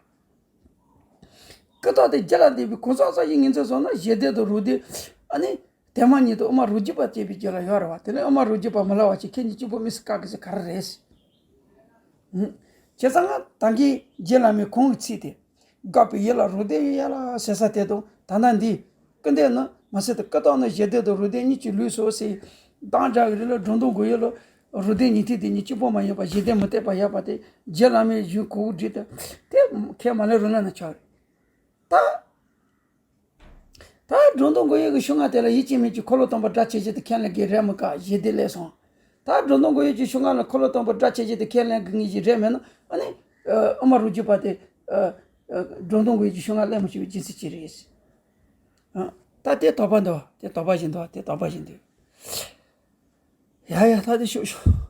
ཀི་ཏོག་དེ་རྒྱུད་ལ་འདུས་པའི་གོ་ས་ས་ཞིག་ངེས་འཛིན་སོང་ན་ཞི་བདེ་དང་རོ་བདེ། ཨ་ནི་དེ་མ་ཉིད་དུ་དབུ་མ་རོ་རྒྱུད་པ་སྐྱེས་པའི་རྒྱུད་ལ་ཡོད་རེད་བ། དེ་ནས་དབུ་མ་རོ་རྒྱུད་པ་མི་སླ་བ་ཞིག་ཁྱེད་ཉིད་གཅིག་པོ་མི་སྲིད་བཀག་གི་ཟེར་ག་རེ་རེད། བྱས་ཙང་ང་ད་གིན་རྗེ་བླ་མའི་གོང་གི་ཚིག་དེ། དགག་པའི་ཡུལ་ལ་རོ་བདེ་ཡོད་ཡ་ལ་ཟེར་ས་དེ་དང་ད་ལྟ་འདི། སྐུར་འདེབས་ནི་མ་ཟད་དུ་ཀི་ཏོག་ནི་ཞི་བདེ་དང་རོ་བདེ་གཉིས་ཀྱི་ལུས་སོ་ཟེར། གདངས་སྒྲ་གི་རིགས་ལ་སྒྲོ་འདོགས་དགོས་ཡོད་ལ། རོ་བདེ་ཉིད་ཐེག་དེ་གཉིས་གཅིག་པོ་མ་ཡིན་པ་ཞི་བདེ་མུ་སྟེགས་པ་ཡོད་པ་དེ་རྗེ་བླ་མའི་གཞུང་གོ་བོ་བསྒྲིགས་ཏེ། དེ་ཁས་མ་ལེན་རོགས་གནང་ན་ཆོག་རེད། ད། ད་སྒྲོ་འདོགས་དགོས་ཡོད་ཀྱི་ཤུགས་ལྔ་དེ་ལ་ཡིད་ཀྱི་མིག་གི་འཁོར་ལོ་སྟོང་པ་སྒྲ་ཆེ་ཆེ་དེ་ཁས་ལེན་གྱི་རེད་མི་དགག་ཞི་བདེ་ལས་སོང་། ད་སྒྲོ་འདོགས་དགོས་ཡོད་ཀྱི་ཤུགས་ལྔ་ལ་འཁོར་ལོ་སྟོང་པ་སྒྲ་ཆེ་ཆེ་དེ་ཁས་ལེན་གྱི་ངེས་ཀྱི་རེད་མེད་ན། ཨ་ནི། ཨ། དབུ་མ་རུ་གྱུར་པ་དེ། ཨ། ཨ། སྒྲོ་འདོགས་དགོས་ཡོད་ཀྱི་ཤུགས་ལྔ་ལེན་མི་ཤེས་པའི་རྒྱུ་མཚན་ཅི་རེད། ཨ། ད་དེ་དོགས་པ་འདུག་དེ་དོགས་པ་ཞིག་འདུག་དེ་དོགས་པ་ཞིག་འདུག་ཡ་ཡ། ད་དེ་ཤོད་ཤོད།